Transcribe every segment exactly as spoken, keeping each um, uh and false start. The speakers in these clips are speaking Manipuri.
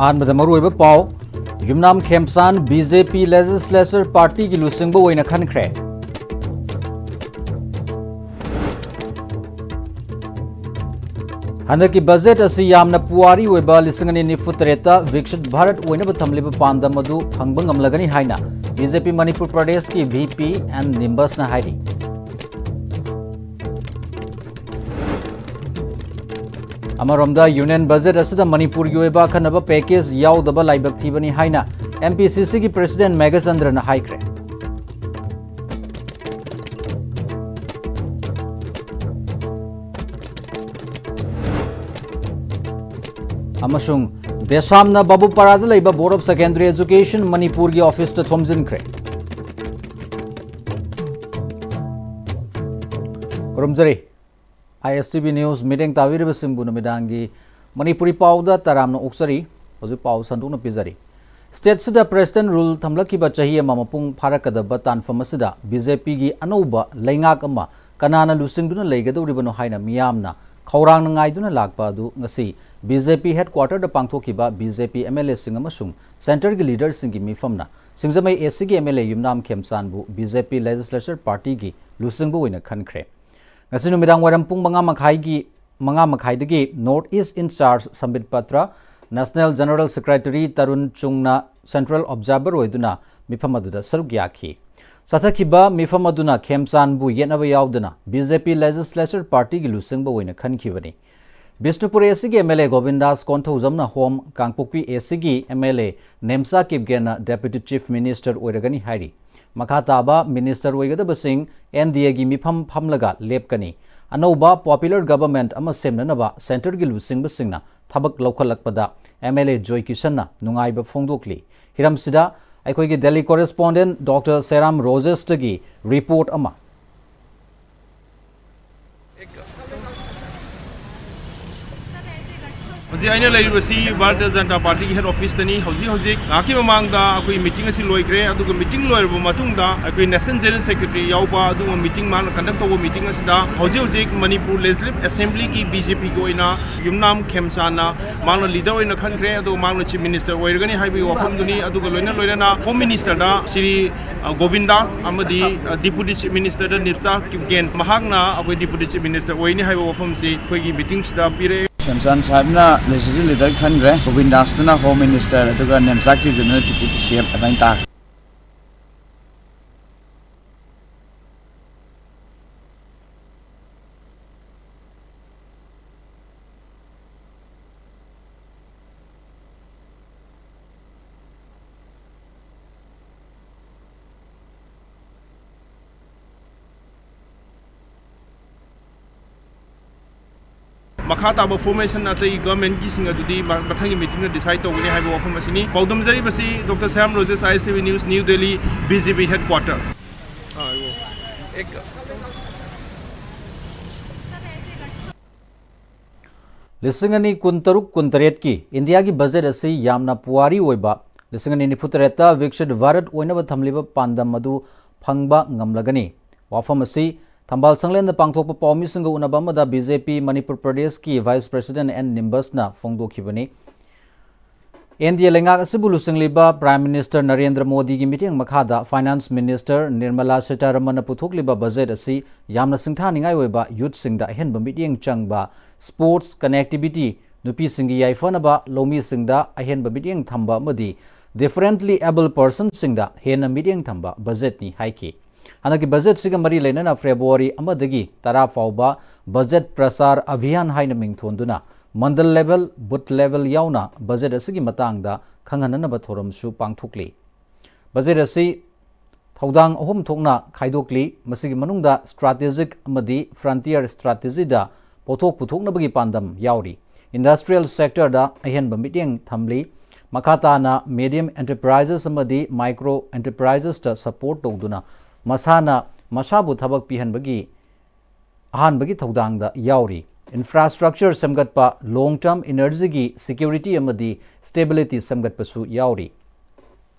ꯑꯍꯥꯟꯕꯗ ꯃꯔꯨꯑꯣꯏꯕ ꯄꯥꯎ, ꯌꯨꯝꯅꯥꯝ ꯈꯦꯝꯆꯥꯟ ꯕꯤ ꯖꯦ ꯄꯤ Legislature Partyꯒꯤ ꯂꯨꯆꯤꯡꯕ ꯑꯣꯏꯅ ꯈꯟꯈ꯭ꯔꯦ꯫ ꯍꯟꯗꯛꯀꯤ ꯕꯖꯦꯠ ꯑꯁꯤ ꯌꯥꯝꯅ ꯄꯨꯋꯥꯔꯤ ꯑꯣꯏꯕ ꯂꯤꯁꯤꯡ ꯑꯅꯤ ꯅꯤꯐꯨ ꯇꯔꯦꯠꯇ ꯚꯤꯛꯁꯤꯠ ꯚꯥꯔꯠ ꯑꯣꯏꯅꯕ ꯊꯝꯂꯤꯕ ꯄꯥꯟꯗꯝ ꯑꯗꯨ ꯐꯪꯕ ꯉꯝꯂꯒꯅꯤ ꯍꯥꯏꯅ ꯕꯤ ꯖꯦ ꯄꯤ ꯃꯅꯤꯄꯨꯔ ꯄ꯭ꯔꯗꯦꯁꯀꯤ V P N ꯅꯤꯝꯕꯁꯅ ꯍꯥꯏꯔꯤ꯫ ꯑꯃꯔꯣꯝꯗ, ꯌꯨꯅꯤꯌꯟ ꯕꯖꯦꯠ ꯑꯁꯤꯗ ꯃꯅꯤꯄꯨꯔꯒꯤ ꯑꯣꯏꯕ ꯑꯈꯟꯅꯕ ꯄꯦꯀꯦꯖ ꯌꯥꯎꯗꯕ ꯂꯥꯏꯕꯛ ꯊꯤꯕꯅꯤ ꯍꯥꯏꯅ M P C Cꯒꯤ President ꯃꯦꯘꯆꯟꯗ꯭ꯔꯅ ꯍꯥꯏꯈ꯭ꯔꯦ꯫ ꯑꯃꯁꯨꯡ ꯗꯦꯁꯥꯝꯅ ꯕꯥꯕꯨꯄꯥꯔꯥꯗ ꯂꯩꯕ Board of Secondary Education ꯃꯅꯤꯄꯨꯔꯒꯤ ꯑꯣꯐꯤꯁꯇ ꯊꯣꯝꯖꯤꯟꯈ꯭ꯔꯦ꯫ ꯈꯨꯔꯨꯝꯖꯔꯤ꯫ I S T V News ꯃꯤꯠꯌꯦꯡ ꯇꯥꯕꯤꯔꯤꯕꯁꯤꯡꯕꯨ ꯅꯨꯃꯤꯗꯥꯡꯒꯤ ꯃꯅꯤꯄꯨꯔꯤ ꯄꯥꯎꯗ ꯇꯔꯥꯝꯅ ꯑꯣꯛꯆꯔꯤ꯫ ꯍꯧꯖꯤꯛ ꯄꯥꯎ ꯁꯟꯗꯣꯛꯅ ꯄꯤꯖꯔꯤ꯫ ꯁ꯭ꯇꯦꯠꯁꯤꯗ President Rule ꯊꯝꯂꯛꯈꯤꯕ ꯆꯍꯤ ꯑꯃ ꯃꯄꯨꯡ ꯐꯥꯔꯛꯀꯗꯕ ꯇꯥꯟꯐꯝ ꯑꯁꯤꯗ B J Pꯒꯤ ꯑꯅꯧꯕ ꯂꯩꯉꯥꯛ ꯑꯃ ꯀꯅꯥꯅ ꯂꯨꯆꯤꯡꯗꯨꯅ ꯂꯩꯒꯗꯧꯔꯤꯕꯅꯣ ꯍꯥꯏꯅ ꯃꯤꯌꯥꯝꯅ ꯈꯧꯔꯥꯡꯅ ꯉꯥꯏꯗꯨꯅ ꯂꯥꯛꯄ ꯑꯗꯨ ꯉꯁꯤ B J P headquarterꯗ ꯄꯥꯡꯊꯣꯛꯈꯤꯕ B J P M L Aꯁꯤꯡ ꯑꯃꯁꯨꯡ centreꯒꯤ leaderꯁꯤꯡꯒꯤ ꯃꯤꯐꯝꯅ ꯁꯤꯡꯖꯃꯩ ACꯒꯤ M L A Yumnam ꯈꯦꯝꯆꯥꯟꯕꯨ B J P Legislature Partyꯒꯤ ꯂꯨꯆꯤꯡꯕ ꯑꯣꯏꯅ ꯈꯟꯈ꯭ꯔꯦ꯫ ꯉꯁꯤ ꯅꯨꯃꯤꯗꯥꯡ ꯋꯥꯏꯔꯝ ꯄꯨꯡ ꯃꯉꯥ ꯃꯈꯥꯏꯒꯤ, ꯃꯉꯥ ꯃꯈꯥꯏꯗꯒꯤ North East in Charge ꯁꯝꯕꯤꯠ Patra, National General Secretary Tarun ꯆꯨꯡꯅ Central Observer ꯑꯣꯏꯗꯨꯅ ꯃꯤꯐꯝ ꯑꯗꯨꯗ ꯁꯔꯨꯛ ꯌꯥꯈꯤ꯫ ꯆꯠꯊꯈꯤꯕ ꯃꯤꯐꯝ ꯑꯗꯨꯅ ꯈꯦꯝꯆꯥꯟꯕꯨ ꯌꯦꯠꯅꯕ ꯌꯥꯎꯗꯅ B J P Legislature Partyꯒꯤ ꯂꯨꯆꯤꯡꯕ ꯑꯣꯏꯅ ꯈꯟꯈꯤꯕꯅꯤ꯫ ꯕꯤꯁꯅꯨꯄꯨꯔ ACꯒꯤ M L A ꯒꯣꯕꯤꯟꯗꯥꯁ ꯀꯣꯟꯊꯧꯖꯝꯅ ꯍꯣꯝ, ꯀꯥꯡꯄꯣꯛꯄꯤ ACꯒꯤ M L A ꯅꯦꯝꯆꯥ ꯀꯤꯞꯒꯦꯟꯅ Deputy Chief Minister ꯑꯣꯏꯔꯒꯅꯤ ꯍꯥꯏꯔꯤ꯫ ꯃꯈꯥ ꯇꯥꯕ minister ꯑꯣꯏꯒꯗꯕꯁꯤꯡ N D Aꯒꯤ ꯃꯤꯐꯝ ꯐꯝꯂꯒ ꯂꯦꯞꯀꯅꯤ꯫ ꯑꯅꯧꯕ popular government ꯑꯃ ꯁꯦꯝꯅꯅꯕ centreꯒꯤ ꯂꯨꯆꯤꯡꯕꯁꯤꯡꯅ ꯊꯕꯛ ꯂꯧꯈꯠꯂꯛꯄꯗ M L A ꯖꯣꯏ ꯀꯤꯁꯟꯅ ꯅꯨꯡꯉꯥꯏꯕ ꯐꯣꯡꯗꯣꯛꯂꯤ꯫ ꯍꯤꯔꯝꯁꯤꯗ ꯑꯩꯈꯣꯏꯒꯤ Delhi correspondent Doctor ꯁꯦꯔꯥꯝ ꯔꯣꯖꯦꯁꯇꯒꯤ report ꯑꯃ꯫ ꯍꯧꯖꯤꯛ ꯑꯩꯅ ꯂꯩꯔꯤꯕꯁꯤ ꯚꯥꯔꯇꯤꯌ ꯖꯅꯇꯥ ꯄꯥꯔꯇꯤꯒꯤ ꯍꯦꯗ ꯑꯣꯐꯤꯁꯇꯅꯤ꯫ ꯍꯧꯖꯤꯛ ꯍꯧꯖꯤꯛ ꯉꯥꯏꯍꯥꯛꯀꯤ ꯃꯃꯥꯡꯗ ꯑꯩꯈꯣꯏ ꯃꯤꯇꯤꯡ ꯑꯁꯤ ꯂꯣꯏꯈ꯭ꯔꯦ, ꯑꯗꯨꯒ ꯃꯤꯇꯤꯡ ꯂꯣꯏꯔꯕ ꯃꯇꯨꯡꯗ ꯑꯩꯈꯣꯏ ꯅꯦꯁꯅꯦꯜ ꯖꯦꯅꯔꯦꯜ ꯁꯦꯀ꯭ꯔꯦꯇꯔꯤ ꯌꯥꯎꯕ ꯑꯗꯨꯒꯨꯝꯕ ꯃꯤꯇꯤꯡ, ꯃꯥꯅ ꯀꯟꯗꯛ ꯇꯧꯕ ꯃꯤꯇꯤꯡ ꯑꯁꯤꯗ ꯍꯧꯖꯤꯛ ꯍꯧꯖꯤꯛ ꯃꯅꯤꯄꯨꯔ ꯂꯦꯖꯤꯁꯂꯦꯇꯤꯚ ꯑꯦꯁꯦꯝꯕ꯭ꯂꯤꯒꯤ ꯕꯤ ꯖꯦ ꯄꯤꯒꯤ ꯑꯣꯏꯅ ꯌꯨꯝꯅꯥꯝ ꯈꯦꯝꯆꯥꯟꯅ ꯃꯥꯅ ꯂꯤꯗꯔ ꯑꯣꯏꯅ ꯈꯟꯈ꯭ꯔꯦ, ꯑꯗꯨꯒ ꯃꯥꯅ ꯆꯤꯐ ꯃꯤꯅꯤꯁꯇꯔ ꯑꯣꯏꯔꯒꯅꯤ ꯍꯥꯏꯕꯒꯤ ꯋꯥꯐꯝꯗꯨꯅꯤ꯫ ꯑꯗꯨꯒ ꯂꯣꯏꯅ ꯂꯣꯏꯅꯅ ꯍꯣꯝ ꯃꯤꯅꯤꯁꯇꯔꯗ ꯁ꯭ꯔꯤ, ꯑ, ꯒꯣꯕꯤꯟ ꯗꯥꯁ ꯑꯃꯗꯤ, ꯑ, ꯗꯤꯄꯨꯇꯤ ꯆꯤꯐ ꯃꯤꯅꯤꯁꯇꯔꯗ ꯅꯤꯔꯆꯥ ꯀꯤꯞꯒꯦꯟ, ꯃꯍꯥꯛꯅ ꯑꯩꯈꯣꯏ ꯗꯤꯄꯨꯇꯤ ꯆꯤꯐ ꯃꯤꯅꯤꯁꯇꯔ ꯑꯣꯏꯅꯤ ꯍꯥꯏꯕ ꯋꯥꯐꯝꯁꯤ ꯑꯩꯈꯣꯏꯒꯤ ꯃꯤꯇꯤꯡꯁꯤꯗ ꯄꯤꯔꯛꯑꯦ꯫ ꯈꯦꯝꯆꯥꯟ ꯁꯥꯍꯦꯕꯅ ꯂꯦꯖꯤꯁꯂꯦꯇꯤꯚ ꯂꯤꯗꯔ ꯈꯟꯈ꯭ꯔꯦ, ꯒꯣꯕꯤꯟ ꯗꯥꯁꯇꯨꯅ ꯍꯣꯝ ꯃꯤꯅꯤꯁꯇꯔ, ꯑꯗꯨꯒ ꯅꯦꯝꯆꯥ ꯀꯤꯞꯒꯦꯟꯗꯨꯅ ꯗꯤꯄꯨꯇꯤ ꯁꯤ ꯑꯦꯝ ꯑꯗꯨꯃꯥꯏꯅ ꯇꯥꯈ꯭ꯔꯦ꯫ ꯃꯈꯥ ꯇꯥꯕ ꯐꯣꯔꯃꯦꯁꯟ ꯑꯇꯩ ꯒꯚꯔꯟꯃꯦꯟꯠꯀꯤꯁꯤꯡ ꯑꯗꯨꯗꯤ ꯃ-, ꯃꯊꯪꯒꯤ ꯃꯤꯇꯤꯡꯗ ꯗꯤꯁꯥꯏꯗ ꯇꯧꯒꯅꯤ ꯍꯥꯏꯕ ꯋꯥꯐꯝ ꯑꯁꯤꯅꯤ꯫ ꯄꯥꯎꯗꯝꯖꯔꯤꯕꯁꯤ doctor Shyam Rojesh, I S T V news, New Delhi, B J P headquarter. ꯂꯤꯁꯤꯡ ꯑꯅꯤ ꯀꯨꯟꯇꯔꯨꯛ ꯀꯨꯟꯇꯔꯦꯠꯀꯤ ꯏꯟꯗꯤꯌꯥꯒꯤ ꯕꯖꯦꯠ ꯑꯁꯤ ꯌꯥꯝꯅ ꯄꯨꯋꯥꯔꯤ ꯑꯣꯏꯕ, ꯂꯤꯁꯤꯡ ꯑꯅꯤ ꯅꯤꯐꯨꯇꯔꯦꯠꯇ ꯕꯤꯛꯁꯤꯠ ꯚꯥꯔꯠ ꯑꯣꯏꯅꯕ ꯊꯝꯂꯤꯕ ꯄꯥꯟꯗꯝ ꯑꯗꯨ ꯐꯪꯕ ꯉꯝꯂꯒꯅꯤ꯫ ꯋꯥꯐꯝ ꯑꯁꯤ ꯊꯝꯕꯥꯜ ꯁꯪꯂꯦꯟꯗ ꯄꯥꯡꯊꯣꯛꯄ ꯄꯥꯎꯃꯤꯁꯤꯡꯒ ꯎꯅꯕ ꯑꯃꯗ ꯕꯤ ꯖꯦ ꯄꯤ ꯃꯅꯤꯄꯨꯔ ꯄ꯭ꯔꯗꯦꯁꯀꯤ ꯚꯥꯏꯁ ꯄ꯭ꯔꯦꯁꯤꯗꯦꯟꯠ ꯑꯦꯟ ꯅꯤꯝꯕꯁꯅ ꯐꯣꯡꯗꯣꯛꯈꯤꯕꯅꯤ꯫ ꯑꯦꯟ ꯗꯤ ꯑꯦ ꯂꯩꯉꯥꯛ ꯑꯁꯤꯕꯨ ꯂꯨꯆꯤꯡꯂꯤꯕ ꯄ꯭ꯔꯥꯏꯝ ꯃꯤꯅꯤꯁꯇꯔ ꯅꯔꯦꯟꯗ꯭ꯔ ꯃꯣꯗꯤꯒꯤ ꯃꯤꯠꯌꯦꯡ ꯃꯈꯥꯗ ꯐꯥꯏꯅꯥꯟꯁ ꯃꯤꯅꯤꯁꯇꯔ ꯅꯤꯔꯃꯂꯥ ꯁꯤꯇꯥꯔꯥꯃꯟꯅ ꯄꯨꯊꯣꯛꯂꯤꯕ ꯕꯖꯦꯠ ꯑꯁꯤ ꯌꯥꯝꯅ ꯁꯤꯡꯊꯥꯅꯤꯡꯉꯥꯏ ꯑꯣꯏꯕ, ꯌꯨꯠꯁꯤꯡꯗ ꯑꯍꯦꯟꯕ ꯃꯤꯠꯌꯦꯡ ꯆꯪꯕ, ꯁ꯭ꯄꯣꯔꯠꯁ, ꯀꯅꯦꯛꯇꯤꯚꯤꯇꯤ, ꯅꯨꯄꯤꯁꯤꯡꯒꯤ ꯌꯥꯏꯐꯅꯕ, ꯂꯧꯃꯤꯁꯤꯡꯗ ꯑꯍꯦꯟꯕ ꯃꯤꯠꯌꯦꯡ ꯊꯝꯕ ꯑꯃꯗꯤ ꯗꯤꯐꯔꯦꯟꯠꯂꯤ ꯑꯦꯕꯜ ꯄꯔꯁꯟꯁꯤꯡꯗ ꯍꯦꯟꯅ ꯃꯤꯠꯌꯦꯡ ꯊꯝꯕ ꯕꯖꯦꯠꯅꯤ ꯍꯥꯏꯈꯤ꯫ ꯍꯟꯗꯛꯀꯤ ꯕꯖꯦꯠꯁꯤꯒ ꯃꯔꯤ ꯂꯩꯅꯅ ꯐꯦꯕ꯭ꯔꯨꯋꯥꯔꯤ ꯑꯃꯗꯒꯤ ꯇꯔꯥ ꯐꯥꯎꯕ ꯕꯖꯦꯠ ꯄ꯭ꯔꯆꯥꯔ ꯑꯚꯤꯌꯥꯟ ꯍꯥꯏꯅ ꯃꯤꯡꯊꯣꯟꯗꯨꯅ ꯃꯟꯗꯜ ꯂꯦꯚꯦꯜ, ꯕꯨꯊ ꯂꯦꯚꯦꯜ ꯌꯥꯎꯅ ꯕꯖꯦꯠ ꯑꯁꯤꯒꯤ ꯃꯇꯥꯡꯗ ꯈꯪꯍꯟꯅꯅꯕ ꯊꯧꯔꯝꯁꯨ ꯄꯥꯡꯊꯣꯛꯂꯤ꯫ ꯕꯖꯦꯠ ꯑꯁꯤ ꯊꯧꯗꯥꯡ ꯑꯍꯨꯝ ꯊꯣꯛꯅ ꯈꯥꯏꯗꯣꯛꯂꯤ꯫ ꯃꯁꯤꯒꯤ ꯃꯅꯨꯡꯗ ꯁ꯭ꯇ꯭ꯔꯥꯇꯦꯖꯤꯛ ꯑꯃꯗꯤ ꯐ꯭ꯔꯟꯇꯤꯌꯔ ꯁ꯭ꯇ꯭ꯔꯥꯇꯦꯖꯤꯗ ꯄꯣꯠꯊꯣꯛ ꯄꯨꯊꯣꯛꯅꯕꯒꯤ ꯄꯥꯟꯗꯝ ꯌꯥꯎꯔꯤ꯫ ꯏꯟꯗꯁꯇ꯭ꯔꯤꯌꯦꯜ ꯁꯦꯛꯇꯔꯗ ꯑꯍꯦꯟꯕ ꯃꯤꯠꯌꯦꯡ ꯊꯝꯂꯤ꯫ ꯃꯈꯥ ꯇꯥꯅ ꯃꯦꯗꯤꯌꯝ ꯑꯦꯟꯇꯔꯄ꯭ꯔꯥꯏꯖꯦꯁ ꯑꯃꯗꯤ ꯃꯥꯏꯀ꯭ꯔꯣ ꯑꯦꯟꯇꯔꯄ꯭ꯔꯥꯏꯖꯦꯁꯇ ꯁꯄꯣꯔꯠ ꯇꯧꯗꯨꯅ ꯃꯁꯥꯅ ꯃꯁꯥꯕꯨ ꯊꯕꯛ ꯄꯤꯍꯟꯕꯒꯤ ꯑꯍꯥꯟꯕꯒꯤ ꯊꯧꯗꯥꯡꯗ ꯌꯥꯎꯔꯤ꯫ infrastructure ꯁꯦꯝꯒꯠꯄ, long term energy ꯒꯤ security ꯑꯃꯗꯤ stability ꯁꯦꯝꯒꯠꯄꯁꯨ ꯌꯥꯎꯔꯤ꯫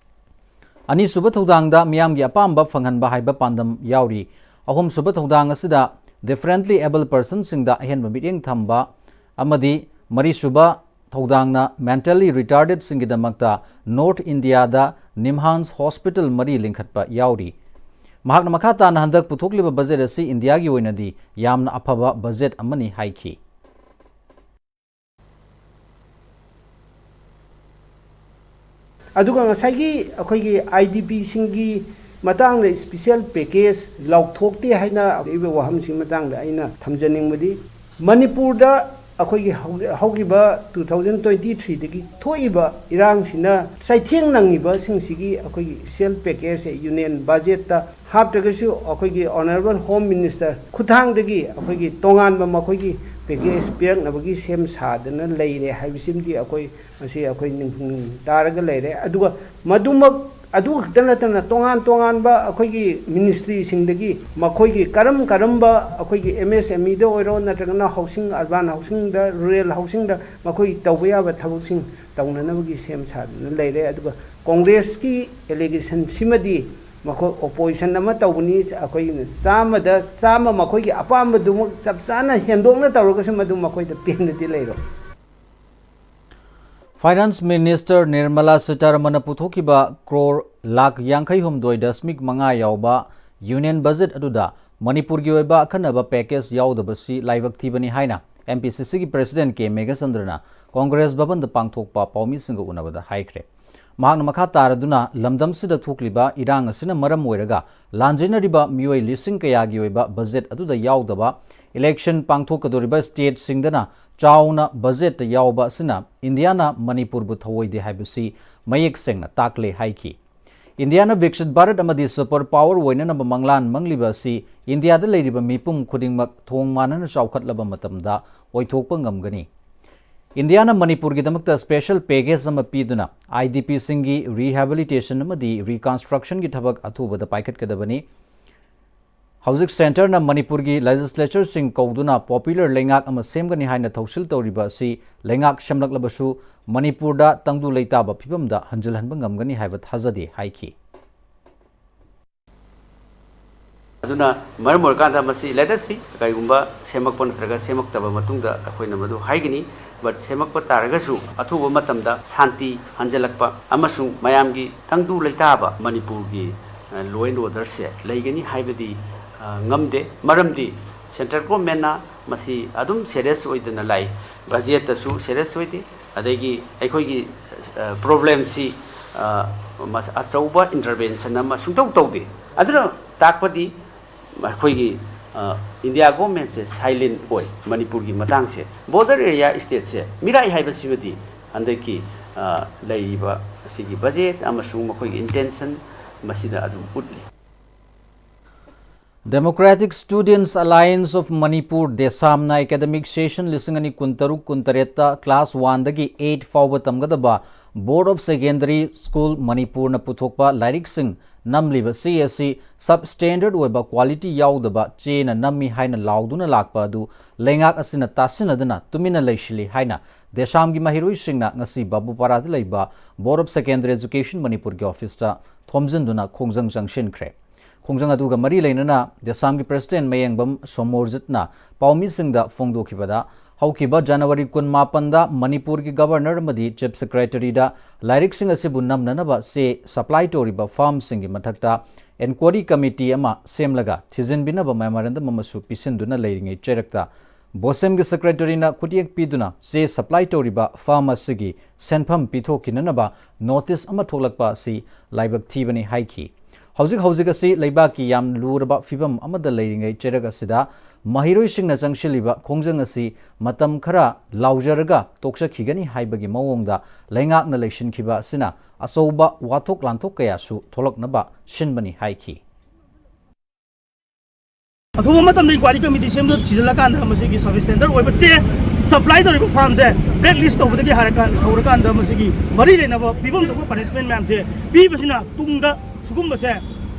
ꯑꯅꯤꯁꯨꯕ ꯊꯧꯗꯥꯡꯗ ꯃꯤꯌꯥꯝꯒꯤ ꯑꯄꯥꯝꯕ ꯐꯪꯍꯟꯕ ꯍꯥꯏꯕ ꯄꯥꯟꯗꯝ ꯌꯥꯎꯔꯤ꯫ ꯑꯍꯨꯝꯁꯨꯕ ꯊꯧꯗꯥꯡ ꯑꯁꯤꯗ differently abled person ꯁꯤꯡꯗ ꯑꯍꯦꯟꯕ ꯃꯤꯠꯌꯦꯡ ꯊꯝꯕ ꯑꯃꯗꯤ ꯃꯔꯤꯁꯨꯕ ꯊꯧꯗꯥꯡꯅ mentally retarded ꯁꯤꯡꯒꯤꯗꯃꯛꯇ North India ꯗ NIMHANS hospital ꯃꯔꯤ ꯂꯤꯡꯈꯠꯄ ꯌꯥꯎꯔꯤ꯫ ꯃꯍꯥꯛꯅ ꯃꯈꯥ ꯇꯥꯅ ꯍꯟꯗꯛ ꯄꯨꯊꯣꯛꯂꯤꯕ budget ꯑꯁꯤ ꯏꯟꯗꯤꯌꯥꯒꯤ ꯑꯣꯏꯅꯗꯤ ꯌꯥꯝꯅ ꯑꯐꯕ budget ꯑꯃꯅꯤ ꯍꯥꯏꯈꯤ꯫ ꯑꯗꯨꯒ ꯉꯁꯥꯏꯒꯤ ꯑꯩꯈꯣꯏꯒꯤ IDP ꯁꯤꯡꯒꯤ ꯃꯇꯥꯡꯗ special package ꯂꯥꯎꯊꯣꯛꯇꯦ ꯍꯥꯏꯅ ꯂꯩꯔꯤꯕ ꯋꯥꯐꯝꯁꯤꯒꯤ ꯃꯇꯥꯡꯗ ꯑꯩꯅ ꯊꯝꯖꯅꯤꯡꯕꯗꯤ, ꯃꯅꯤꯄꯨꯔꯗ ꯑꯩꯈꯣꯏꯒꯤ ꯍꯧ-, ꯍꯧꯈꯤꯕ two thousand twenty three ꯗꯒꯤ ꯊꯣꯛꯏꯕ ꯏꯔꯥꯡꯁꯤꯅ ꯆꯩꯊꯦꯡ ꯅꯪꯉꯤꯕꯁꯤꯡꯁꯤꯒꯤ ꯑꯩꯈꯣꯏꯒꯤ special package ꯁꯦ union budget ꯇ ꯍꯥꯞꯇ꯭ꯔꯒꯁꯨ ꯑꯩꯈꯣꯏꯒꯤ Honourable Home Minister ꯈꯨꯠꯊꯥꯡꯗꯒꯤ ꯑꯩꯈꯣꯏꯒꯤ ꯇꯣꯉꯥꯟꯕ ꯃꯈꯣꯏꯒꯤ package ꯄꯤꯔꯛꯅꯕꯒꯤ ꯁꯦꯝ ꯁꯥꯗꯅ ꯂꯩꯔꯦ ꯍꯥꯏꯕꯁꯤꯃꯗꯤ ꯑꯩꯈꯣꯏ ꯃꯁꯤ ꯑꯩꯈꯣꯏ ꯅꯤꯡ-, ꯇꯥꯔꯒ ꯂꯩꯔꯦ꯫ ꯑꯗꯨꯒ ꯃꯗꯨꯃꯛ, ꯑꯗꯨ ꯈꯛꯇ ꯅꯠꯇꯅ ꯇꯣꯉꯥꯟ ꯇꯣꯉꯥꯟꯕ ꯑꯩꯈꯣꯏꯒꯤ ministry ꯁꯤꯡꯗꯒꯤ ꯃꯈꯣꯏꯒꯤ ꯀꯔꯝ ꯀꯔꯝꯕ ꯑꯩꯈꯣꯏꯒꯤ MSME ꯗ ꯑꯣꯏꯔꯣ, ꯅꯠꯇ꯭ꯔꯒꯅ housing, urban housing ꯗ, rural housing ꯗ ꯃꯈꯣꯏ ꯇꯧꯕ ꯌꯥꯕ ꯊꯕꯛꯁꯤꯡ ꯇꯧꯅꯅꯕꯒꯤ ꯁꯦꯝ ꯁꯥꯗꯨꯅ ꯂꯩꯔꯦ꯫ ꯑꯗꯨꯒ Congress ꯀꯤ allegation ꯁꯤꯃꯗꯤ ꯃꯈꯣꯏ opposition ꯑꯃ ꯇꯧꯕꯅꯤ, ꯑꯩꯈꯣꯏꯅ ꯆꯥꯝꯃꯗ ꯆꯥꯝꯃ ꯃꯈꯣꯏꯒꯤ ꯑꯄꯥꯝꯕꯗꯨꯃꯛ ꯆꯞ ꯆꯥꯅ ꯍꯦꯟꯗꯣꯛꯅ ꯇꯧꯔꯒꯁꯨ ꯃꯗꯨ ꯃꯈꯣꯏꯗ ꯄꯦꯟꯗꯗꯤ ꯂꯩꯔꯣꯏ꯫ Finance Minister ꯅꯤꯔꯃꯂꯥ ꯁꯤꯇꯥꯔꯥꯃꯟꯅ ꯄꯨꯊꯣꯛꯈꯤꯕ ꯀ꯭ꯔꯣꯔ ꯂꯥꯈ ꯌꯥꯡꯈꯩ ꯍꯨꯝꯗꯣꯏ ꯗꯁꯃꯤꯛ ꯃꯉꯥ ꯌꯥꯎꯕ Union Budget ꯑꯗꯨꯗ ꯃꯅꯤꯄꯨꯔꯒꯤ ꯑꯣꯏꯕ ꯑꯈꯟꯅꯕ package ꯌꯥꯎꯗꯕꯁꯤ ꯂꯥꯏꯕꯛ ꯊꯤꯕꯅꯤ ꯍꯥꯏꯅ MPCC ꯒꯤ President ꯀꯦ ꯃꯦꯘꯆꯟꯗ꯭ꯔꯅ Congress ꯚꯕꯟꯗ ꯄꯥꯡꯊꯣꯛꯄ ꯄꯥꯎꯃꯤꯁꯤꯡꯒ ꯎꯅꯕꯗ ꯍꯥꯏꯈ꯭ꯔꯦ꯫ ꯃꯍꯥꯛꯅ ꯃꯈꯥ ꯇꯥꯔꯗꯨꯅ, ꯂꯝꯗꯝꯁꯤꯗ ꯊꯣꯛꯂꯤꯕ ꯏꯔꯥꯡ ꯑꯁꯤꯅ ꯃꯔꯝ ꯑꯣꯏꯔꯒ ꯂꯥꯟꯖꯦꯟꯅꯔꯤꯕ ꯃꯤꯑꯣꯏ ꯂꯤꯁꯤꯡ ꯀꯌꯥꯒꯤ ꯑꯣꯏꯕ budget ꯑꯗꯨꯗ ꯌꯥꯎꯗꯕ, election ꯄꯥꯡꯊꯣꯛꯀꯗꯧꯔꯤꯕ state ꯁꯤꯡꯗꯅ ꯆꯥꯎꯅ budget ꯇ ꯌꯥꯎꯕ ꯑꯁꯤꯅ ꯏꯟꯗꯤꯌꯥꯅ ꯃꯅꯤꯄꯨꯔꯕꯨ ꯊꯧꯑꯣꯏꯗꯦ ꯍꯥꯏꯕꯁꯤ ꯃꯌꯦꯛ ꯁꯦꯡꯅ ꯇꯥꯛꯂꯦ ꯍꯥꯏꯈꯤ꯫ ꯏꯟꯗꯤꯌꯥꯅ ꯕꯤꯛꯁꯤꯠ ꯚꯥꯔꯠ ꯑꯃꯗꯤ super power ꯑꯣꯏꯅꯅꯕ ꯃꯪꯂꯥꯟ ꯃꯪꯂꯤꯕ ꯑꯁꯤ ꯏꯟꯗꯤꯌꯥꯗ ꯂꯩꯔꯤꯕ ꯃꯤꯄꯨꯝ ꯈꯨꯗꯤꯡꯃꯛ ꯊꯣꯡ ꯃꯥꯟꯅꯅ ꯆꯥꯎꯈꯠꯂꯕ ꯃꯇꯝꯗ ꯑꯣꯏꯊꯣꯛꯄ ꯉꯝꯒꯅꯤ꯫ ꯏꯟꯗꯤꯌꯥꯅ ꯃꯅꯤꯄꯨꯔꯒꯤꯗꯃꯛꯇ special package ꯑꯃ ꯄꯤꯗꯨꯅ IDP ꯁꯤꯡꯒꯤ rehabilitation ꯑꯃꯗꯤ reconstruction ꯒꯤ ꯊꯕꯛ ꯑꯊꯨꯕꯗ ꯄꯥꯏꯈꯠꯀꯗꯕꯅꯤ꯫ ꯍꯧꯖꯤꯛ ꯁꯦꯟꯇꯔꯅ ꯃꯅꯤꯄꯨꯔꯒꯤ ꯂꯦꯖꯤꯁꯂꯦꯆꯔꯁꯤꯡ ꯀꯧꯗꯨꯅ ꯄꯣꯄꯨꯂꯔ ꯂꯩꯉꯥꯛ ꯑꯃ ꯁꯦꯝꯒꯅꯤ ꯍꯥꯏꯅ ꯊꯧꯁꯤꯜ ꯇꯧꯔꯤꯕ ꯑꯁꯤ ꯂꯩꯉꯥꯛ ꯁꯦꯝꯂꯛꯂꯕꯁꯨ ꯃꯅꯤꯄꯨꯔꯗ ꯇꯪꯗꯨ ꯂꯩꯇꯥꯕ ꯐꯤꯕꯝꯗ ꯍꯟꯖꯤꯜꯍꯟꯕ ꯉꯝꯒꯅꯤ ꯍꯥꯏꯕ ꯊꯥꯖꯗꯦ ꯍꯥꯏꯈꯤ꯫ ꯑꯗꯨꯅ ꯃꯔꯝ ꯑꯣꯏꯔꯀꯥꯟꯗ ꯃꯁꯤ ꯂꯦꯇꯁꯤ ꯀꯔꯤꯒꯨꯝꯕ ꯁꯦꯝꯃꯛꯄ ꯅꯠꯇ꯭ꯔꯒ ꯁꯦꯝꯃꯛꯇꯕ ꯃꯇꯨꯡꯗ ꯑꯩꯈꯣꯏꯅ ꯃꯗꯨ ꯍꯥꯏꯒꯅꯤ꯫ ꯕꯠ ꯁꯦꯝꯃꯛꯄ ꯇꯥꯔꯒꯁꯨ ꯑꯊꯨꯕ ꯃꯇꯝꯗ ꯁꯥꯟꯇꯤ ꯍꯟꯖꯤꯜꯂꯛꯄ ꯑꯃꯁꯨꯡ ꯃꯌꯥꯝꯒꯤ ꯇꯪꯗꯨ ꯂꯩꯇꯥꯕ ꯃꯅꯤꯄꯨꯔꯒꯤ ꯂꯣ ꯑꯦꯟ ꯑꯣꯔꯗꯔꯁꯦ ꯂꯩꯒꯅꯤ ꯍꯥꯏꯕꯗꯤ ꯉꯝꯗꯦ꯫ ꯃꯔꯝꯗꯤ ꯁꯦꯟꯇ꯭ꯔꯦꯜ ꯒꯣꯔꯃꯦꯟꯅ ꯃꯁꯤ ꯑꯗꯨꯝ ꯁꯦꯔꯤꯌꯁ ꯑꯣꯏꯗꯅ ꯂꯥꯛꯏ꯫ ꯕꯖꯦꯠꯇꯁꯨ ꯁꯦꯔꯤꯌꯁ ꯑꯣꯏꯗꯦ꯫ ꯑꯗꯒꯤ ꯑꯩꯈꯣꯏꯒꯤ ꯄ꯭ꯔꯣꯕ꯭ꯂꯦꯝꯁꯤ ꯑꯆꯧꯕ ꯏꯟꯇꯔꯚꯦꯟꯁꯟ ꯑꯃ ꯁꯨꯡꯇꯧ ꯇꯧꯗꯦ꯫ ꯑꯗꯨꯅ ꯇꯥꯛꯄꯗꯤ ꯑꯩꯈꯣꯏꯒꯤ ꯏꯟꯗꯤꯌꯥ ꯒꯣꯔꯃꯦꯟꯁꯦ ꯁꯥꯏꯂꯦꯟ ꯑꯣꯏ ꯃꯅꯤꯄꯨꯔꯒꯤ ꯃꯇꯥꯡꯁꯦ꯫ ꯕꯣꯔꯗꯔ ꯑꯦꯔꯤꯌꯥ ꯁ꯭ꯇꯦꯠꯁꯦ ꯃꯤꯔꯥꯏ ꯍꯥꯏꯕꯁꯤꯃꯗꯤ ꯍꯟꯗꯛꯀꯤ ꯂꯩꯔꯤꯕ ꯑꯁꯤꯒꯤ ꯕꯖꯦꯠ ꯑꯃꯁꯨꯡ ꯃꯈꯣꯏꯒꯤ ꯏꯟꯇꯦꯟꯁꯟ ꯃꯁꯤꯗ ꯑꯗꯨꯝ ꯎꯠꯂꯤ꯫ Democratic Students Alliance of Manipur, ꯗꯦꯁꯥꯝꯅ ꯑꯦꯀꯥꯗꯃꯤꯛ ꯁꯦꯁꯟ ꯂꯤꯁꯤꯡ ꯑꯅꯤ ꯀꯨꯟꯇꯔꯨꯛ ꯀꯨꯟꯇꯔꯦꯠꯇ ꯀ꯭ꯂꯥꯁ ꯋꯥꯟꯗꯒꯤ ꯑꯩꯠ ꯐꯥꯎꯕ ꯇꯝꯒꯗꯕ Board of Secondary School ꯃꯅꯤꯄꯨꯔꯅ ꯄꯨꯊꯣꯛꯄ ꯂꯥꯏꯔꯤꯛꯁꯤꯡ ꯅꯝꯂꯤꯕ ꯆꯦ ꯑꯁꯤ ꯁꯕ ꯁ꯭ꯇꯦꯟꯗꯔꯗ ꯑꯣꯏꯕ ꯀ꯭ꯋꯥꯂꯤꯇꯤ ꯌꯥꯎꯗꯕ ꯆꯦꯅ ꯅꯝꯃꯤ ꯍꯥꯏꯅ ꯂꯥꯎꯗꯨꯅ ꯂꯥꯛꯄ ꯑꯗꯨ ꯂꯩꯉꯥꯛ ꯑꯁꯤꯅ ꯇꯥꯁꯤꯟꯅꯗꯨꯅ ꯇꯨꯃꯤꯟꯅ ꯂꯩꯁꯤꯜꯂꯤ ꯍꯥꯏꯅ ꯗꯦꯁꯥꯝꯒꯤ ꯃꯍꯩꯔꯣꯏꯁꯤꯡꯅ ꯉꯁꯤ ꯕꯥꯕꯨꯄꯥꯔꯥꯗ ꯂꯩꯕ Board of Secondary Education ꯃꯅꯤꯄꯨꯔꯒꯤ ꯑꯣꯐꯤꯁꯇ ꯊꯣꯝꯖꯤꯟꯗꯨꯅ ꯈꯣꯡꯖꯪ ꯆꯪꯁꯤꯟꯈ꯭ꯔꯦ꯫ ꯈꯣꯡꯖꯪ ꯑꯗꯨꯒ ꯃꯔꯤ ꯂꯩꯅꯅ ꯗꯦꯁꯥꯝꯒꯤ ꯄ꯭ꯔꯦꯁꯤꯗꯦꯟ ꯃꯌꯦꯡꯕꯝ ꯁꯣꯃꯣꯔꯖꯤꯠꯅ ꯄꯥꯎꯃꯤꯁꯤꯡꯗ ꯐꯣꯡꯗꯣꯛꯈꯤꯕꯗ, ꯍꯧꯈꯤꯕ ꯖꯅꯋꯥꯔꯤ ꯀꯨꯟꯃꯥꯄꯟꯗ ꯃꯅꯤꯄꯨꯔꯒꯤ ꯒꯕꯔꯅꯔ ꯑꯃꯗꯤ ꯆꯤꯐ ꯁꯦꯀ꯭ꯔꯦꯇꯔꯤꯗ ꯂꯥꯏꯔꯤꯛꯁꯤꯡ ꯑꯁꯤꯕꯨ ꯅꯝꯅꯅꯕ ꯆꯦ ꯁꯄ꯭ꯂꯥꯏ ꯇꯧꯔꯤꯕ ꯐꯥꯔꯝꯁꯤꯡꯒꯤ ꯃꯊꯛꯇ ꯏꯟꯀ꯭ꯋꯥꯔꯤ ꯀꯃꯤꯇꯤ ꯑꯃ ꯁꯦꯝꯂꯒ ꯊꯤꯖꯤꯟꯕꯤꯅꯕ ꯃꯦꯃꯣꯔꯦꯟꯗꯝ ꯑꯃꯁꯨ ꯄꯤꯁꯤꯟꯗꯨꯅ ꯂꯩꯔꯤꯉꯩ ꯆꯩꯔꯛꯇ, ꯕꯣꯁꯦꯝꯒꯤ ꯁꯦꯀ꯭ꯔꯦꯇꯔꯤꯅ ꯈꯨꯠꯌꯦꯛ ꯄꯤꯗꯨꯅ ꯆꯦ ꯁꯄ꯭ꯂꯥꯏ ꯇꯧꯔꯤꯕ ꯐꯥꯔꯝ ꯑꯁꯤꯒꯤ ꯁꯦꯟꯐꯝ ꯄꯤꯊꯣꯛꯈꯤꯅꯅꯕ ꯅꯣꯇꯤꯁ ꯑꯃ ꯊꯣꯛꯂꯛꯄ ꯑꯁꯤ ꯂꯥꯏꯕꯛ ꯊꯤꯕꯅꯤ ꯍꯥꯏꯈꯤ꯫ ꯍꯧꯖꯤꯛ ꯍꯧꯖꯤꯛ ꯑꯁꯤ ꯂꯩꯕꯥꯛꯀꯤ ꯌꯥꯝ ꯂꯨꯔꯕ ꯐꯤꯕꯝ ꯑꯃꯗ ꯂꯩꯔꯤꯉꯩ ꯆꯩꯔꯛ ꯑꯁꯤꯗ ꯃꯍꯩꯔꯣꯏꯁꯤꯡꯅ ꯆꯪꯁꯤꯜꯂꯤꯕ ꯈꯣꯡꯖꯪ ꯑꯁꯤ ꯃꯇꯝ ꯈꯔ ꯂꯥꯎꯖꯔꯒ ꯇꯣꯛꯆꯈꯤꯒꯅꯤ ꯍꯥꯏꯕꯒꯤ ꯃꯑꯣꯡꯗ ꯂꯩꯉꯥꯛꯅ ꯂꯩꯁꯤꯟꯈꯤꯕ ꯑꯁꯤꯅ ꯑꯆꯧꯕ ꯋꯥꯊꯣꯛ ꯂꯥꯟꯊꯣꯛ ꯀꯌꯥꯁꯨ ꯊꯣꯛꯂꯛꯅꯕ ꯁꯤꯟꯕꯅꯤ ꯍꯥꯏꯈꯤ꯫ ꯑꯊꯨꯕ ꯃꯇꯝꯗ ꯏꯟꯀ꯭ꯋꯥꯏꯔꯤ ꯀꯃꯤꯇꯤ ꯁꯦꯝꯗꯨꯅ ꯊꯤꯖꯤꯜꯂꯀꯥꯟꯗ ꯃꯁꯤꯒꯤ ꯁꯕ ꯁ꯭ꯇꯦꯟꯗꯔꯗ ꯑꯣꯏꯕ ꯆꯦ ꯁꯄ꯭ꯂꯥꯏ ꯇꯧꯔꯤꯕ ꯐꯥꯔꯝꯁꯦ ꯕ꯭ꯂꯦꯛ ꯂꯤꯁ ꯇꯧꯕꯗꯒꯤ ꯍꯥꯏꯔꯀꯥꯟ ꯍꯧꯔꯀꯥꯟꯗ ꯃꯁꯤꯒꯤ ꯃꯔꯤ ꯂꯩꯅꯕ ꯄꯤꯐꯝ ꯊꯣꯛꯄ ꯄꯅꯤꯁꯃꯦꯟ ꯃꯌꯥꯝꯁꯦ ꯄꯤꯕꯁꯤꯅ ꯇꯨꯡꯗ ꯁꯤꯒꯨꯝꯕꯁꯦ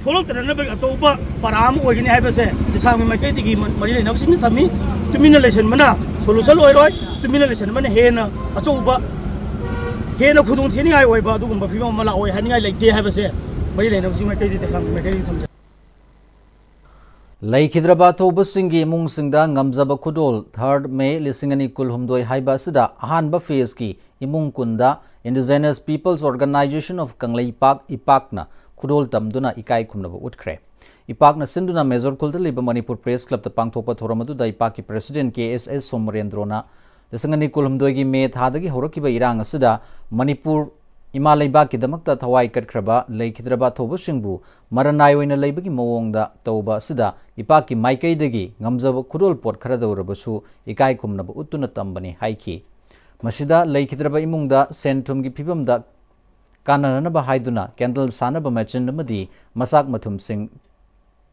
ꯊꯣꯛꯂꯛꯇꯅꯕꯒꯤ ꯑꯆꯧꯕ ꯄꯔꯥ ꯑꯃ ꯑꯣꯏꯒꯅꯤ ꯍꯥꯏꯕꯁꯦ ꯂꯩꯁꯥꯡꯒꯤ ꯃꯥꯏꯀꯩꯗꯒꯤ ꯃ-, ꯃꯔꯤ ꯂꯩꯅꯕꯁꯤꯡꯅ ꯊꯝꯃꯤ꯫ ꯇꯨꯃꯤꯟꯅ ꯂꯩꯁꯟꯕꯅ solution ꯑꯣꯏꯔꯣꯏ꯫ ꯇꯨꯃꯤꯟꯅ ꯂꯩꯁꯟꯕꯅ ꯍꯦꯟꯅ ꯑꯆꯧꯕ, ꯍꯦꯟꯅ ꯈꯨꯗꯣꯡ ꯊꯤꯅꯤꯡꯉꯥꯏ ꯑꯣꯏꯕ ꯑꯗꯨꯒꯨꯝꯕ ꯐꯤꯕꯝ ꯑꯃ ꯂꯥꯛꯑꯣꯏ ꯍꯥꯏꯅꯤꯡꯉꯥꯏ ꯂꯩꯇꯦ ꯍꯥꯏꯕꯁꯦ ꯃꯔꯤ ꯂꯩꯅꯕꯁꯤꯡ ꯃꯥꯏꯀꯩꯗꯒꯤ, ꯂꯩꯁꯥꯡꯒꯤ ꯃꯥꯏꯀꯩꯗꯒꯤ ꯊꯝꯖꯒꯦ꯫ ꯂꯩꯈꯤꯗ꯭ꯔꯕ ꯑꯊꯧꯕꯁꯤꯡꯒꯤ ꯏꯃꯨꯡꯁꯤꯡꯗ ꯉꯝꯖꯕ ꯈꯨꯗꯣꯜ꯫ Third May ꯂꯤꯁꯤꯡ ꯑꯅꯤ ꯀꯨꯟꯍꯨꯝꯗꯣꯏ ꯍꯥꯏꯕ ꯑꯁꯤꯗ ꯑꯍꯥꯟꯕ phaseꯀꯤ ꯏꯃꯨꯡ ꯀꯨꯟꯗ Indigenous Peoples Organisation of Kangleipak, ꯏꯄꯥꯛꯅ ꯈꯨꯗꯣꯜ ꯇꯝꯗꯨꯅ ꯏꯀꯥꯏ ꯈꯨꯝꯅꯕ ꯎꯠꯈ꯭ꯔꯦ꯫ ꯏꯄꯥꯛꯅ ꯁꯤꯟꯗꯨꯅ ꯃꯦꯖꯣꯔ ꯈꯨꯜꯗ ꯂꯩꯕ ꯃꯅꯤꯄꯨꯔ Press Clubꯇ ꯄꯥꯡꯊꯣꯛꯄ ꯊꯧꯔꯝ ꯑꯗꯨꯗ ꯏꯄꯥꯛꯀꯤ President ꯀꯦ ꯑꯦꯁ ꯑꯦꯁ ꯁꯣꯃꯔꯦꯟꯗ꯭ꯔꯣꯅ ꯂꯤꯁꯤꯡ ꯑꯅꯤ ꯀꯨꯟꯍꯨꯝꯗꯣꯏꯒꯤ May ꯊꯥꯗꯒꯤ ꯍꯧꯔꯛꯈꯤꯕ ꯏꯔꯥꯡ ꯑꯁꯤꯗ ꯃꯅꯤꯄꯨꯔ ꯏꯃꯥ ꯂꯩꯕꯥꯛꯀꯤꯗꯃꯛꯇ ꯊꯋꯥꯏ ꯀꯠꯈ꯭ꯔꯕ ꯂꯩꯈꯤꯗ꯭ꯔꯕ ꯑꯊꯧꯕꯁꯤꯡꯕꯨ ꯃꯔꯅꯥꯏ ꯑꯣꯏꯅ ꯂꯩꯕꯒꯤ ꯃꯑꯣꯡꯗ ꯇꯧꯕ ꯑꯁꯤꯗ ꯏꯄꯥꯛꯀꯤ ꯃꯥꯏꯀꯩꯗꯒꯤ ꯉꯝꯖꯕ ꯈꯨꯗꯣꯜ ꯄꯣꯠ ꯈꯔꯗ ꯑꯣꯏꯔꯕꯁꯨ ꯏꯀꯥꯏ ꯈꯨꯝꯅꯕ ꯎꯠꯇꯨꯅ ꯇꯝꯕꯅꯤ ꯍꯥꯏꯈꯤ꯫ ꯃꯁꯤꯗ ꯂꯩꯈꯤꯗ꯭ꯔꯕ ꯏꯃꯨꯡꯗ ꯁꯦꯟ ꯊꯨꯝꯒꯤ ꯐꯤꯕꯝꯗ ꯀꯥꯟꯅꯅꯕ ꯍꯥꯏꯗꯨꯅ candle ꯁꯥꯅꯕ machine ꯑꯃꯗꯤ ꯃꯆꯥꯛ ꯃꯊꯨꯝꯁꯤꯡ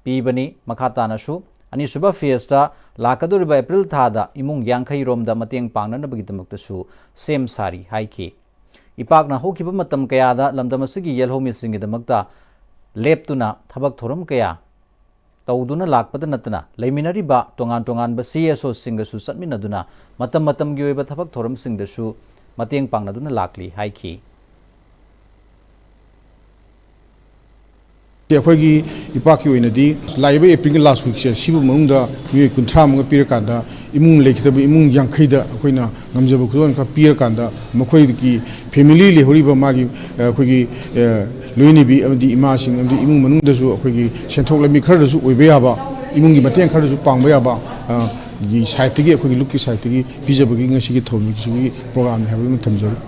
ꯄꯤꯕꯅꯤ꯫ ꯃꯈꯥ ꯇꯥꯅꯁꯨ ꯑꯅꯤꯁꯨꯕ phaseꯇ ꯂꯥꯛꯀꯗꯧꯔꯤꯕ April ꯊꯥꯗ ꯏꯃꯨꯡ ꯌꯥꯡꯈꯩ ꯔꯣꯝꯗ ꯃꯇꯦꯡ ꯄꯥꯡꯅꯅꯕꯒꯤꯗꯃꯛꯇꯁꯨ ꯁꯦꯝ ꯁꯥꯔꯤ ꯍꯥꯏꯈꯤ꯫ ꯏꯄꯥꯛꯅ ꯍꯧꯈꯤꯕ ꯃꯇꯝ ꯀꯌꯥꯗ ꯂꯝꯗꯝ ꯑꯁꯤꯒꯤ ꯌꯦꯜꯍꯧꯃꯤꯁꯤꯡꯒꯤꯗꯃꯛꯇ ꯂꯦꯞꯇꯨꯅ ꯊꯕꯛ ꯊꯧꯔꯝ ꯀꯌꯥ ꯇꯧꯗꯨꯅ ꯂꯥꯛꯄꯗ ꯅꯠꯇꯅ ꯂꯩꯃꯤꯟꯅꯔꯤꯕ ꯇꯣꯉꯥꯟ ꯇꯣꯉꯥꯟꯕ C S Oꯁꯤꯡꯒꯁꯨ ꯆꯠꯃꯤꯟꯅꯗꯨꯅ ꯃꯇꯝ ꯃꯇꯝꯒꯤ ꯑꯣꯏꯕ ꯊꯕꯛ ꯊꯧꯔꯝꯁꯤꯡꯗꯁꯨ ꯃꯇꯦꯡ ꯄꯥꯡꯅꯗꯨꯅ ꯂꯥꯛꯂꯤ ꯍꯥꯏꯈꯤ꯫ ꯑꯩꯈꯣꯏꯒꯤ ꯏꯄꯥꯛꯀꯤ ꯑꯣꯏꯅꯗꯤ ꯂꯥꯛꯏꯕ Aprilꯒꯤ last weekꯁꯦ ꯁꯤꯕꯨ ꯃꯅꯨꯡꯗ ꯃꯤꯑꯣꯏ ꯀꯨꯟꯊ꯭ꯔꯥ ꯑꯃꯒ ꯄꯤꯔꯀꯥꯟꯗ ꯏꯃꯨꯡ ꯂꯩꯈꯤꯗꯕ ꯏꯃꯨꯡ ꯌꯥꯡꯈꯩꯗ ꯑꯩꯈꯣꯏꯅ ꯉꯝꯖꯕ ꯈꯨꯗꯣꯜ ꯈꯔ ꯄꯤꯔꯀꯥꯟꯗ ꯃꯈꯣꯏꯒꯤ family ꯂꯩꯍꯧꯔꯤꯕ ꯃꯥꯒꯤ, ꯑ, ꯑꯩꯈꯣꯏꯒꯤ, ꯑ, ꯂꯣꯏꯅꯕꯤ ꯑꯃꯗꯤ ꯏꯃꯥꯁꯤꯡ ꯑꯃꯗꯤ ꯏꯃꯨꯡ ꯃꯅꯨꯡꯗꯁꯨ ꯑꯩꯈꯣꯏꯒꯤ ꯁꯦꯟꯊꯣꯛ ꯂꯝꯕꯤ ꯈꯔꯗꯁꯨ ꯑꯣꯏꯕ ꯌꯥꯕ, ꯏꯃꯨꯡꯒꯤ ꯃꯇꯦꯡ ꯈꯔꯗꯁꯨ ꯄꯥꯡꯕ ꯌꯥꯕ, ꯑ, ꯒꯤ sideꯇꯒꯤ, ꯑꯩꯈꯣꯏꯒꯤ ꯂꯨꯞꯀꯤ sideꯇꯒꯤ ꯄꯤꯖꯕꯒꯤ ꯉꯁꯤꯒꯤ ꯊꯧꯔꯝꯁꯤꯒꯤ programꯅꯤ ꯍꯥꯏꯕꯗꯨꯃ ꯊꯝꯖꯔꯤ꯫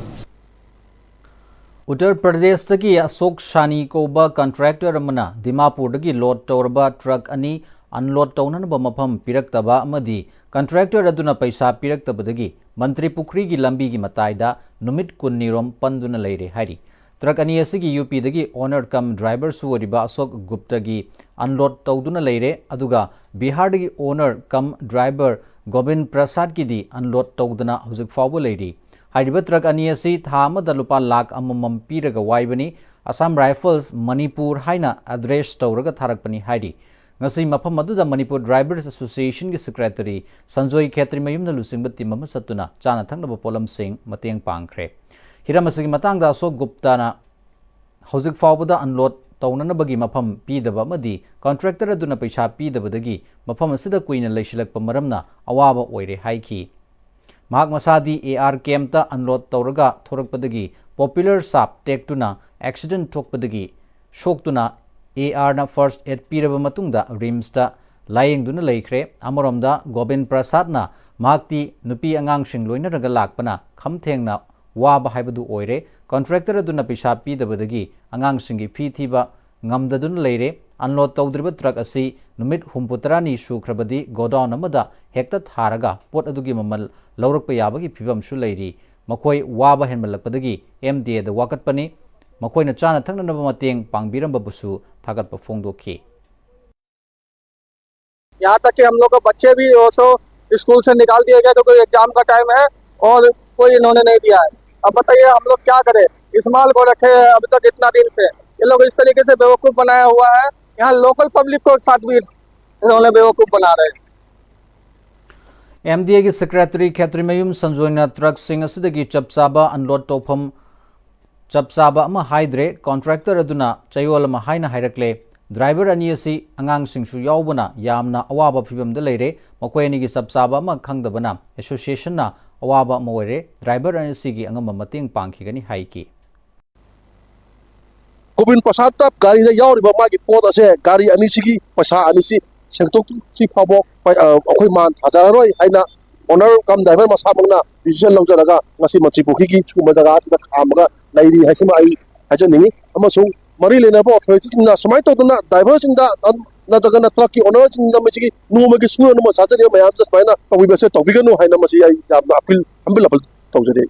ꯎꯠꯇꯔ ꯄ꯭ꯔꯗꯦꯁꯇꯒꯤ ꯑꯁꯣꯛ ꯁꯥꯅꯤ ꯀꯧꯕ contractor ꯑꯃꯅ ꯗꯤꯃꯥꯄꯨꯔꯗꯒꯤ load ꯇꯧꯔꯕ truck ꯑꯅꯤ unload ꯇꯧꯅꯅꯕ ꯃꯐꯝ ꯄꯤꯔꯛꯇꯕ ꯑꯃꯗꯤ contractor ꯑꯗꯨꯅ ꯄꯩꯁꯥ ꯄꯤꯔꯛꯇꯕꯗꯒꯤ ꯃꯟꯇ꯭ꯔꯤ ꯄꯨꯈ꯭ꯔꯤꯒꯤ ꯂꯝꯕꯤꯒꯤ ꯃꯇꯥꯏꯗ ꯅꯨꯃꯤꯠ ꯀꯨꯟꯅꯤꯔꯣꯝ ꯄꯟꯗꯨꯅ ꯂꯩꯔꯦ ꯍꯥꯏꯔꯤ꯫ Truck ꯑꯅꯤ ꯑꯁꯤꯒꯤ UPꯗꯒꯤ owner cum driverꯁꯨ ꯑꯣꯏꯔꯤꯕ ꯑꯁꯣꯛ ꯒꯨꯞꯇꯒꯤ unload ꯇꯧꯗꯨꯅ ꯂꯩꯔꯦ, ꯑꯗꯨꯒ ꯕꯤꯍꯥꯔꯗꯒꯤ owner cum driver Gobin ꯄ꯭ꯔꯁꯥꯗꯀꯤꯗꯤ unload ꯇꯧꯗꯅ ꯍꯧꯖꯤꯛ ꯐꯥꯎꯕ ꯂꯩꯔꯤ꯫ ꯍꯥꯏꯔꯤꯕ truck ꯑꯅꯤ ꯑꯁꯤ ꯊꯥ ꯑꯃꯗ ꯂꯨꯄꯥ ꯂꯥꯈ ꯑꯃꯃꯝ ꯄꯤꯔꯒ ꯋꯥꯏꯕꯅꯤ꯫ Assam Rifles Manipur ꯍꯥꯏꯅ ꯑꯦꯗ꯭ꯔꯦꯁ ꯇꯧꯔꯒ ꯊꯥꯔꯛꯄꯅꯤ ꯍꯥꯏꯔꯤ꯫ ꯉꯁꯤ ꯃꯐꯝ ꯑꯗꯨꯗ ꯃꯅꯤꯄꯨꯔ ꯗ꯭ꯔꯥꯏꯚꯔꯁ ꯑꯦꯁꯣꯁꯤꯌꯦꯁꯟꯒꯤ ꯁꯦꯀ꯭ꯔꯦꯇꯔꯤ ꯁꯟꯖꯣꯏ ꯈꯦꯇ꯭ꯔꯤꯃꯌꯨꯝꯅ ꯂꯨꯆꯤꯡꯕ ꯇꯤꯝ ꯑꯃ ꯆꯠꯇꯨꯅ ꯆꯥꯅ ꯊꯛꯅꯕ ꯄꯣꯠꯂꯝꯁꯤꯡ ꯃꯇꯦꯡ ꯄꯥꯡꯈ꯭ꯔꯦ꯫ ꯍꯤꯔꯝ ꯑꯁꯤꯒꯤ ꯃꯇꯥꯡꯗ ꯑꯁꯣꯛ ꯒꯨꯞꯇꯥꯅ ꯍꯧꯖꯤꯛ ꯐꯥꯎꯕꯗ ꯑꯟꯂꯣꯗ ꯇꯧꯅꯅꯕꯒꯤ ꯃꯐꯝ ꯄꯤꯗꯕ ꯑꯃꯗꯤ ꯀꯟꯇ꯭ꯔꯦꯛꯇꯔ ꯑꯗꯨꯅ ꯄꯩꯁꯥ ꯄꯤꯗꯕꯗꯒꯤ ꯃꯐꯝ ꯑꯁꯤꯗ ꯀꯨꯏꯅ ꯂꯩꯁꯤꯜꯂꯛꯄ ꯃꯔꯝꯅ ꯑꯋꯥꯕ ꯑꯣꯏꯔꯦ ꯍꯥꯏꯈꯤ꯫ ꯃꯍꯥꯛ ꯃꯁꯥꯗꯤ ꯑꯦ ꯑꯥꯔ ꯀꯦꯝꯞꯇ ꯑꯟꯂꯣꯗ ꯇꯧꯔꯒ ꯊꯣꯔꯛꯄꯗꯒꯤ ꯄꯣꯄꯨꯂꯔ ꯁꯥꯞ ꯇꯦꯛꯇꯨꯅ ꯑꯦꯛꯁꯤꯗꯦꯟ ꯊꯣꯛꯄꯗꯒꯤ ꯁꯣꯛꯇꯨꯅ ꯑꯦ ꯑꯥꯔꯅ ꯐꯥꯔꯁ ꯑꯦꯗ ꯄꯤꯔꯕ ꯃꯇꯨꯡꯗ ꯔꯤꯝꯁꯇ ꯂꯥꯌꯦꯡꯗꯨꯅ ꯂꯩꯈ꯭ꯔꯦ꯫ ꯑꯃꯔꯣꯝꯗ ꯒꯣꯕꯤꯟ ꯄ꯭ꯔꯁꯥꯗꯅ ꯃꯍꯥꯛꯇꯤ ꯅꯨꯄꯤ ꯑꯉꯥꯡꯁꯤꯡ ꯂꯣꯏꯅꯔꯒ ꯂꯥꯛꯄꯅ ꯈꯝ ꯊꯦꯡꯅ ꯋꯥꯕ ꯍꯥꯏꯕꯗꯨ ꯑꯣꯏꯔꯦ꯫ ꯀꯟꯇ꯭ꯔꯦꯛꯇꯔ ꯑꯗꯨꯅ ꯄꯩꯁꯥ ꯄꯤꯗꯕꯗꯒꯤ ꯑꯉꯥꯡꯁꯤꯡꯒꯤ ꯐꯤ ꯊꯤꯕ ꯉꯝꯗꯗꯨꯅ ꯂꯩꯔꯦ꯫ ꯑꯟꯂꯣꯗ ꯇꯧꯗ꯭ꯔꯤꯕ ꯇ꯭ꯔꯛ ꯑꯁꯤ ꯅꯨꯃꯤꯠ ꯍꯨꯝꯐꯨ ꯇꯔꯥꯅꯤ ꯁꯨꯈ꯭ꯔꯕꯗꯤ ꯒꯣꯗꯥꯎꯟ ꯑꯃꯗ ꯍꯦꯛꯇ ꯊꯥꯔꯒ ꯄꯣꯠ ꯑꯗꯨꯒꯤ ꯃꯃꯜ ꯂꯧꯔꯛꯄ ꯌꯥꯕꯒꯤ ꯐꯤꯕꯝꯁꯨ ꯂꯩꯔꯤ꯫ ꯃꯈꯣꯏ ꯋꯥꯕ ꯍꯦꯟꯃꯜꯂꯛꯄꯗꯒꯤ ꯑꯦꯝ ꯗꯤ ꯑꯦꯗ ꯋꯥꯀꯠꯄꯅꯤ꯫ ꯃꯈꯣꯏꯅ ꯆꯥꯅ ꯊꯛꯅꯅꯕ ꯃꯇꯦꯡ ꯄꯥꯡꯕꯤꯔꯝꯕꯕꯨꯁꯨ ꯊꯥꯒꯠꯄ ꯐꯣꯡꯗꯣꯛꯈꯤ꯫ यहाँ तक कि हम लोग का बच्चे भी वो सो स्कूल से निकाल दिए गए, क्योंकि एग्जाम का टाइम है और कोई इन्होंने नहीं दिया है। अब बताइए, हम लोग क्या करें? इस माल को रखे हैं अभी तक इतना दिन से, ये लोग इस तरीके से बेवकूफ बनाया हुआ है। यहाँ लोकल पब्लिक को साथ भी इन्होंने बेवकूफ बना रहे हैं। ꯑꯦꯝ ꯗꯤ ꯑꯦꯒꯤ ꯁꯦꯀ꯭ꯔꯦꯇꯔꯤ ꯈꯦꯇ꯭ꯔꯤꯃꯌꯨꯝ ꯁꯟꯖꯣꯏꯅ ꯇ꯭ꯔꯛꯁꯤꯡ ꯑꯁꯤꯗꯒꯤ ꯆꯞ ꯆꯥꯕ ꯑꯟꯂꯣꯗ ꯇꯧꯐꯝ ꯆꯞ ꯆꯥꯕ ꯑꯃ ꯍꯥꯏꯗ꯭ꯔꯦ꯫ ꯀꯣꯟꯇ꯭ꯔꯦꯛꯇꯔ ꯑꯗꯨꯅ ꯆꯌꯣꯜ ꯑꯃ ꯍꯥꯏꯅ ꯍꯥꯏꯔꯛꯂꯦ꯫ ꯗ꯭ꯔꯥꯏꯚꯔ ꯑꯅꯤ ꯑꯁꯤ ꯑꯉꯥꯡꯁꯤꯡꯁꯨ ꯌꯥꯎꯕꯅ ꯌꯥꯝꯅ ꯑꯋꯥꯕ ꯐꯤꯕꯝꯗ ꯂꯩꯔꯦ꯫ ꯃꯈꯣꯏ ꯑꯅꯤꯒꯤ ꯆꯞ ꯆꯥꯕ ꯑꯃ ꯈꯪꯗꯕꯅ ꯑꯦꯁꯣꯁꯤꯌꯦꯁꯟꯅ ꯑꯋꯥꯕ ꯑꯃ ꯑꯣꯏꯔꯦ꯫ ꯗ꯭ꯔꯥꯏꯚꯔ ꯑꯅꯤꯁꯤꯒꯤ ꯑꯉꯝꯕ ꯃꯇꯦꯡ ꯄꯥꯡꯈꯤꯒꯅꯤ ꯍꯥꯏꯈꯤ꯫ ꯒꯣꯕꯤꯟ ꯄ꯭ꯔꯁꯥꯗꯇ ꯒꯥꯔꯤꯗ ꯌꯥꯎꯔꯤꯕ ꯃꯥꯒꯤ ꯄꯣꯠ ꯑꯁꯦ, ꯒꯥꯔꯤ ꯑꯅꯤꯁꯤꯒꯤ ꯄꯩꯁꯥ ꯑꯅꯤꯁꯤ ꯁꯦꯡꯗꯣꯛꯇ꯭ꯔꯤ ꯐꯥꯎꯕ ꯑꯩꯈꯣꯏ ꯃꯥꯟ ꯊꯥꯖꯔꯔꯣꯏ ꯍꯥꯏꯅ ꯑꯣꯅꯔ ꯀꯝ ꯗ꯭ꯔꯥꯏꯚꯔ ꯃꯁꯥꯃꯛꯅ ꯗꯤꯁꯤꯖꯟ ꯂꯧꯖꯔꯒ ꯉꯁꯤ ꯃꯟꯇ꯭ꯔꯤ ꯄꯨꯈ꯭ꯔꯤꯒꯤ ꯁꯤꯒꯨꯝꯕ ꯖꯒꯥ ꯑꯁꯤꯗ ꯈꯥꯝꯃꯒ ꯂꯩꯔꯤ ꯍꯥꯏꯁꯤꯃ ꯑꯩ ꯍꯥꯏꯖꯅꯤꯡꯉꯤ꯫ ꯑꯃꯁꯨꯡ ꯃꯔꯤ ꯂꯩꯅꯕ ꯑꯣꯊꯣꯔꯤꯇꯤꯁꯤꯡꯅ ꯁꯨꯃꯥꯏꯅ ꯇꯧꯗꯅ ꯗ꯭ꯔꯥꯏꯚꯔꯁꯤꯡꯗ ꯅꯠꯇ꯭ꯔꯒꯅ ꯇ꯭ꯔꯛꯀꯤ ꯑꯣꯅꯔꯁꯤꯡꯗ ꯃꯁꯤꯒꯤ ꯅꯣꯡꯃꯒꯤ ꯁꯨꯔ ꯅꯣꯝꯃ ꯆꯥꯖꯔꯤꯕ ꯃꯌꯥꯝꯁꯦ ꯁꯨꯃꯥꯏꯅ ꯇꯧꯕꯤꯕꯁꯦ ꯇꯧꯕꯤꯒꯅꯨ ꯍꯥꯏꯅ ꯃꯁꯤ ꯑꯩ ꯌꯥꯝꯅ ꯑꯄꯤꯜ, ꯍꯝꯕꯤꯜ ꯑꯄꯤꯜ ꯇꯧꯖꯔꯤ꯫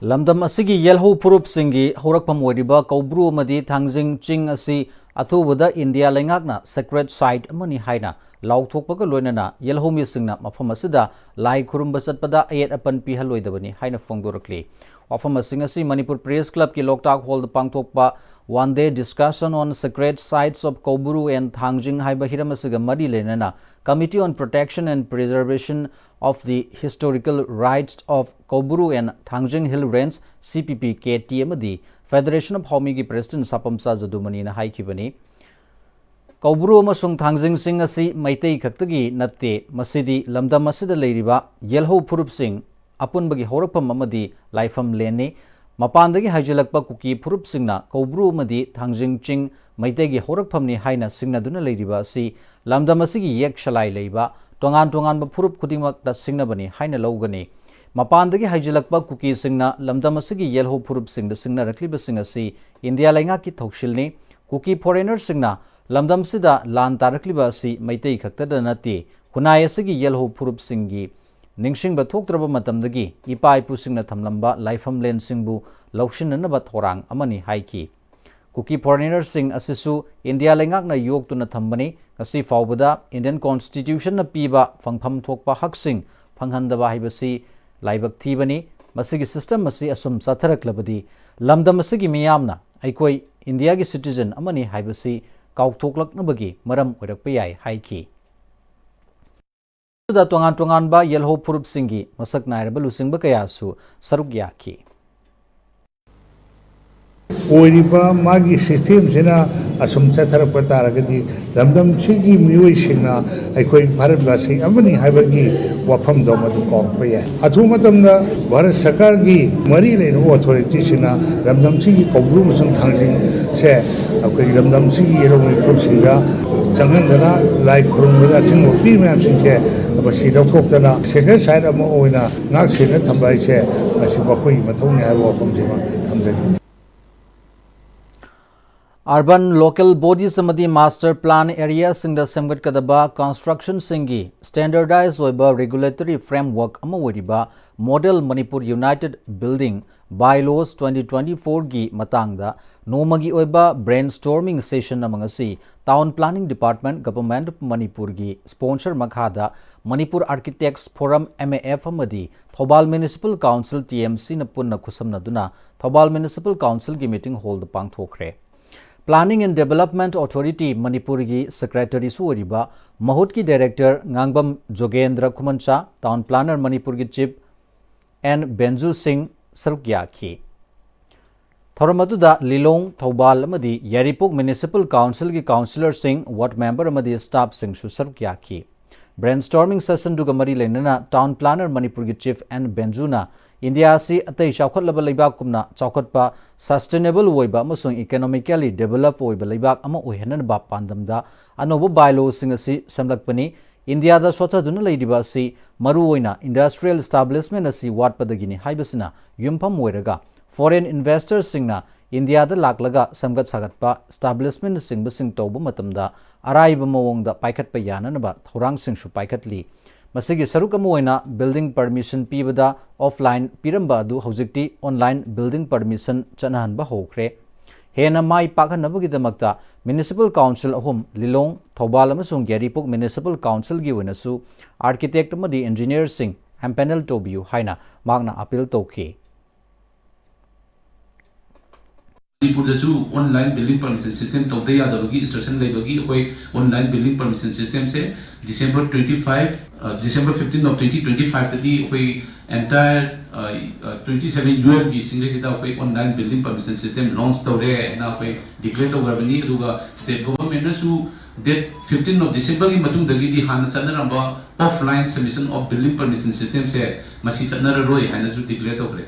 ꯂꯝꯗꯝ ꯑꯁꯤꯒꯤ ꯌꯦꯜꯍꯧ ꯐꯨꯔꯨꯞꯁꯤꯡꯒꯤ ꯍꯧꯔꯛꯐꯝ ꯑꯣꯏꯔꯤꯕ ꯀꯧꯕ꯭ꯔꯨ ꯑꯃꯗꯤ ꯊꯥꯡꯖꯤꯡ ꯆꯤꯡ ꯑꯁꯤ ꯑꯊꯨꯕꯗ ꯏꯟꯗꯤꯌꯥ ꯂꯩꯉꯥꯛꯅ ꯁꯦꯀ꯭ꯔꯦꯠ ꯁꯥꯏꯠ ꯑꯃꯅꯤ ꯍꯥꯏꯅ ꯂꯥꯎꯊꯣꯛꯄꯒ ꯂꯣꯏꯅꯅ ꯌꯦꯜꯍꯧꯃꯤꯁꯤꯡꯅ ꯃꯐꯝ ꯑꯁꯤꯗ ꯂꯥꯏ ꯈꯨꯔꯨꯝꯕ ꯆꯠꯄꯗ ꯑꯌꯦꯠ ꯑꯄꯟ ꯄꯤꯍꯜꯂꯣꯏꯗꯕꯅꯤ ꯍꯥꯏꯅ ꯐꯣꯡꯗꯣꯔꯛꯂꯤ꯫ ꯋꯥꯐꯝ ꯑꯁꯤꯡ ꯑꯁꯤ ꯃꯅꯤꯄꯨꯔ ꯄ꯭ꯔꯦꯁ ꯀ꯭ꯂꯕꯀꯤ ꯂꯣꯛꯇꯥꯛ ꯍꯣꯜꯗ ꯄꯥꯡꯊꯣꯛꯄ One Day Discussion on Sacred Sites of Koubru and Thangjing ꯍꯥꯏꯕ ꯍꯤꯔꯝ ꯑꯁꯤꯒ ꯃꯔꯤ ꯂꯩꯅꯅ Committee on Protection and Preservation of the Historical Rights of Koubru and Thangjing Hill Range, C P P K T, ꯑꯃꯗꯤ Federation of ꯍꯥꯎꯃꯤꯒꯤ president ꯁꯥꯄꯝꯆꯥ ꯖꯗꯨꯃꯅꯤꯅ ꯍꯥꯏꯈꯤꯕꯅꯤ꯫ ꯀꯧꯕ꯭ꯔꯨ ꯑꯃꯁꯨꯡ ꯊꯥꯡꯖꯤꯡꯁꯤꯡ ꯑꯁꯤ ꯃꯩꯇꯩ ꯈꯛꯇꯒꯤ ꯅꯠꯇꯦ, ꯃꯁꯤꯗꯤ ꯂꯝꯗꯝ ꯑꯁꯤꯗ ꯂꯩꯔꯤꯕ ꯌꯦꯜꯍꯧ ꯐꯨꯔꯨꯞꯁꯤꯡ ꯑꯄꯨꯟꯕꯒꯤ ꯍꯧꯔꯛꯐꯝ ꯑꯃꯗꯤ ꯂꯥꯏꯐꯝꯂꯦꯟꯅꯤ꯫ ꯃꯄꯥꯟꯗꯒꯤ ꯍꯥꯏꯖꯤꯜꯂꯛꯄ ꯀꯨꯀꯤ ꯐꯨꯔꯨꯞꯁꯤꯡꯅ ꯀꯧꯕ꯭ꯔꯨ ꯑꯃꯗꯤ ꯊꯥꯡꯖꯤꯡ ꯆꯤꯡ ꯃꯩꯇꯩꯒꯤ ꯍꯧꯔꯛꯐꯝꯅꯤ ꯍꯥꯏꯅ ꯁꯤꯡꯅꯗꯨꯅ ꯂꯩꯔꯤꯕ ꯑꯁꯤ ꯂꯝꯗꯝ ꯑꯁꯤꯒꯤ ꯌꯦꯛ ꯁꯂꯥꯏ ꯂꯩꯕ ꯇꯣꯉꯥꯟ ꯇꯣꯉꯥꯟꯕ ꯐꯨꯔꯨꯞ ꯈꯨꯗꯤꯡꯃꯛꯇ ꯁꯤꯡꯅꯕꯅꯤ ꯍꯥꯏꯅ ꯂꯧꯒꯅꯤ꯫ ꯃꯄꯥꯟꯗꯒꯤ ꯍꯥꯏꯖꯤꯜꯂꯛꯄ ꯀꯨꯀꯤꯁꯤꯡꯅ ꯂꯝꯗꯝ ꯑꯁꯤꯒꯤ ꯌꯦꯜꯍꯧ ꯐꯨꯔꯨꯞꯁꯤꯡꯗ ꯁꯤꯡꯅꯔꯛꯂꯤꯕꯁꯤꯡ ꯑꯁꯤ ꯏꯟꯗꯤꯌꯥ ꯂꯩꯉꯥꯛꯀꯤ ꯊꯧꯁꯤꯜꯅꯤ꯫ ꯀꯨꯀꯤ ꯐꯣꯔꯦꯅꯔꯁꯤꯡꯅ ꯂꯝꯗꯝꯁꯤꯗ ꯂꯥꯟ ꯇꯥꯔꯛꯂꯤꯕ ꯑꯁꯤ ꯃꯩꯇꯩ ꯈꯛꯇꯗ ꯅꯠꯇꯦ, ꯈꯨꯟꯅꯥꯏ ꯑꯁꯤꯒꯤ ꯌꯦꯜꯍꯧ ꯐꯨꯔꯨꯞꯁꯤꯡꯒꯤ ꯅꯤꯡꯁꯤꯡꯕ ꯊꯣꯛꯇ꯭ꯔꯕ ꯃꯇꯝꯗꯒꯤ ꯏꯄꯥ ꯏꯄꯨꯁꯤꯡꯅ ꯊꯝꯂꯝꯕ ꯂꯥꯏꯐꯝꯂꯦꯟꯁꯤꯡꯕꯨ ꯂꯧꯁꯤꯟꯅꯅꯕ ꯊꯧꯔꯥꯡ ꯑꯃꯅꯤ ꯍꯥꯏꯈꯤ꯫ ꯀꯨꯀꯤ ꯐꯣꯔꯦꯅꯔꯁꯤꯡ ꯑꯁꯤꯁꯨ ꯏꯟꯗꯤꯌꯥ ꯂꯩꯉꯥꯛꯅ ꯌꯣꯛꯇꯨꯅ ꯊꯝꯕꯅꯤ꯫ ꯉꯁꯤ ꯐꯥꯎꯕꯗ ꯏꯟꯗꯤꯌꯟ ꯀꯣꯟꯁꯇꯤꯇ꯭ꯌꯨꯁꯟꯅ ꯄꯤꯕ ꯐꯪꯐꯝ ꯊꯣꯛꯄ ꯍꯛꯁꯤꯡ ꯐꯪꯍꯟꯗꯕ ꯍꯥꯏꯕꯁꯤ ꯂꯥꯏꯕꯛ ꯊꯤꯕꯅꯤ꯫ ꯃꯁꯤꯒꯤ ꯁꯤꯁꯇꯦꯝ ꯑꯁꯤ ꯑꯁꯨꯝ ꯆꯠꯊꯔꯛꯂꯕꯗꯤ ꯂꯝꯗꯝ ꯑꯁꯤꯒꯤ ꯃꯤꯌꯥꯝꯅ ꯑꯩꯈꯣꯏ ꯏꯟꯗꯤꯌꯥꯒꯤ ꯁꯤꯇꯤꯖꯟ ꯑꯃꯅꯤ ꯍꯥꯏꯕꯁꯤ ꯀꯥꯎꯊꯣꯛꯂꯛꯅꯕꯒꯤ ꯃꯔꯝ ꯑꯣꯏꯔꯛꯄ ꯌꯥꯏ ꯍꯥꯏꯈꯤ꯫ ꯑꯗꯨꯗ ꯇꯣꯉꯥꯟ ꯇꯣꯉꯥꯟꯕ ꯌꯦꯜꯍꯧ ꯐꯨꯔꯨꯞꯁꯤꯡꯒꯤ ꯃꯁꯛ ꯅꯥꯏꯔꯕ ꯂꯨꯆꯤꯡꯕ ꯀꯌꯥꯁꯨ ꯁꯔꯨꯛ ꯌꯥꯈꯤ꯫ ꯑꯣꯏꯔꯤꯕ ꯃꯥꯒꯤ ꯁꯤꯁꯇꯦꯝꯁꯤꯅ ꯑꯁꯨꯝ ꯆꯠꯊꯔꯛꯄ ꯇꯥꯔꯒꯗꯤ ꯂꯝꯗꯝꯁꯤꯒꯤ ꯃꯤꯑꯣꯏꯁꯤꯡꯅ ꯑꯩꯈꯣꯏ ꯚꯥꯔꯠꯕꯥꯁꯤ ꯑꯃꯅꯤ ꯍꯥꯏꯕꯒꯤ ꯋꯥꯐꯝꯗꯣ ꯃꯗꯨ ꯀꯥꯎꯔꯛꯄ ꯌꯥꯏ꯫ ꯑꯊꯨꯕ ꯃꯇꯝꯗ ꯚꯥꯔꯠ ꯁꯔꯀꯥꯔꯒꯤ ꯃꯔꯤ ꯂꯩꯅꯕ ꯑꯣꯊꯣꯔꯤꯇꯤꯁꯤꯡꯅ ꯂꯝꯗꯝꯁꯤꯒꯤ ꯀꯧꯕ꯭ꯔꯨ ꯑꯃꯁꯨꯡ ꯊꯥꯡꯖꯤꯡꯁꯦ ꯑꯩꯈꯣꯏꯒꯤ ꯂꯝꯗꯝꯁꯤꯒꯤ ꯌꯦꯜꯍꯧ ꯐꯨꯔꯨꯞꯁꯤꯡꯗ ꯆꯪꯍꯟꯗꯅ ꯂꯥꯏ ꯈꯨꯔꯨꯝꯕꯗ ꯑꯊꯤꯡꯕ ꯄꯤ ꯃꯌꯥꯝꯁꯤꯡꯁꯦ ꯃꯁꯤ ꯂꯧꯊꯣꯛꯇꯅ ꯁꯦꯀ꯭ꯔꯦꯠ ꯁꯥꯏꯠ ꯑꯃ ꯑꯣꯏꯅ ꯉꯥꯛ ꯁꯦꯟꯅ ꯊꯝꯕ ꯍꯥꯏꯁꯦ ꯃꯁꯤ ꯃꯈꯣꯏꯒꯤ ꯃꯊꯧꯅꯤ ꯍꯥꯏꯕ ꯋꯥꯐꯝꯁꯤꯃ ꯊꯝꯖꯒꯦ꯫ Urban local bodies ꯑꯃꯗꯤ master plan areaꯁꯤꯡꯗ ꯁꯦꯝꯒꯠꯀꯗꯕ constructionꯁꯤꯡꯒꯤ standardized ꯑꯣꯏꯕ regulatory framework ꯑꯃ ꯑꯣꯏꯔꯤꯕ Model Manipur United Building Bylaws twenty twenty fourꯒꯤ ꯃꯇꯥꯡꯗ ꯅꯣꯡꯃꯒꯤ ꯑꯣꯏꯕ brainstorming session ꯑꯃ ꯉꯁꯤ Town Planning Department, Government of ꯃꯅꯤꯄꯨꯔꯒꯤ sponsor ꯃꯈꯥꯗ Manipur Architects Forum, M A F, ꯑꯃꯗꯤ Thoubal Municipal Council, T M Cꯅ ꯄꯨꯟꯅ ꯈꯨꯠꯁꯝꯅꯗꯨꯅ Thoubal Municipal Councilꯒꯤ meeting hallꯗ ꯄꯥꯡꯊꯣꯛꯈ꯭ꯔꯦ꯫ Planning and Development Authority ꯃꯅꯤꯄꯨꯔꯒꯤ secretaryꯁꯨ ꯑꯣꯏꯔꯤꯕ ꯃꯍꯨꯠꯀꯤ director ꯉꯥꯡꯕꯝ ꯖꯣꯒꯦꯟꯗ꯭ꯔ ꯈꯨꯃꯟꯆꯥ, Town Planner ꯃꯅꯤꯄꯨꯔꯒꯤ chief N ꯕꯦꯟꯖꯨ ꯁꯤꯡ ꯁꯔꯨꯛ ꯌꯥꯈꯤ꯫ ꯊꯧꯔꯝ ꯑꯗꯨꯗ ꯂꯤꯂꯣꯡ, ꯊꯧꯕꯥꯜ ꯑꯃꯗꯤ ꯌꯥꯏꯔꯤꯄꯣꯛ Municipal Councilꯒꯤ councillorꯁꯤꯡ, ward member ꯑꯃꯗꯤ staffꯁꯤꯡꯁꯨ ꯁꯔꯨꯛ ꯌꯥꯈꯤ꯫ Brainstorming sessionꯗꯨꯒ ꯃꯔꯤ ꯂꯩꯅꯅ Town Planner ꯃꯅꯤꯄꯨꯔꯒꯤ chief N ꯕꯦꯟꯖꯨꯅ ꯏꯟꯗꯤꯌꯥ ꯑꯁꯤ ꯑꯇꯩ ꯆꯥꯎꯈꯠꯂꯕ ꯂꯩꯕꯥꯛꯀꯨꯝꯅ ꯆꯥꯎꯈꯠꯄ, sustainable ꯑꯣꯏꯕ ꯑꯃꯁꯨꯡ economically develop ꯑꯣꯏꯕ ꯂꯩꯕꯥꯛ ꯑꯃ ꯑꯣꯏꯍꯟꯅꯕ ꯄꯥꯟꯗꯝꯗ ꯑꯅꯧꯕ bylawꯁꯤꯡ ꯑꯁꯤ ꯁꯦꯝꯂꯛꯄꯅꯤ꯫ ꯏꯟꯗꯤꯌꯥꯗ ꯁꯣꯠꯊꯗꯨꯅ ꯂꯩꯔꯤꯕ ꯑꯁꯤ ꯃꯔꯨꯑꯣꯏꯅ industrial establishment ꯑꯁꯤ ꯋꯥꯠꯄꯗꯒꯤꯅꯤ ꯍꯥꯏꯕꯁꯤꯅ ꯌꯨꯝꯐꯝ ꯑꯣꯏꯔꯒ foreign investorꯁꯤꯡꯅ ꯏꯟꯗꯤꯌꯥꯗ ꯂꯥꯛꯂꯒ ꯁꯦꯝꯒꯠ ꯁꯥꯒꯠꯄ, establishmentꯅꯆꯤꯡꯕꯁꯤꯡ ꯇꯧꯕ ꯃꯇꯝꯗ ꯑꯔꯥꯏꯕ ꯃꯑꯣꯡꯗ ꯄꯥꯏꯈꯠꯄ ꯌꯥꯅꯅꯕ ꯊꯧꯔꯥꯡꯁꯤꯡꯁꯨ ꯄꯥꯏꯈꯠꯂꯤ꯫ ꯃꯁꯤꯒꯤ ꯁꯔꯨꯛ ꯑꯃ ꯑꯣꯏꯅ building permission ꯄꯤꯕꯗ offline ꯄꯤꯔꯝꯕ ꯑꯗꯨ ꯍꯧꯖꯤꯛꯇꯤ online building permission ꯆꯠꯅꯍꯟꯕ ꯍꯧꯈ꯭ꯔꯦ꯫ ꯍꯦꯟꯅ ꯃꯥꯏ ꯄꯥꯛꯍꯟꯅꯕꯒꯤꯗꯃꯛꯇ Municipal Council ꯑꯍꯨꯝ, ꯂꯤꯂꯣꯡ, ꯊꯧꯕꯥꯜ ꯑꯃꯁꯨꯡ ꯌꯥꯏꯔꯤꯄꯣꯛ Municipal Councilꯒꯤ ꯑꯣꯏꯅꯁꯨ architect ꯑꯃꯗꯤ engineerꯁꯤꯡ empanel ꯇꯧꯕꯤꯌꯨ ꯍꯥꯏꯅ ꯃꯍꯥꯛꯅ appeal ꯇꯧꯈꯤ꯫ ꯃꯅꯤꯄꯨꯔꯗꯁꯨ online building permission system ꯇꯧꯗ ꯌꯥꯗꯕꯒꯤ instruction ꯂꯩꯕꯒꯤ ꯑꯩꯈꯣꯏ online building permission systemꯁꯦ December twenty five, December fifteen of twenty twenty fiveꯇꯗꯤ ꯑꯩꯈꯣꯏ entire twenty seven ULBꯁꯤꯡꯁꯤꯗ ꯑꯩꯈꯣꯏ online building permission system launch ꯇꯧꯔꯦ ꯍꯥꯏꯅ ꯑꯩꯈꯣꯏ declare ꯇꯧꯈ꯭ꯔꯕꯅꯤ꯫ ꯑꯗꯨꯒ state governmentꯅꯁꯨ date fifteen of Decemberꯒꯤ ꯃꯇꯨꯡꯗꯒꯤꯗꯤ ꯍꯥꯟꯅ ꯆꯠꯅꯔꯝꯕ offline submission of building permission systemꯁꯦ ꯃꯁꯤ ꯆꯠꯅꯔꯔꯣꯏ ꯍꯥꯏꯅꯁꯨ declare ꯇꯧꯈ꯭ꯔꯦ꯫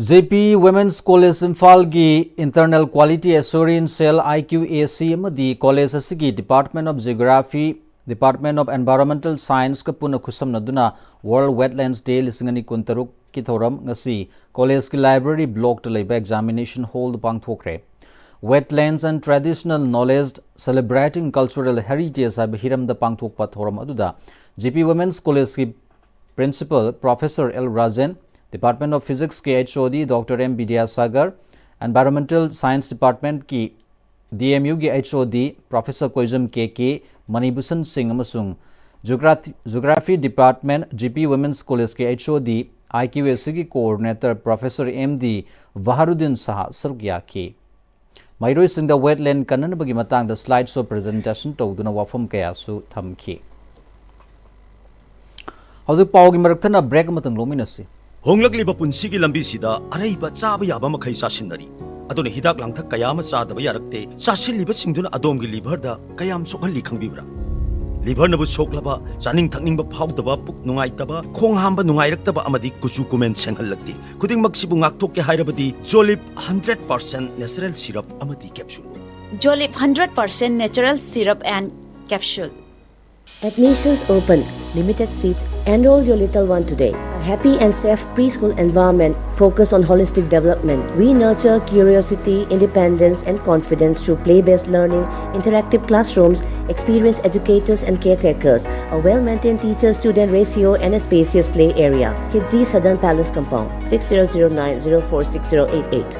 J P Women's College ꯏꯝꯐꯥꯜꯒꯤ Internal Quality Assurance Cell, I Q A C, ꯑꯃꯗꯤ college ꯑꯁꯤꯒꯤ Department of Geography, Department of Environmental Scienceꯀ ꯄꯨꯟꯅ ꯈꯨꯠꯁꯝꯅꯗꯨꯅ World Wetlands Day ꯂꯤꯁꯤꯡ ꯑꯅꯤ ꯀꯨꯟꯇꯔꯨꯛꯀꯤ ꯊꯧꯔꯝ ꯉꯁꯤ ꯀꯣꯂꯦꯖꯀꯤ ꯂꯥꯏꯕ꯭ꯔꯦꯔꯤ ꯕ꯭ꯂꯣꯛꯇ ꯂꯩꯕ ꯑꯦꯛꯖꯥꯃꯤꯅꯦꯁꯟ ꯍꯣꯜꯗ ꯄꯥꯡꯊꯣꯛꯈ꯭ꯔꯦ꯫ Wetlands and Traditional Knowledge Celebrating Cultural Heritage ꯍꯥꯏꯕ ꯍꯤꯔꯝꯗ ꯄꯥꯡꯊꯣꯛꯄ ꯊꯧꯔꯝ ꯑꯗꯨꯗ G P Women's Collegeꯀꯤ Principal Professor L Rajen, Department of Physicsꯀꯤ H O D Doctor M Vidyasagar, Environmental Science Departmentꯀꯤ D M Uꯒꯤ H O D Professor ꯀꯣꯏꯖꯝ K K, ꯃꯅꯤꯚꯨꯁꯟ ꯁꯤꯡ ꯑꯃꯁꯨꯡ Geography Department G P Women's Collegeꯀꯤ H O D I Q S Cꯒꯤ Coordinator Professor M D ꯚꯍꯥꯔꯨꯗꯤꯟ ꯁꯍꯥ ꯁꯔꯨꯛ ꯌꯥꯈꯤ꯫ ꯃꯍꯩꯔꯣꯏꯁꯤꯡꯗ wetland ꯀꯟꯅꯅꯕꯒꯤ ꯃꯇꯥꯡꯗ slide show presentation ꯇꯧꯗꯨꯅ ꯋꯥꯐꯝ ꯀꯌꯥꯁꯨ ꯊꯝꯈꯤ꯫ ꯍꯧꯖꯤꯛ ꯄꯥꯎꯒꯤ ꯃꯔꯛꯊꯠꯅ break ꯑꯃꯇꯪ ꯂꯧꯃꯤꯟꯅꯁꯤ꯫ ꯍꯣꯡꯂꯛꯂꯤꯕ ꯄꯨꯟꯁꯤꯒꯤ ꯂꯝꯕꯤꯁꯤꯗ ꯑꯔꯩꯕ ꯆꯥꯕ ꯌꯥꯕ ꯃꯈꯩ ꯆꯥꯁꯤꯟꯅꯔꯤ꯫ ꯑꯗꯨꯅ ꯍꯤꯗꯥꯛ ꯂꯥꯡꯊꯛ ꯀꯌꯥ ꯑꯃ ꯆꯥꯗꯕ ꯌꯥꯔꯛꯇꯦ꯫ ꯆꯥꯁꯤꯜꯂꯤꯕꯁꯤꯡꯗꯨꯅ ꯑꯗꯣꯝꯒꯤ liverꯗ ꯀꯌꯥꯝ ꯁꯣꯛꯍꯜꯂꯤ ꯈꯪꯕꯤꯕ꯭ꯔꯥ? Liverꯅꯕꯨ ꯁꯣꯛꯂꯕ, ꯆꯥꯅꯤꯡ ꯊꯛꯅꯤꯡꯕ ꯐꯥꯎꯗꯕ, ꯄꯨꯛ ꯅꯨꯡꯉꯥꯏꯇꯕ, ꯈꯣꯡ ꯍꯥꯝꯕ ꯅꯨꯡꯉꯥꯏꯔꯛꯇꯕ ꯑꯃꯗꯤ ꯀꯨꯆꯨ ꯀꯨꯃꯦꯟ ꯁꯦꯡꯍꯜꯂꯛꯇꯦ꯫ ꯈꯨꯗꯤꯡꯃꯛꯁꯤꯕꯨ ꯉꯥꯛꯊꯣꯛꯀꯦ ꯍꯥꯏꯔꯕꯗꯤ Jolib hundred percent natural syrup ꯑꯃꯗꯤ capsule꯫ Jolib hundred percent natural syrup and capsule. Admissions open. Limited seats. Enroll your little one today. A happy and safe preschool environment focused on holistic development. We nurture curiosity, independence, and confidence through play-based learning, interactive classrooms, experienced educators and caretakers, a well-maintained teacher-student ratio, and a spacious play area. Kidzi Southern Palace Compound, six zero zero nine zero four six zero eight eight.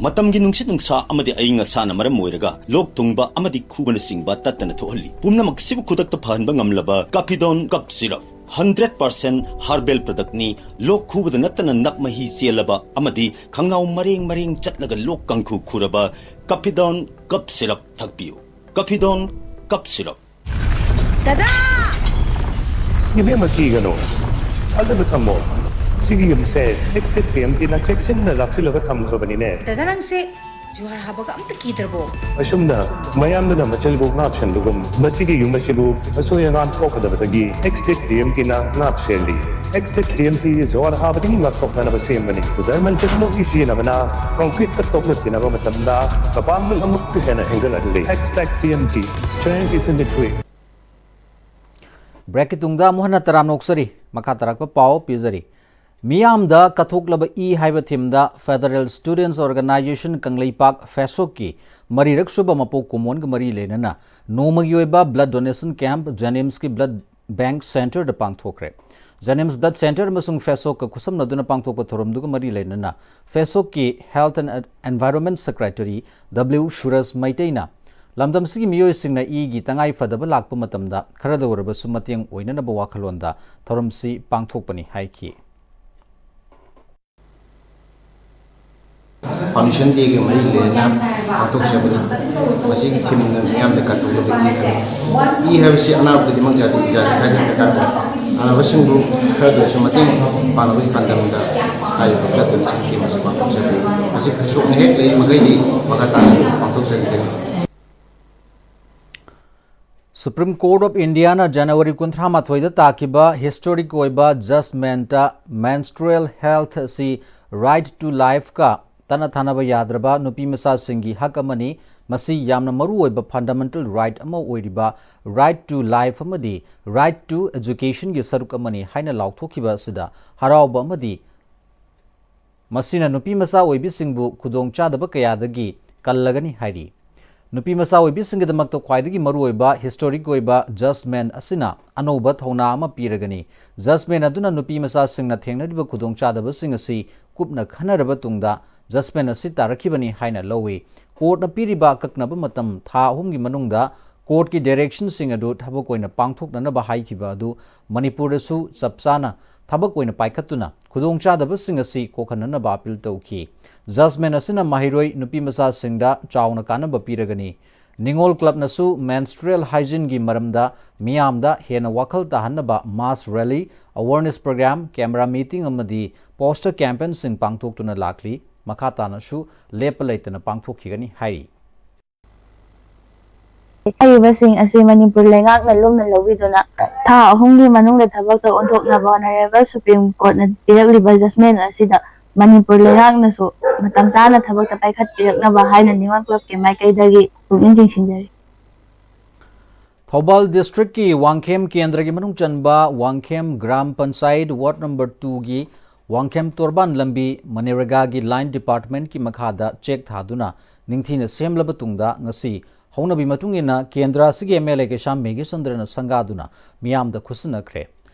ꯃꯇꯝꯒꯤ ꯅꯨꯡꯁꯤꯠ ꯅꯨꯡꯁꯥ ꯑꯃꯗꯤ ꯑꯏꯪ ꯑꯁꯥꯅ ꯃꯔꯝ ꯑꯣꯏꯔꯒ ꯂꯣꯛ ꯊꯨꯡꯕ ꯑꯃꯗꯤ ꯈꯨꯕꯅꯆꯤꯡꯕ ꯇꯠꯇꯅ ꯊꯣꯛꯍꯜꯂꯤ꯫ ꯄꯨꯝꯅꯃꯛꯁꯤꯕꯨ ꯈꯨꯗꯛꯇ ꯐꯍꯟꯕ ꯉꯝꯂꯕ Capidone Cough Syrup hundred percent herbal productꯅꯤ꯫ ꯂꯣꯛ ꯈꯨꯕꯗ ꯅꯠꯇꯅ ꯅꯞ ꯃꯍꯤ ꯆꯦꯜꯂꯕ ꯑꯃꯗꯤ ꯈꯪꯅꯥꯎ ꯃꯔꯦꯡ ꯃꯔꯦꯡ ꯆꯠꯂꯒ ꯂꯣꯛ ꯀꯥꯡꯈꯨ ꯈꯨꯔꯕ Capidone Cough Syrup ꯊꯛꯄꯤꯌꯨ꯫ Capidone Cough Syrup꯫ ꯗꯗꯥ! ꯏꯕꯦꯝꯃ, ꯀꯤꯒꯅꯨ꯫ ꯊꯥꯖꯕ ꯊꯝꯃꯣ꯫ ꯁꯤꯒꯤ ꯌꯨꯝꯁꯦ Extech T M Tꯅ ꯆꯦꯛꯁꯤꯟꯅ ꯂꯥꯛꯁꯤꯜꯂꯒ ꯊꯝꯈ꯭ꯔꯕꯅꯤꯅꯦ꯫ ꯗꯗꯥ, ꯅꯪꯁꯦ ꯖꯨꯍꯥꯔ ꯍꯥꯕꯒ ꯑꯝꯇ ꯀꯤꯗ꯭ꯔꯕꯣ? ꯑꯁꯨꯝꯅ ꯃꯌꯥꯝꯗꯨꯅ ꯃꯆꯤꯜꯕꯨ ꯉꯥꯛꯁꯟꯕꯒꯨꯝ, ꯃꯁꯤꯒꯤ ꯌꯨꯝ ꯑꯁꯤꯕꯨ ꯑꯁꯣꯏ ꯑꯉꯥꯝ ꯊꯣꯛꯀꯗꯕꯗꯒꯤ Extech T M Tꯅ ꯉꯥꯛ ꯁꯦꯜꯂꯤ꯫ Extech T M T ꯖꯨꯍꯥꯔ ꯍꯥꯕꯗꯒꯤ ꯉꯥꯛꯊꯣꯛꯅꯅꯕ ꯁꯦꯝꯕꯅꯤ꯫ German technology ꯁꯤꯖꯤꯟꯅꯕꯅ concreteꯀ ꯇꯣꯛꯅ ꯊꯤꯅꯕ ꯃꯇꯝꯗ ꯃꯄꯥꯡꯒꯜ ꯑꯃꯨꯛꯀ ꯍꯦꯟꯅ ꯍꯦꯟꯒꯠꯍꯜꯂꯤ꯫ Extech T M T, strength is in the grit. Breakꯀꯤ ꯇꯨꯡꯗ ꯑꯃꯨꯛ ꯍꯟꯅ ꯇꯔꯥꯝꯅ ꯑꯣꯛꯆꯔꯤ꯫ ꯃꯈꯥ ꯇꯥꯔꯛꯄ ꯄꯥꯎ ꯄꯤꯖꯔꯤ꯫ ꯃꯤꯌꯥꯝꯗ ꯀꯠꯊꯣꯛꯂꯕ ꯏ ꯍꯥꯏꯕ ꯊꯤꯝꯗ Federal Students Organisation ꯀꯪꯂꯩꯄꯥꯛ ꯐꯦꯁꯣꯛꯀꯤ ꯃꯔꯤꯔꯛ ꯁꯨꯕ ꯃꯄꯣꯛ ꯀꯨꯝꯑꯣꯟꯒ ꯃꯔꯤ ꯂꯩꯅꯅ ꯅꯣꯡꯃꯒꯤ ꯑꯣꯏꯕ blood donation camp ꯖꯦꯅꯤꯝꯁꯀꯤ blood bank centreꯗ ꯄꯥꯡꯊꯣꯛꯈ꯭ꯔꯦ꯫ ꯖꯦꯅꯤꯝꯁ blood center ꯑꯃꯁꯨꯡ ꯐꯦꯁꯣꯛꯀ ꯈꯨꯠꯁꯝꯅꯗꯨꯅ ꯄꯥꯡꯊꯣꯛꯄ ꯊꯧꯔꯝꯗꯨꯒ ꯃꯔꯤ ꯂꯩꯅꯅ ꯐꯦꯁꯣꯛꯀꯤ Health and Environment Secretary W ꯁꯨꯔꯖ ꯃꯩꯇꯩꯅ ꯂꯝꯗꯝꯁꯤꯒꯤ ꯃꯤꯑꯣꯏꯁꯤꯡꯅ ꯏꯒꯤ ꯇꯉꯥꯏ ꯐꯗꯕ ꯂꯥꯛꯄ ꯃꯇꯝꯗ ꯈꯔꯗ ꯑꯣꯏꯔꯕꯁꯨ ꯃꯇꯦꯡ ꯑꯣꯏꯅꯅꯕ ꯋꯥꯈꯜꯂꯣꯟꯗ ꯊꯧꯔꯝꯁꯤ ꯄꯥꯡꯊꯣꯛꯄꯅꯤ ꯍꯥꯏꯈꯤ꯫ Foundation Dayꯒ ꯃꯔꯤ ꯂꯩꯅꯅ ꯄꯥꯡꯊꯣꯛꯆꯕꯅꯤ꯫ ꯃꯁꯤꯒꯤ themeꯅ ꯃꯤꯌꯥꯝꯗ ꯀꯠꯊꯣꯛꯂꯕ ꯏ ꯍꯥꯏꯕ꯫ ꯏ ꯍꯥꯏꯕꯁꯤ ꯑꯅꯥꯕꯗꯗꯤ ꯃꯪ ꯖꯥꯇꯤ ꯖꯥꯇꯤ ꯈꯥꯏꯗꯅ ꯗꯔꯀꯥꯔ ꯇꯥꯏ꯫ ꯑꯅꯥꯕꯁꯤꯡꯕꯨ ꯈꯔꯗ ꯑꯣꯏꯔꯁꯨ ꯃꯇꯦꯡ ꯄꯥꯡꯅꯕꯒꯤ ꯄꯥꯟꯗꯝꯗ ꯍꯥꯏꯔꯤꯕ blood donation camp ꯑꯁꯤ ꯄꯥꯡꯊꯣꯛꯆꯕꯅꯤ꯫ ꯃꯁꯤ ꯐꯦꯁꯣꯛꯅ ꯍꯦꯛ ꯂꯩꯔꯤ ꯃꯈꯩꯗꯤ ꯃꯈꯥ ꯇꯥꯅꯁꯨ ꯄꯥꯡꯊꯣꯛꯆꯈꯤꯒꯅꯤ꯫ Supreme Court of Indiaꯅ January ꯀꯨꯟꯊ꯭ꯔꯥ ꯃꯥꯊꯣꯏꯗ ꯇꯥꯈꯤꯕ historic ꯑꯣꯏꯕ judgmentꯇ menstrual health ꯑꯁꯤ right to lifeꯀ ꯇꯠꯅ ꯊꯥꯅꯕ ꯌꯥꯗ꯭ꯔꯕ ꯅꯨꯄꯤ ꯃꯆꯥꯁꯤꯡꯒꯤ ꯍꯛ ꯑꯃꯅꯤ꯫ ꯃꯁꯤ ꯌꯥꯝꯅ ꯃꯔꯨ ꯑꯣꯏꯕ fundamental right ꯑꯃ ꯑꯣꯏꯔꯤꯕ right to life ꯑꯃꯗꯤ right to educationꯒꯤ ꯁꯔꯨꯛ ꯑꯃꯅꯤ ꯍꯥꯏꯅ ꯂꯥꯎꯊꯣꯛꯈꯤꯕ ꯑꯁꯤꯗ ꯍꯔꯥꯎꯕ ꯑꯃꯗꯤ ꯃꯁꯤꯅ ꯅꯨꯄꯤ ꯃꯆꯥ ꯑꯣꯏꯕꯤꯁꯤꯡꯕꯨ ꯈꯨꯗꯣꯡꯆꯥꯗꯕ ꯀꯌꯥꯗꯒꯤ ꯀꯜꯂꯒꯅꯤ ꯍꯥꯏꯔꯤ꯫ ꯅꯨꯄꯤ ꯃꯆꯥ ꯑꯣꯏꯕꯤꯁꯤꯡꯒꯤꯗꯃꯛꯇ ꯈ꯭ꯋꯥꯏꯗꯒꯤ ꯃꯔꯨꯑꯣꯏꯕ historic ꯑꯣꯏꯕ judgment ꯑꯁꯤꯅ ꯑꯅꯧꯕ ꯊꯧꯅꯥ ꯑꯃ ꯄꯤꯔꯒꯅꯤ꯫ Judgment ꯑꯗꯨꯅ ꯅꯨꯄꯤ ꯃꯆꯥꯁꯤꯡꯅ ꯊꯦꯡꯅꯔꯤꯕ ꯈꯨꯗꯣꯡꯆꯥꯗꯕꯁꯤꯡ ꯑꯁꯤ ꯀꯨꯞꯅ ꯈꯟꯅꯔꯕ ꯇꯨꯡꯗ judgment ꯑꯁꯤ ꯇꯥꯔꯛꯈꯤꯕꯅꯤ ꯍꯥꯏꯅ ꯂꯧꯏ꯫ Courtꯅ ꯄꯤꯔꯤꯕ ꯑꯀꯛꯅꯕ ꯃꯇꯝ ꯊꯥ ꯑꯍꯨꯝꯒꯤ ꯃꯅꯨꯡꯗ courtꯀꯤ directionꯁꯤꯡ ꯑꯗꯨ ꯊꯕꯛ ꯑꯣꯏꯅ ꯄꯥꯡꯊꯣꯛꯅꯅꯕ ꯍꯥꯏꯈꯤꯕ ꯑꯗꯨ ꯃꯅꯤꯄꯨꯔꯗꯁꯨ ꯆꯞ ꯆꯥꯅ ꯊꯕꯛ ꯑꯣꯏꯅ ꯄꯥꯏꯈꯠꯇꯨꯅ ꯈꯨꯗꯣꯡꯆꯥꯗꯕꯁꯤꯡ ꯑꯁꯤ ꯀꯣꯛꯍꯟꯅꯅꯕ appeal ꯇꯧꯈꯤ꯫ Judgment ꯑꯁꯤꯅ ꯃꯍꯩꯔꯣꯏ ꯅꯨꯄꯤ ꯃꯆꯥꯁꯤꯡꯗ ꯆꯥꯎꯅ ꯀꯥꯟꯅꯕ ꯄꯤꯔꯒꯅꯤ꯫ ꯅꯤꯉꯣꯜ clubꯅꯁꯨ menstrual hygieneꯒꯤ ꯃꯔꯝꯗ ꯃꯤꯌꯥꯝꯗ ꯍꯦꯟꯅ ꯋꯥꯈꯜ ꯇꯥꯍꯟꯅꯕ mass rally, awareness program, camera meeting ꯑꯃꯗꯤ poster campaignꯁꯤꯡ ꯄꯥꯡꯊꯣꯛꯇꯨꯅ ꯂꯥꯛꯂꯤ꯫ ꯃꯈꯥ ꯇꯥꯅꯁꯨ ꯂꯦꯞꯄ ꯂꯩꯇꯅ ꯄꯥꯡꯊꯣꯛꯈꯤꯒꯅꯤ ꯍꯥꯏꯔꯤ꯫ ꯍꯥꯏꯔꯤꯕꯁꯤꯡ ꯑꯁꯤ ꯃꯅꯤꯄꯨꯔ ꯂꯩꯉꯥꯛꯅ ꯂꯨꯝꯅ ꯂꯧꯕꯤꯗꯨꯅ ꯊꯥ ꯑꯍꯨꯝꯒꯤ ꯃꯅꯨꯡꯗ ꯊꯕꯛꯇ ꯑꯣꯟꯊꯣꯛꯅꯕ Honourable Supreme Courtꯅ ꯄꯤꯔꯛꯂꯤꯕ judgment ꯑꯁꯤꯗ ꯃꯅꯤꯄꯨꯔ ꯂꯩꯉꯥꯛꯅꯁꯨ ꯃꯇꯝ ꯆꯥꯅ ꯊꯕꯛꯇ ꯄꯥꯏꯈꯠꯄꯤꯔꯛꯅꯕ ꯍꯥꯏꯅ ꯅꯤꯉꯣꯜ clubꯀꯤ ꯃꯥꯏꯀꯩꯗꯒꯤ ꯄꯨꯛꯅꯤꯡ ꯆꯤꯡꯁꯤꯟꯖꯔꯤ꯫ ꯊꯧꯕꯥꯜ districtꯀꯤ ꯋꯥꯡꯈꯦꯝ ꯀꯦꯟꯗ꯭ꯔꯒꯤ ꯃꯅꯨꯡ ꯆꯟꯕ ꯋꯥꯡꯈꯦꯝ ꯒ꯭ꯔꯥꯝ ꯄꯟꯆꯥꯌꯠ ward number twoꯒꯤ ꯋꯥꯡꯈꯦꯝ ꯇꯣꯔꯕꯥꯟ ꯂꯝꯕꯤ ꯃꯅꯦꯔꯦꯒꯥꯒꯤ ꯂꯥꯏꯟ ꯗꯤꯄꯥꯔꯠꯃꯦꯟꯠꯀꯤ ꯃꯈꯥꯗ ꯆꯦꯛ ꯊꯥꯗꯨꯅ ꯅꯤꯡꯊꯤꯅ ꯁꯦꯝꯂꯕ ꯇꯨꯡꯗ ꯉꯁꯤ ꯍꯧꯅꯕꯤ ꯃꯇꯨꯡ ꯏꯟꯅ ꯀꯦꯟꯗ꯭ꯔ ꯑꯁꯤꯒꯤ ꯑꯦꯝ ꯑꯦꯜ ꯑꯦ ꯀꯩꯁꯥꯝ ꯃꯦꯘꯆꯟꯗ꯭ꯔꯅ ꯁꯪꯒꯥꯗꯨꯅ ꯃꯤꯌꯥꯝꯗ ꯈꯨꯠꯁꯤꯟꯅꯈ꯭ꯔꯦ꯫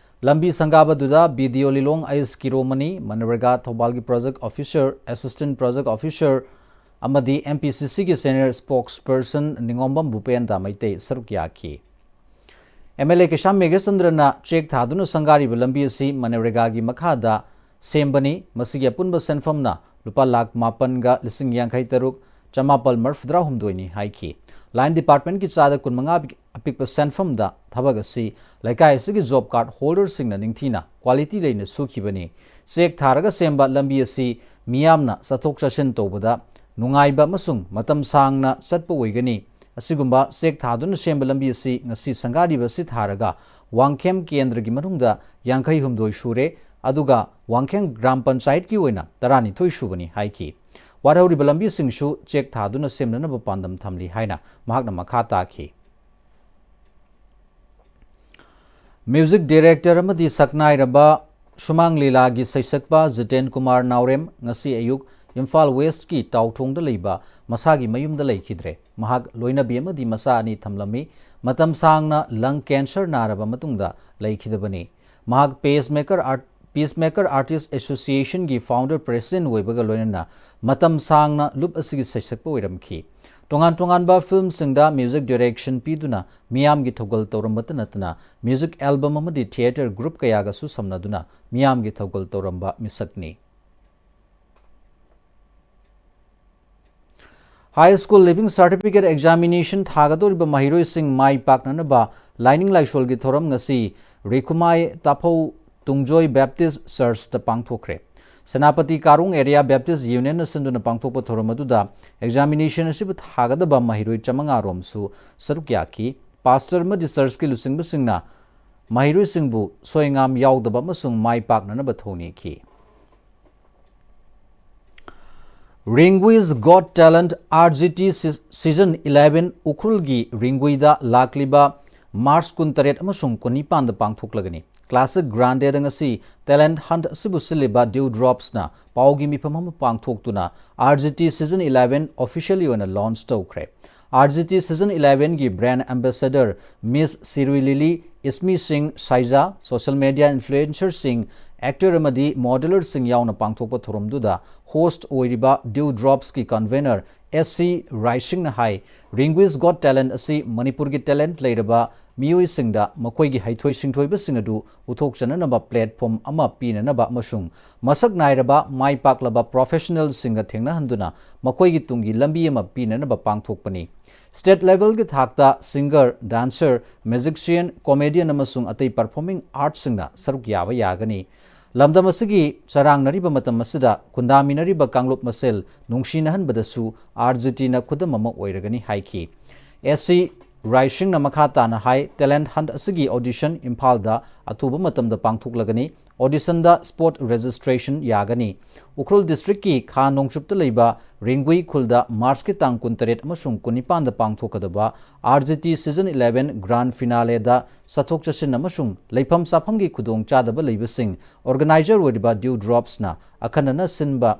ꯂꯝꯕꯤ ꯁꯪꯒꯥꯕꯗꯨꯗ ꯕꯤ ꯗꯤ ꯑꯣ ꯂꯤꯂꯣꯡ ꯑꯩꯁ ꯀꯤꯔꯣꯃꯅꯤ, ꯃꯅꯦꯔꯦꯒꯥ ꯊꯧꯕꯥꯜꯒꯤ project officer, assistant project officer ꯑꯃꯗꯤ ꯑꯦꯝ ꯄꯤ ꯁꯤ ꯁꯤꯒꯤ senior spokesperson Ningombam Bhupenda Meitei ꯁꯔꯨꯛ ꯌꯥꯈꯤ꯫ ꯑꯦꯝ ꯑꯦꯜ ꯑꯦ ꯀꯩꯁꯥꯝ ꯃꯦꯘꯆꯟꯗ꯭ꯔꯅ ꯆꯦꯛ ꯊꯥꯗꯨꯅ ꯁꯪꯒꯥꯔꯤꯕ ꯂꯝꯕꯤ ꯑꯁꯤ ꯃꯅꯦꯔꯦꯒꯥꯒꯤ ꯃꯈꯥꯗ ꯁꯦꯝꯕꯅꯤ꯫ ꯃꯁꯤꯒꯤ ꯑꯄꯨꯟꯕ ꯁꯦꯟꯐꯝꯅ ꯂꯨꯄꯥ ꯂꯥꯈ ꯃꯥꯄꯟꯒ ꯂꯤꯁꯤꯡ ꯌꯥꯡꯈꯩ ꯇꯔꯨꯛ ꯆꯃꯥꯄꯜ ꯃꯔꯤꯐꯨꯇꯔꯥ ꯍꯨꯝꯗꯣꯏꯅꯤ ꯍꯥꯏꯈꯤ꯫ ꯂꯥꯏꯟ ꯗꯤꯄꯥꯔꯠꯃꯦꯟꯠꯀꯤ ꯆꯥꯗ ꯀꯨꯟꯃꯉꯥ ꯑꯄꯤꯛꯄ ꯁꯦꯟꯐꯝꯗ ꯊꯕꯛ ꯑꯁꯤ ꯂꯩꯀꯥꯏ ꯑꯁꯤꯒꯤ ꯖꯣꯕ ꯀꯥꯔꯗ ꯍꯣꯜꯗꯔꯁꯤꯡꯅ ꯅꯤꯡꯊꯤꯅ ꯀ꯭ꯋꯥꯂꯤꯇꯤ ꯂꯩꯅ ꯁꯨꯈꯤꯕꯅꯤ꯫ ꯆꯦꯛ ꯊꯥꯔꯒ ꯁꯦꯝꯕ ꯂꯝꯕꯤ ꯑꯁꯤ ꯃꯤꯌꯥꯝꯅ ꯆꯠꯊꯣꯛ ꯆꯠꯁꯤꯟ ꯇꯧꯕꯗ ꯅꯨꯡꯉꯥꯏꯕ ꯑꯃꯁꯨꯡ ꯃꯇꯝ ꯁꯥꯡꯅ ꯆꯠꯄ ꯑꯣꯏꯒꯅꯤ꯫ ꯑꯁꯤꯒꯨꯝꯕ ꯆꯦꯛ ꯊꯥꯗꯨꯅ ꯁꯦꯝꯕ ꯂꯝꯕꯤ ꯑꯁꯤ ꯉꯁꯤ ꯁꯪꯒꯥꯔꯤꯕ ꯑꯁꯤ ꯊꯥꯔꯒ ꯋꯥꯡꯈꯦꯝ ꯀꯦꯟꯗ꯭ꯔꯒꯤ ꯃꯅꯨꯡꯗ ꯌꯥꯡꯈꯩ ꯍꯨꯝꯗꯣꯏ ꯁꯨꯔꯦ, ꯑꯗꯨꯒ ꯋꯥꯡꯈꯦꯝ ꯒ꯭ꯔꯥꯝ ꯄꯟꯆꯥꯌꯠꯀꯤ ꯑꯣꯏꯅ ꯇꯔꯥꯅꯤꯊꯣꯏ ꯁꯨꯕꯅꯤ ꯍꯥꯏꯈꯤ꯫ ꯋꯥꯠꯍꯧꯔꯤꯕ ꯂꯝꯕꯤꯁꯤꯡꯁꯨ ꯆꯦꯛ ꯊꯥꯗꯨꯅ ꯁꯦꯝꯅꯅꯕ ꯄꯥꯟꯗꯝ ꯊꯝꯂꯤ ꯍꯥꯏꯅ ꯃꯍꯥꯛꯅ ꯃꯈꯥ ꯇꯥꯈꯤ꯫ ꯃ꯭ꯌꯨꯖꯤꯛ ꯗꯤꯔꯦꯛꯇꯔ ꯑꯃꯗꯤ ꯁꯛꯅꯥꯏꯔꯕ ꯁꯨꯃꯥꯡ ꯂꯤꯂꯥꯒꯤ ꯁꯩꯁꯛꯄ ꯖꯤꯇꯦꯟ ꯀꯨꯃꯥꯔ ꯅꯥꯎꯔꯦꯝ ꯉꯁꯤ ꯑꯌꯨꯛ ꯏꯝꯐꯥꯜ ꯋꯦꯁ꯭ꯠꯀꯤ ꯇꯥꯎꯊꯣꯡꯗ ꯂꯩꯕ ꯃꯁꯥꯒꯤ ꯃꯌꯨꯝꯗ ꯂꯩꯈꯤꯗ꯭ꯔꯦ꯫ ꯃꯍꯥꯛ ꯂꯣꯏꯅꯕꯤ ꯑꯃꯗꯤ ꯃꯆꯥ ꯑꯅꯤ ꯊꯝꯂꯝꯃꯤ꯫ ꯃꯇꯝ ꯁꯥꯡꯅ ꯂꯪ ꯀꯦꯟꯁꯔ ꯅꯥꯔꯕ ꯃꯇꯨꯡꯗ ꯂꯩꯈꯤꯗꯕꯅꯤ꯫ ꯃꯍꯥꯛ ꯄꯦꯁꯃꯦꯀꯔ art, peacemaker artist ꯑꯦꯁꯣꯁꯤꯌꯦꯁꯟꯒꯤ founder president ꯑꯣꯏꯕꯒ ꯂꯣꯏꯅꯅ ꯃꯇꯝ ꯁꯥꯡꯅ ꯂꯨꯞ ꯑꯁꯤꯒꯤ ꯁꯩꯁꯛꯄ ꯑꯣꯏꯔꯝꯈꯤ꯫ ꯇꯣꯉꯥꯟ ꯇꯣꯉꯥꯟꯕ ꯐꯤꯜꯝꯁꯤꯡꯗ ꯃ꯭ꯌꯨꯖꯤꯛ ꯗꯤꯔꯦꯛꯁꯟ ꯄꯤꯗꯨꯅ ꯃꯤꯌꯥꯝꯒꯤ ꯊꯧꯒꯜ ꯇꯧꯔꯝꯕꯇ ꯅꯠꯇꯅ ꯃ꯭ꯌꯨꯖꯤꯛ ꯑꯦꯜꯕꯝ ꯑꯃꯗꯤ ꯊꯤꯌꯦꯇꯔ ꯒ꯭ꯔꯨꯞ ꯀꯌꯥꯒꯁꯨ ꯁꯝꯅꯗꯨꯅ ꯃꯤꯌꯥꯝꯒꯤ ꯊꯧꯒꯜ ꯇꯧꯔꯝꯕ ꯃꯤꯁꯛꯅꯤ꯫ High school leaving certificate examination ꯊꯥꯒꯗꯧꯔꯤꯕ ꯃꯍꯩꯔꯣꯏꯁꯤꯡ ꯃꯥꯏ ꯄꯥꯛꯅꯅꯕ ꯂꯥꯏꯅꯤꯡ ꯂꯥꯏꯁꯣꯜꯒꯤ ꯊꯧꯔꯝ ꯉꯁꯤ ꯔꯤꯈꯨꯃꯥꯏ ꯇꯥꯐꯧ ꯇꯨꯡꯖꯣꯏ ꯕꯦꯞꯇꯤꯁ꯭ꯠ ꯆꯔꯆꯇ ꯄꯥꯡꯊꯣꯛꯈ꯭ꯔꯦ꯫ ꯁꯦꯅꯥꯄꯇꯤ ꯀꯥꯔꯣꯡ ꯑꯦꯔꯤꯌꯥ ꯕꯦꯞꯇꯤꯁ꯭ꯠ ꯌꯨꯅꯤꯌꯟꯅ ꯁꯤꯟꯗꯨꯅ ꯄꯥꯡꯊꯣꯛꯄ ꯊꯧꯔꯝ ꯑꯗꯨꯗ ꯑꯦꯛꯖꯥꯃꯤꯅꯦꯁꯟ ꯑꯁꯤꯕꯨ ꯊꯥꯒꯗꯕ ꯃꯍꯩꯔꯣꯏ ꯆꯥꯃꯉꯥ ꯔꯣꯝꯁꯨ ꯁꯔꯨꯛ ꯌꯥꯈꯤ꯫ ꯄꯥꯁꯇꯔ ꯑꯃꯗꯤ ꯆꯔꯆꯀꯤ ꯂꯨꯆꯤꯡꯕꯁꯤꯡꯅ ꯃꯍꯩꯔꯣꯏꯁꯤꯡꯕꯨ ꯁꯣꯏꯉꯥꯝ ꯌꯥꯎꯗꯕ ꯑꯃꯁꯨꯡ ꯃꯥꯏ ꯄꯥꯛꯅꯅꯕ ꯊꯧꯅꯤꯈꯤ꯫ Ringgui's Got Talent, R G T, ꯁꯤ-, season eleven ꯎꯈ꯭ꯔꯨꯜꯒꯤ ꯔꯤꯡꯒꯨꯏꯗ ꯂꯥꯛꯂꯤꯕ ꯃꯥꯔꯆ ꯀꯨꯟꯇꯔꯦꯠ ꯑꯃꯁꯨꯡ ꯀꯨꯟꯅꯤꯄꯥꯟꯗ ꯄꯥꯡꯊꯣꯛꯂꯒꯅꯤ꯫ Classic Grande ꯗ ꯉꯁꯤ talent hunt ꯑꯁꯤꯕꯨ ꯁꯤꯜꯂꯤꯕ Dewdrops ꯅ ꯄꯥꯎꯒꯤ ꯃꯤꯐꯝ ꯑꯃ ꯄꯥꯡꯊꯣꯛꯇꯨꯅ R G T season eleven officially ꯑꯣꯏꯅ launch ꯇꯧꯈ꯭ꯔꯦ꯫ R G T season eleven ꯒꯤ brand ambassador Miss Sirui Lily, Ismi Singh Saija, social media influencer ꯁꯤꯡ, actor ꯑꯃꯗꯤ modeler ꯁꯤꯡ ꯌꯥꯎꯅ ꯄꯥꯡꯊꯣꯛꯄ ꯊꯧꯔꯝꯗꯨꯗ host ꯑꯣꯏꯔꯤꯕ Dewdrops ꯀꯤ convener S C Raising ꯅ ꯍꯥꯏ, Ringui's Got Talent ꯑꯁꯤ ꯃꯅꯤꯄꯨꯔꯒꯤ talent ꯂꯩꯔꯕ ꯃꯤꯑꯣꯏꯁꯤꯡꯗ ꯃꯈꯣꯏꯒꯤ ꯍꯩꯊꯣꯏ ꯁꯤꯡꯊꯣꯏꯕꯁꯤꯡ ꯑꯗꯨ ꯎꯠꯊꯣꯛꯆꯅꯅꯕ platform ꯑꯃ ꯄꯤꯅꯅꯕ ꯑꯃꯁꯨꯡ ꯃꯁꯛ ꯅꯥꯏꯔꯕ ꯃꯥꯏ ꯄꯥꯛꯂꯕ professional ꯁꯤꯡꯒ ꯊꯦꯡꯅꯍꯟꯗꯨꯅ ꯃꯈꯣꯏꯒꯤ ꯇꯨꯡꯒꯤ ꯂꯝꯕꯤ ꯑꯃ ꯄꯤꯅꯅꯕ ꯄꯥꯡꯊꯣꯛꯄꯅꯤ꯫ State level ꯒꯤ ꯊꯥꯛꯇ singer, dancer, musician, comedian ꯑꯃꯁꯨꯡ ꯑꯇꯩ performing arts ꯁꯤꯡꯅ ꯁꯔꯨꯛ ꯌꯥꯕ ꯌꯥꯒꯅꯤ꯫ ꯂꯝꯗꯝ ꯑꯁꯤꯒꯤ ꯆꯔꯥꯡꯅꯔꯤꯕ ꯃꯇꯝ ꯑꯁꯤꯗ ꯈꯨꯟꯗꯥꯃꯤꯟꯅꯔꯤꯕ ꯀꯥꯡꯂꯨꯞ ꯃꯁꯦꯜ ꯅꯨꯡꯁꯤꯅꯍꯟꯕꯗꯁꯨ R G T ꯅ ꯈꯨꯗꯝ ꯑꯃ ꯑꯣꯏꯔꯒꯅꯤ ꯍꯥꯏꯈꯤ꯫ S C Raising ꯅ ꯃꯈꯥ ꯇꯥꯅ ꯍꯥꯏ, talent hunt ꯑꯁꯤꯒꯤ audition ꯏꯝꯐꯥꯜꯗ ꯑꯊꯨꯕ ꯃꯇꯝꯗ ꯄꯥꯡꯊꯣꯛꯂꯒꯅꯤ꯫ Audition ꯗ spot registration ꯌꯥꯒꯅꯤ꯫ ꯎꯈ꯭ꯔꯨꯜ district ꯀꯤ ꯈꯥ ꯅꯣꯡꯆꯨꯞꯇ ꯂꯩꯕ ꯔꯤꯡꯒꯨꯏ ꯈꯨꯜꯗ March ꯀꯤ ꯇꯥꯡ ꯀꯨꯟꯇꯔꯦꯠ ꯑꯃꯁꯨꯡ ꯀꯨꯟꯅꯤꯄꯥꯟꯗ ꯄꯥꯡꯊꯣꯛꯀꯗꯕ R G T season eleven grand finale ꯗ ꯆꯠꯊꯣꯛ ꯆꯠꯁꯤꯟ ꯑꯃꯁꯨꯡ ꯂꯩꯐꯝ ꯆꯥꯐꯝꯒꯤ ꯈꯨꯗꯣꯡꯆꯥꯗꯕ ꯂꯩꯕꯁꯤꯡ organizer ꯑꯣꯏꯔꯤꯕ Dewdrops ꯅ ꯑꯈꯟꯅꯅ ꯁꯤꯟꯕ,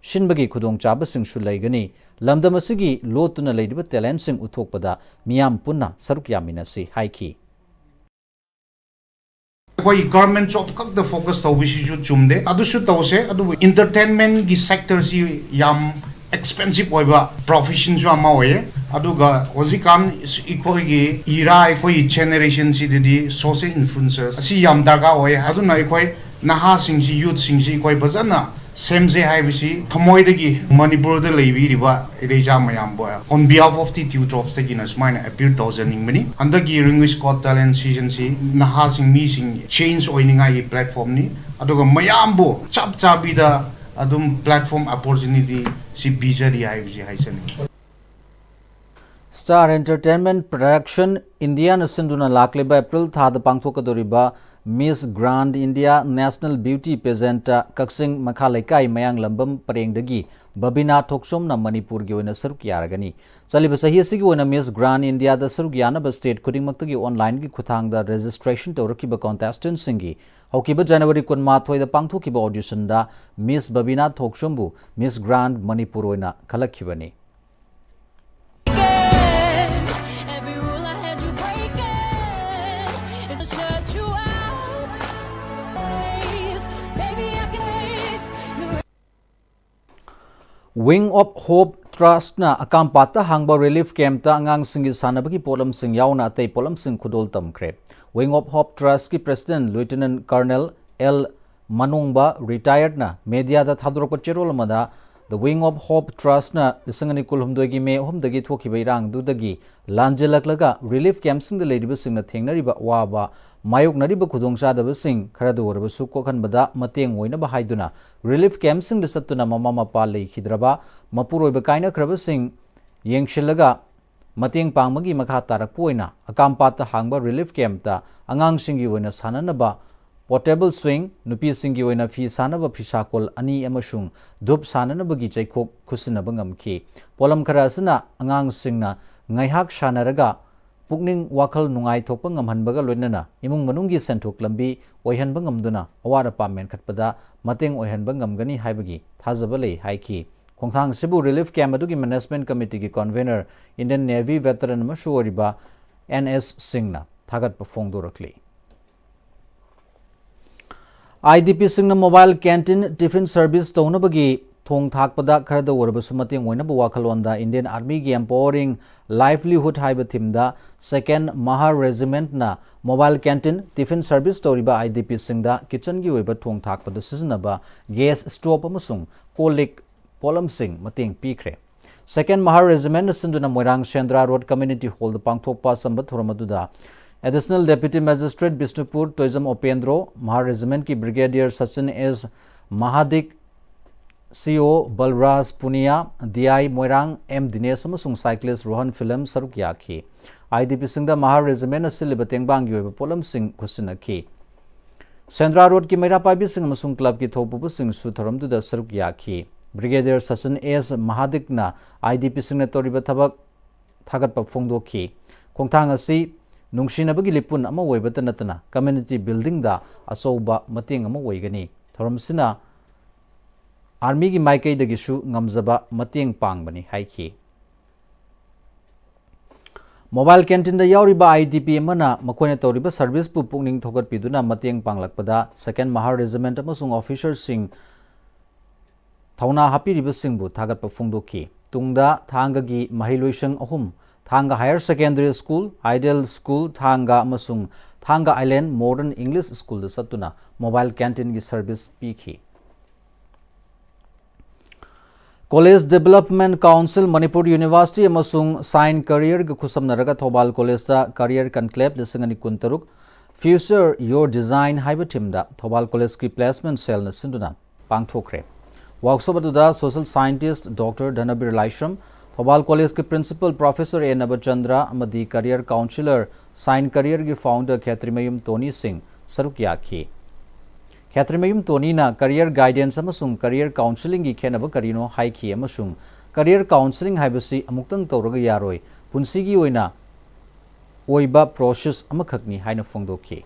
ꯁꯤꯟꯕꯒꯤ ꯈꯨꯗꯣꯡꯆꯥꯕꯁꯤꯡꯁꯨ ꯂꯩꯒꯅꯤ꯫ ꯂꯝꯗꯝ ꯑꯁꯤꯒꯤ ꯂꯣꯠꯇꯨꯅ ꯂꯩꯔꯤꯕ talent ꯁꯤꯡ ꯎꯠꯊꯣꯛꯄꯗ ꯃꯤꯌꯥꯝ ꯄꯨꯟꯅ ꯁꯔꯨꯛ ꯌꯥꯃꯤꯟꯅꯁꯤ ꯍꯥꯏꯈꯤ꯫ ꯑꯩꯈꯣꯏ government job ꯈꯛꯇ focus ꯇꯧꯕꯁꯤꯁꯨ ꯆꯨꯝꯗꯦ, ꯑꯗꯨꯁꯨ ꯇꯧꯁꯦ, ꯑꯗꯨꯕꯨ entertainment ꯒꯤ sector ꯁꯤ ꯌꯥꯝ expensive ꯑꯣꯏꯕ profession ꯁꯨ ꯑꯃ ꯑꯣꯏꯌꯦ꯫ ꯑꯗꯨꯒ ꯍꯧꯖꯤꯛꯀꯥꯟ ꯑꯩꯈꯣꯏꯒꯤ era, ꯑꯩꯈꯣꯏꯒꯤ generation ꯁꯤꯗꯗꯤ social influencers ꯑꯁꯤ ꯌꯥꯝ ꯗꯔꯀꯥꯔ ꯑꯣꯏꯌꯦ꯫ ꯑꯗꯨꯅ ꯑꯩꯈꯣꯏ ꯅꯍꯥꯁꯤꯡꯁꯤ, youth ꯁꯤꯡꯁꯤ ꯑꯩꯈꯣꯏ ꯐꯖꯅ ꯁꯦꯝꯁꯦ ꯍꯥꯏꯕꯁꯤ ꯊꯃꯣꯏꯗꯒꯤ ꯃꯅꯤꯄꯨꯔꯗ ꯂꯩꯕꯤꯔꯤꯕ ꯏꯔꯩꯆꯥ ꯃꯌꯥꯝꯕꯨ on behalf of the Dewdrops ꯇꯒꯤꯅ ꯁꯨꯃꯥꯏꯅ appeal ꯇꯧꯖꯅꯤꯡꯕꯅꯤ꯫ ꯍꯟꯗꯛꯀꯤ Ringui's Got Talent season ꯁꯤ ꯅꯍꯥꯁꯤꯡ, ꯃꯤꯁꯤꯡ change ꯑꯣꯏꯅꯤꯡꯉꯥꯏꯒꯤ platform ꯅꯤ, ꯑꯗꯨꯒ ꯃꯌꯥꯝꯕꯨ ꯆꯞ ꯆꯥꯕꯤꯗ ꯑꯗꯨꯝ platform opportunity ꯁꯤ ꯄꯤꯖꯔꯤ ꯍꯥꯏꯕꯁꯤ ꯍꯥꯏꯖꯅꯤꯡꯉꯤ꯫ Star Entertainment Production Indiana ꯁꯤꯟꯗꯨꯅ ꯂꯥꯛꯂꯤꯕ ꯑꯦꯄ꯭ꯔꯤꯜ ꯊꯥꯗ ꯄꯥꯡꯊꯣꯛꯀꯗꯧꯔꯤꯕ Miss Grand India National Beauty Pageantꯇ ꯀꯛꯆꯤꯡ ꯃꯈꯥ ꯂꯩꯀꯥꯏ ꯃꯌꯥꯡꯂꯝꯕꯝ ꯄꯔꯦꯡꯗꯒꯤ ꯕꯕꯤꯅꯥ ꯊꯣꯛꯆꯣꯝꯅ ꯃꯅꯤꯄꯨꯔꯒꯤ ꯑꯣꯏꯅ ꯁꯔꯨꯛ ꯌꯥꯔꯒꯅꯤ꯫ ꯆꯠꯂꯤꯕ ꯆꯍꯤ ꯑꯁꯤꯒꯤ ꯑꯣꯏꯅ Miss Grand Indiaꯗ ꯁꯔꯨꯛ ꯌꯥꯅꯕ state ꯈꯨꯗꯤꯡꯃꯛꯇꯒꯤ onlineꯒꯤ ꯈꯨꯠꯊꯥꯡꯗ registration ꯇꯧꯔꯛꯈꯤꯕ contestantꯁꯤꯡꯒꯤ ꯍꯧꯈꯤꯕ January ꯀꯨꯟꯃꯥꯊꯣꯏꯗ ꯄꯥꯡꯊꯣꯛꯈꯤꯕ auditionꯗ Miss ꯕꯕꯤꯅꯥ ꯊꯣꯛꯆꯣꯝꯕꯨ Miss Grand ꯃꯅꯤꯄꯨꯔ ꯑꯣꯏꯅ ꯈꯜꯂꯛꯈꯤꯕꯅꯤ꯫ Every rule I had you breaking is to shut you out. Baby, I can taste you. Wing of Hope Trustꯅ ꯑꯀꯥꯝꯄꯥꯠꯇ ꯍꯥꯡꯕ relief campꯇ ꯑꯉꯥꯡꯁꯤꯡꯒꯤ ꯁꯥꯟꯅꯕꯒꯤ ꯄꯣꯠꯂꯝꯁꯤꯡ ꯌꯥꯎꯅ ꯑꯇꯩ ꯄꯣꯠꯂꯝꯁꯤꯡ ꯈꯨꯗꯣꯜ ꯇꯝꯈ꯭ꯔꯦ꯫ Wing of Hope Trustꯀꯤ President Lieutenant Colonel L ꯃꯅꯣꯡꯕ retiredꯅ mediaꯗ ꯊꯥꯗꯣꯔꯛꯄ ꯆꯦꯔꯣꯜ ꯑꯃꯗ, The Wing of Hope Trustꯅ ꯂꯤꯁꯤꯡ ꯑꯅꯤ ꯀꯨꯟꯍꯨꯝꯗꯣꯏꯒꯤ ꯃꯦ ꯑꯍꯨꯝꯗꯒꯤ ꯊꯣꯛꯈꯤꯕ ꯏꯔꯥꯡꯗꯨꯗꯒꯤ ꯂꯥꯟꯖꯦꯜꯂꯛꯂꯒ relief campꯁꯤꯡꯗ ꯂꯩꯔꯤꯕꯁꯤꯡꯅ ꯊꯦꯡꯅꯔꯤꯕ ꯑꯋꯥꯕ, ꯃꯥꯌꯣꯛꯅꯔꯤꯕ ꯈꯨꯗꯣꯡꯆꯥꯗꯕꯁꯤꯡ ꯈꯔꯗ ꯑꯣꯏꯔꯕꯁꯨ ꯀꯣꯛꯍꯟꯕꯗ ꯃꯇꯦꯡ ꯑꯣꯏꯅꯕ ꯍꯥꯏꯗꯨꯅ relief campꯁꯤꯡꯗ ꯆꯠꯇꯨꯅ ꯃꯃꯥ ꯃꯄꯥ ꯂꯩꯈꯤꯗ꯭ꯔꯕ, ꯃꯄꯨꯔꯣꯏꯕ ꯀꯥꯏꯅꯈ꯭ꯔꯕꯁꯤꯡ ꯌꯦꯡꯁꯤꯜꯂꯒ ꯃꯇꯦꯡ ꯄꯥꯡꯕꯒꯤ ꯃꯈꯥ ꯇꯥꯔꯛꯄ ꯑꯣꯏꯅ ꯑꯀꯥꯝꯄꯥꯠꯇ ꯍꯥꯡꯕ relief campꯇ ꯑꯉꯥꯡꯁꯤꯡꯒꯤ ꯑꯣꯏꯅ ꯁꯥꯟꯅꯅꯕ portable swing, ꯅꯨꯄꯤꯁꯤꯡꯒꯤ ꯑꯣꯏꯅ ꯐꯤ ꯁꯥꯅꯕ ꯐꯤꯁꯥꯀꯣꯜ ꯑꯅꯤ ꯑꯃꯁꯨꯡ ꯙꯨꯞ ꯁꯥꯅꯅꯕꯒꯤ ꯆꯩꯈꯣꯛ ꯈꯨꯠꯁꯤꯟꯅꯕ ꯉꯝꯈꯤ꯫ ꯄꯣꯠꯂꯝ ꯈꯔ ꯑꯁꯤꯅ ꯑꯉꯥꯡꯁꯤꯡꯅ ꯉꯥꯏꯍꯥꯛ ꯁꯥꯟꯅꯔꯒ ꯄꯨꯛꯅꯤꯡ ꯋꯥꯈꯜ ꯅꯨꯡꯉꯥꯏꯊꯣꯛꯄ ꯉꯝꯍꯟꯕꯒ ꯂꯣꯏꯅꯅ ꯏꯃꯨꯡ ꯃꯅꯨꯡꯒꯤ ꯁꯦꯟꯊꯣꯛ ꯂꯝꯕꯤ ꯑꯣꯏꯍꯟꯕ ꯉꯝꯗꯨꯅ ꯑꯋꯥꯠ ꯑꯄꯥ ꯃꯦꯟꯈꯠꯄꯗ ꯃꯇꯦꯡ ꯑꯣꯏꯍꯟꯕ ꯉꯝꯒꯅꯤ ꯍꯥꯏꯕꯒꯤ ꯊꯥꯖꯕ ꯂꯩ ꯍꯥꯏꯈꯤ꯫ ꯈꯣꯡꯊꯥꯡ ꯑꯁꯤꯕꯨ relief camp ꯑꯗꯨꯒꯤ management committeeꯒꯤ convener, Indian Navy veteran ꯑꯃꯁꯨ ꯑꯣꯏꯔꯤꯕ N S ꯁꯤꯡꯅ ꯊꯥꯒꯠꯄ ꯐꯣꯡꯗꯣꯔꯛꯂꯤ꯫ IDPꯁꯤꯡꯅ mobile canteen tiffin service ꯇꯧꯅꯕꯒꯤ ꯊꯣꯡ ꯊꯥꯛꯄꯗ ꯈꯔꯗ ꯑꯣꯏꯔꯕꯁꯨ ꯃꯇꯦꯡ ꯑꯣꯏꯅꯕ ꯋꯥꯈꯜꯂꯣꯟꯗ Indian Armyꯒꯤ Empowering Livelihood ꯍꯥꯏꯕ themeꯗ Second Mahar Regimentꯅ mobile canteen tiffin service ꯇꯧꯔꯤꯕ IDPꯁꯤꯡꯗ kitchenꯒꯤ ꯑꯣꯏꯕ ꯊꯣꯡ ꯊꯥꯛꯄꯗ ꯁꯤꯖꯤꯟꯅꯕ gas stove ꯑꯃꯁꯨꯡ ꯀꯣꯜ ꯂꯤꯛ ꯄꯣꯠꯂꯝꯁꯤꯡ ꯃꯇꯦꯡ ꯄꯤꯈ꯭ꯔꯦ꯫ Second Mahar Regimentꯅ ꯁꯤꯟꯗꯨꯅ ꯃꯣꯏꯔꯥꯡ ꯁꯦꯟꯗ꯭ꯔꯥ Road Community Hallꯗ ꯄꯥꯡꯊꯣꯛꯄ ꯑꯆꯝꯕ ꯊꯧꯔꯝ ꯑꯗꯨꯗ Additional Deputy Magistrate Bishnupur Toijam ꯎꯄꯦꯟꯗ꯭ꯔꯣ, Mahar Regimentꯀꯤ Brigadier Sachin S ꯃꯍꯥꯗꯤꯛ, ꯁꯤ ꯑꯣ ꯕꯜꯔꯥꯖ Punia, D I Moirang, M ꯗꯤꯅꯦꯁ ꯑꯃꯁꯨꯡ ꯁꯥꯏꯀ꯭ꯂꯤꯁ ꯔꯣꯍꯟ ꯐꯤꯂꯝ ꯁꯔꯨꯛ ꯌꯥꯈꯤ꯫ ꯑꯥꯏ ꯗꯤ ꯄꯤꯁꯤꯡꯗ ꯃꯍꯥꯔ ꯔꯦꯖꯤꯃꯦꯟꯅ ꯁꯤꯜꯂꯤꯕ ꯇꯦꯡꯕꯥꯡꯒꯤ ꯑꯣꯏꯕ ꯄꯣꯠꯂꯝꯁꯤꯡ ꯈꯨꯠꯁꯤꯟꯅꯈꯤ꯫ ꯁꯦꯟꯗ꯭ꯔꯥ ꯔꯣꯗꯀꯤ ꯃꯩꯔꯥ ꯄꯥꯏꯕꯤꯁꯤꯡ ꯑꯃꯁꯨꯡ ꯀ꯭ꯂꯕꯀꯤ ꯊꯧꯄꯨꯕꯁꯤꯡꯁꯨ ꯊꯧꯔꯝꯗꯨꯗ ꯁꯔꯨꯛ ꯌꯥꯈꯤ꯫ ꯕ꯭ꯔꯤꯒꯦꯗꯤꯌꯔ ꯁꯆꯤꯟ ꯑꯦꯁ ꯃꯍꯥꯗꯤꯛꯅ ꯑꯥꯏ ꯗꯤ ꯄꯤꯁꯤꯡꯅ ꯇꯧꯔꯤꯕ ꯊꯕꯛ ꯊꯥꯒꯠꯄ ꯐꯣꯡꯗꯣꯛꯈꯤ꯫ ꯈꯣꯡꯊꯥꯡ ꯑꯁꯤ ꯅꯨꯡꯁꯤꯅꯕꯒꯤ ꯂꯤꯄꯨꯟ ꯑꯃ ꯑꯣꯏꯕꯇ ꯅꯠꯇꯅ ꯀꯝꯃ꯭ꯌꯨꯅꯤꯇꯤ ꯕꯤꯜꯗꯤꯡꯗ ꯑꯆꯧꯕ ꯃꯇꯦꯡ ꯑꯃ ꯑꯣꯏꯒꯅꯤ꯫ ꯊꯧꯔꯝꯁꯤꯅ ꯑꯥꯔꯃꯤꯒꯤ ꯃꯥꯏꯀꯩꯗꯒꯤꯁꯨ ꯉꯝꯖꯕ ꯃꯇꯦꯡ ꯄꯥꯡꯕꯅꯤ ꯍꯥꯏꯈꯤ꯫ ꯃꯣꯕꯥꯏꯜ ꯀꯦꯟꯇꯤꯟꯗ ꯌꯥꯎꯔꯤꯕ ꯑꯥꯏ ꯗꯤ ꯄꯤ ꯑꯃꯅ ꯃꯈꯣꯏꯅ ꯇꯧꯔꯤꯕ ꯁꯔꯚꯤꯁꯄꯨ ꯄꯨꯛꯅꯤꯡ ꯊꯧꯒꯠꯄꯤꯗꯨꯅ ꯃꯇꯦꯡ ꯄꯥꯡꯂꯛꯄꯗ ꯁꯦꯀꯦꯟ ꯃꯍꯥꯔ ꯔꯦꯖꯤꯃꯦꯟꯠ ꯑꯃꯁꯨꯡ ꯑꯣꯐꯤꯁꯔꯁꯤꯡ ꯊꯧꯅꯥ ꯍꯥꯞꯄꯤꯔꯤꯕꯁꯤꯡꯕꯨ ꯊꯥꯒꯠꯄ ꯐꯣꯡꯗꯣꯛꯈꯤ꯫ ꯇꯨꯡꯗ ꯊꯥꯡꯒꯒꯤ ꯃꯍꯩꯂꯣꯏꯁꯪ ꯑꯍꯨꯝ, ꯊꯥꯡꯒ higher secondary school, ideal school ꯊꯥꯡꯒ ꯑꯃꯁꯨꯡ ꯊꯥꯡꯒ ꯑꯥꯏꯂꯦꯟ ꯃꯣꯗꯔꯟ ꯏꯪꯂꯤꯁ ꯁ꯭ꯀꯨꯜꯗ ꯆꯠꯇꯨꯅ ꯃꯣꯕꯥꯏꯜ ꯀꯦꯟꯇꯤꯟꯒꯤ ꯁꯔꯚꯤꯁ ꯄꯤꯈꯤ꯫ College development council, Manipur university ꯑꯃꯁꯨꯡ ꯁꯥꯏꯟ ꯀꯦꯔꯤꯌꯔꯒ ꯈꯨꯠꯁꯝꯅꯔꯒ ꯊꯧꯕꯥꯜ ꯀꯣꯂꯦꯖꯇ ꯀꯦꯔꯤꯌꯔ ꯀꯟꯀ꯭ꯂꯦꯕ ꯂꯤꯁꯤꯡ ꯑꯅꯤ ꯀꯨꯟꯇꯔꯨꯛ, Future Your Design ꯍꯥꯏꯕ ꯊꯤꯝꯗ ꯊꯧꯕꯥꯜ ꯀꯣꯂꯦꯖꯀꯤ ꯄ꯭ꯂꯦꯁꯃꯦꯟꯠ ꯁꯦꯜꯅ ꯁꯤꯟꯗꯨꯅ ꯄꯥꯡꯊꯣꯛꯈ꯭ꯔꯦ꯫ ꯋꯥꯔꯛꯁꯣꯞ ꯑꯗꯨꯗ ꯁꯣꯁꯤꯌꯦꯜ ꯁꯥꯏꯟꯇꯤꯁ꯭ꯠ ꯗꯣꯛꯇꯔ ꯙꯅꯕꯤꯔ ꯂꯥꯏꯁ꯭ꯔꯝ, ꯊꯧꯕꯥꯜ ꯀꯣꯂꯦꯖꯀꯤ ꯄ꯭ꯔꯤꯟꯁꯤꯄꯥꯜ ꯄ꯭ꯔꯣꯐꯦꯁꯔ ꯑꯦ ꯅꯕꯆꯟꯗ꯭ꯔ ꯑꯃꯗꯤ ꯀꯦꯔꯤꯌꯔ ꯀꯥꯎꯟꯁꯤꯂꯔ, ꯁꯥꯏꯟ ꯀꯦꯔꯤꯌꯔꯒꯤ ꯐꯥꯎꯟꯗꯔ ꯈꯦꯇ꯭ꯔꯤꯃꯌꯨꯝ ꯇꯣꯅꯤ ꯁꯤꯡ ꯁꯔꯨꯛ ꯌꯥꯈꯤ꯫ ꯈꯦꯇ꯭ꯔꯤꯃꯌꯨꯝ ꯇꯣꯅꯤꯅ ꯀꯦꯔꯤꯌꯔ ꯒꯥꯏꯗꯦꯟꯁ ꯑꯃꯁꯨꯡ ꯀꯦꯔꯤꯌꯔ ꯀꯥꯎꯟꯁꯤꯂꯤꯡꯒꯤ ꯈꯦꯠꯅꯕ ꯀꯔꯤꯅꯣ ꯍꯥꯏꯈꯤ ꯑꯃꯁꯨꯡ ꯀꯦꯔꯤꯌꯔ ꯀꯥꯎꯟꯁꯤꯂꯤꯡ ꯍꯥꯏꯕꯁꯤ ꯑꯃꯨꯛꯇꯪ ꯇꯧꯔꯒ ꯌꯥꯔꯣꯏ, ꯄꯨꯟꯁꯤꯒꯤ ꯑꯣꯏꯅ ꯑꯣꯏꯕ ꯄ꯭ꯔꯣꯁꯦꯁ ꯑꯃꯈꯛꯅꯤ ꯍꯥꯏꯅ ꯐꯣꯡꯗꯣꯛꯈꯤ꯫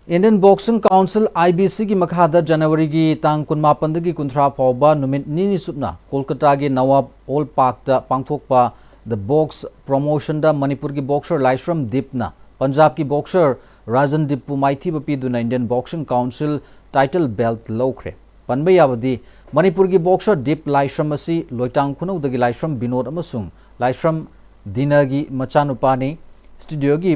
Indian Boxing Council, I B C ꯒꯤ ꯃꯈꯥꯗ ꯖꯅꯋꯥꯔꯤꯒꯤ ꯇꯥꯡ ꯀꯨꯟꯃꯥꯄꯟꯗꯒꯤ ꯀꯨꯟꯊ꯭ꯔꯥ ꯐꯥꯎꯕ ꯅꯨꯃꯤꯠ ꯅꯤꯅꯤ ꯆꯨꯞꯅ ꯀꯣꯜꯀꯇꯥꯒꯤ ꯅꯋꯥꯕ ꯑꯣꯜ ꯄꯥꯔꯛꯇ ꯄꯥꯡꯊꯣꯛꯄ The Box Promotionꯗ ꯃꯅꯤꯄꯨꯔꯒꯤ ꯕꯣꯛꯁꯔ ꯂꯥꯏꯁ꯭ꯔꯝ ꯗꯤꯞꯅ ꯄꯟꯖꯥꯕꯀꯤ ꯕꯣꯛꯁꯔ ꯔꯥꯖꯟ ꯗꯤꯞꯄꯨ ꯃꯥꯏꯊꯤꯕ ꯄꯤꯗꯨꯅ Indian Boxing Council title belt ꯂꯧꯈ꯭ꯔꯦ꯫ ꯄꯟꯕ ꯌꯥꯕꯗꯤ, ꯃꯅꯤꯄꯨꯔꯒꯤ ꯕꯣꯛꯁꯔ ꯗꯤꯞ ꯂꯥꯏꯁ꯭ꯔꯝ ꯑꯁꯤ ꯂꯣꯏꯇꯥꯡ ꯈꯨꯅꯧꯗꯒꯤ ꯂꯥꯏꯁ꯭ꯔꯝ ꯕꯤꯅꯣꯗ ꯑꯃꯁꯨꯡ ꯂꯥꯏꯁ꯭ꯔꯝ ꯗꯤꯅꯒꯤ ꯃꯆꯥꯅꯨꯄꯥꯅꯤ꯫ ꯁ꯭ꯇꯨꯗꯤꯑꯣꯒꯤ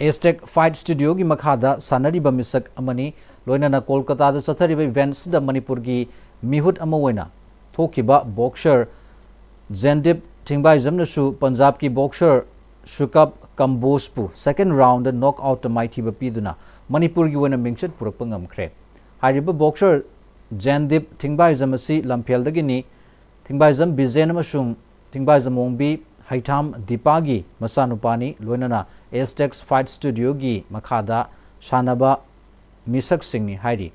ꯑꯦꯁꯇꯦꯛ ꯐꯥꯏꯠ ꯁ꯭ꯇꯨꯗꯤꯑꯣꯒꯤ ꯃꯈꯥꯗ ꯁꯥꯟꯅꯔꯤꯕ ꯃꯤꯁꯛ ꯑꯃꯅꯤ꯫ ꯂꯣꯏꯅꯅ ꯀꯣꯜꯀꯇꯥꯗ ꯆꯠꯊꯔꯤꯕ ꯏꯚꯦꯟꯠꯁꯤꯗ ꯃꯅꯤꯄꯨꯔꯒꯤ ꯃꯤꯍꯨꯠ ꯑꯃ ꯑꯣꯏꯅ ꯊꯣꯛꯈꯤꯕ ꯕꯣꯛꯁꯔ ꯖꯦꯟꯗꯤꯞ ꯊꯤꯡꯕꯥꯏꯖꯝꯅꯁꯨ ꯄꯟꯖꯥꯕꯀꯤ ꯕꯣꯛꯁꯔ ꯁꯨꯀꯞ ꯀꯝꯕꯣꯖꯄꯨ ꯁꯦꯀꯦꯟ ꯔꯥꯎꯟꯗ ꯅꯣꯛ ꯑꯥꯎꯠꯇ ꯃꯥꯏꯊꯤꯕ ꯄꯤꯗꯨꯅ ꯃꯅꯤꯄꯨꯔꯒꯤ ꯑꯣꯏꯅ ꯃꯤꯡꯆꯠ ꯄꯨꯔꯛꯄ ꯉꯝꯈ꯭ꯔꯦ꯫ ꯍꯥꯏꯔꯤꯕ ꯕꯣꯛꯁꯔ ꯖꯦꯟꯗꯤꯞ ꯊꯤꯡꯕꯥꯏꯖꯝ ꯑꯁꯤ ꯂꯝꯐꯦꯜꯗꯒꯤꯅꯤ꯫ ꯊꯤꯡꯕꯥꯏꯖꯝ ꯕꯤꯖꯦꯟ ꯑꯃꯁꯨꯡ ꯊꯤꯡꯕꯥꯏꯖꯝ ꯑꯣꯡꯕꯤ ꯍꯩꯊꯥꯝ ꯗꯤꯄꯥꯒꯤ ꯃꯆꯥꯅꯨꯄꯥꯅꯤ, ꯂꯣꯏꯅꯅ ꯑꯦꯁꯇꯦꯛꯁ ꯐꯥꯏꯠ ꯁ꯭ꯇꯨꯗꯤꯑꯣꯒꯤ ꯃꯈꯥꯗ ꯁꯥꯟꯅꯕ ꯃꯤꯁꯛꯁꯤꯡꯅꯤ ꯍꯥꯏꯔꯤ꯫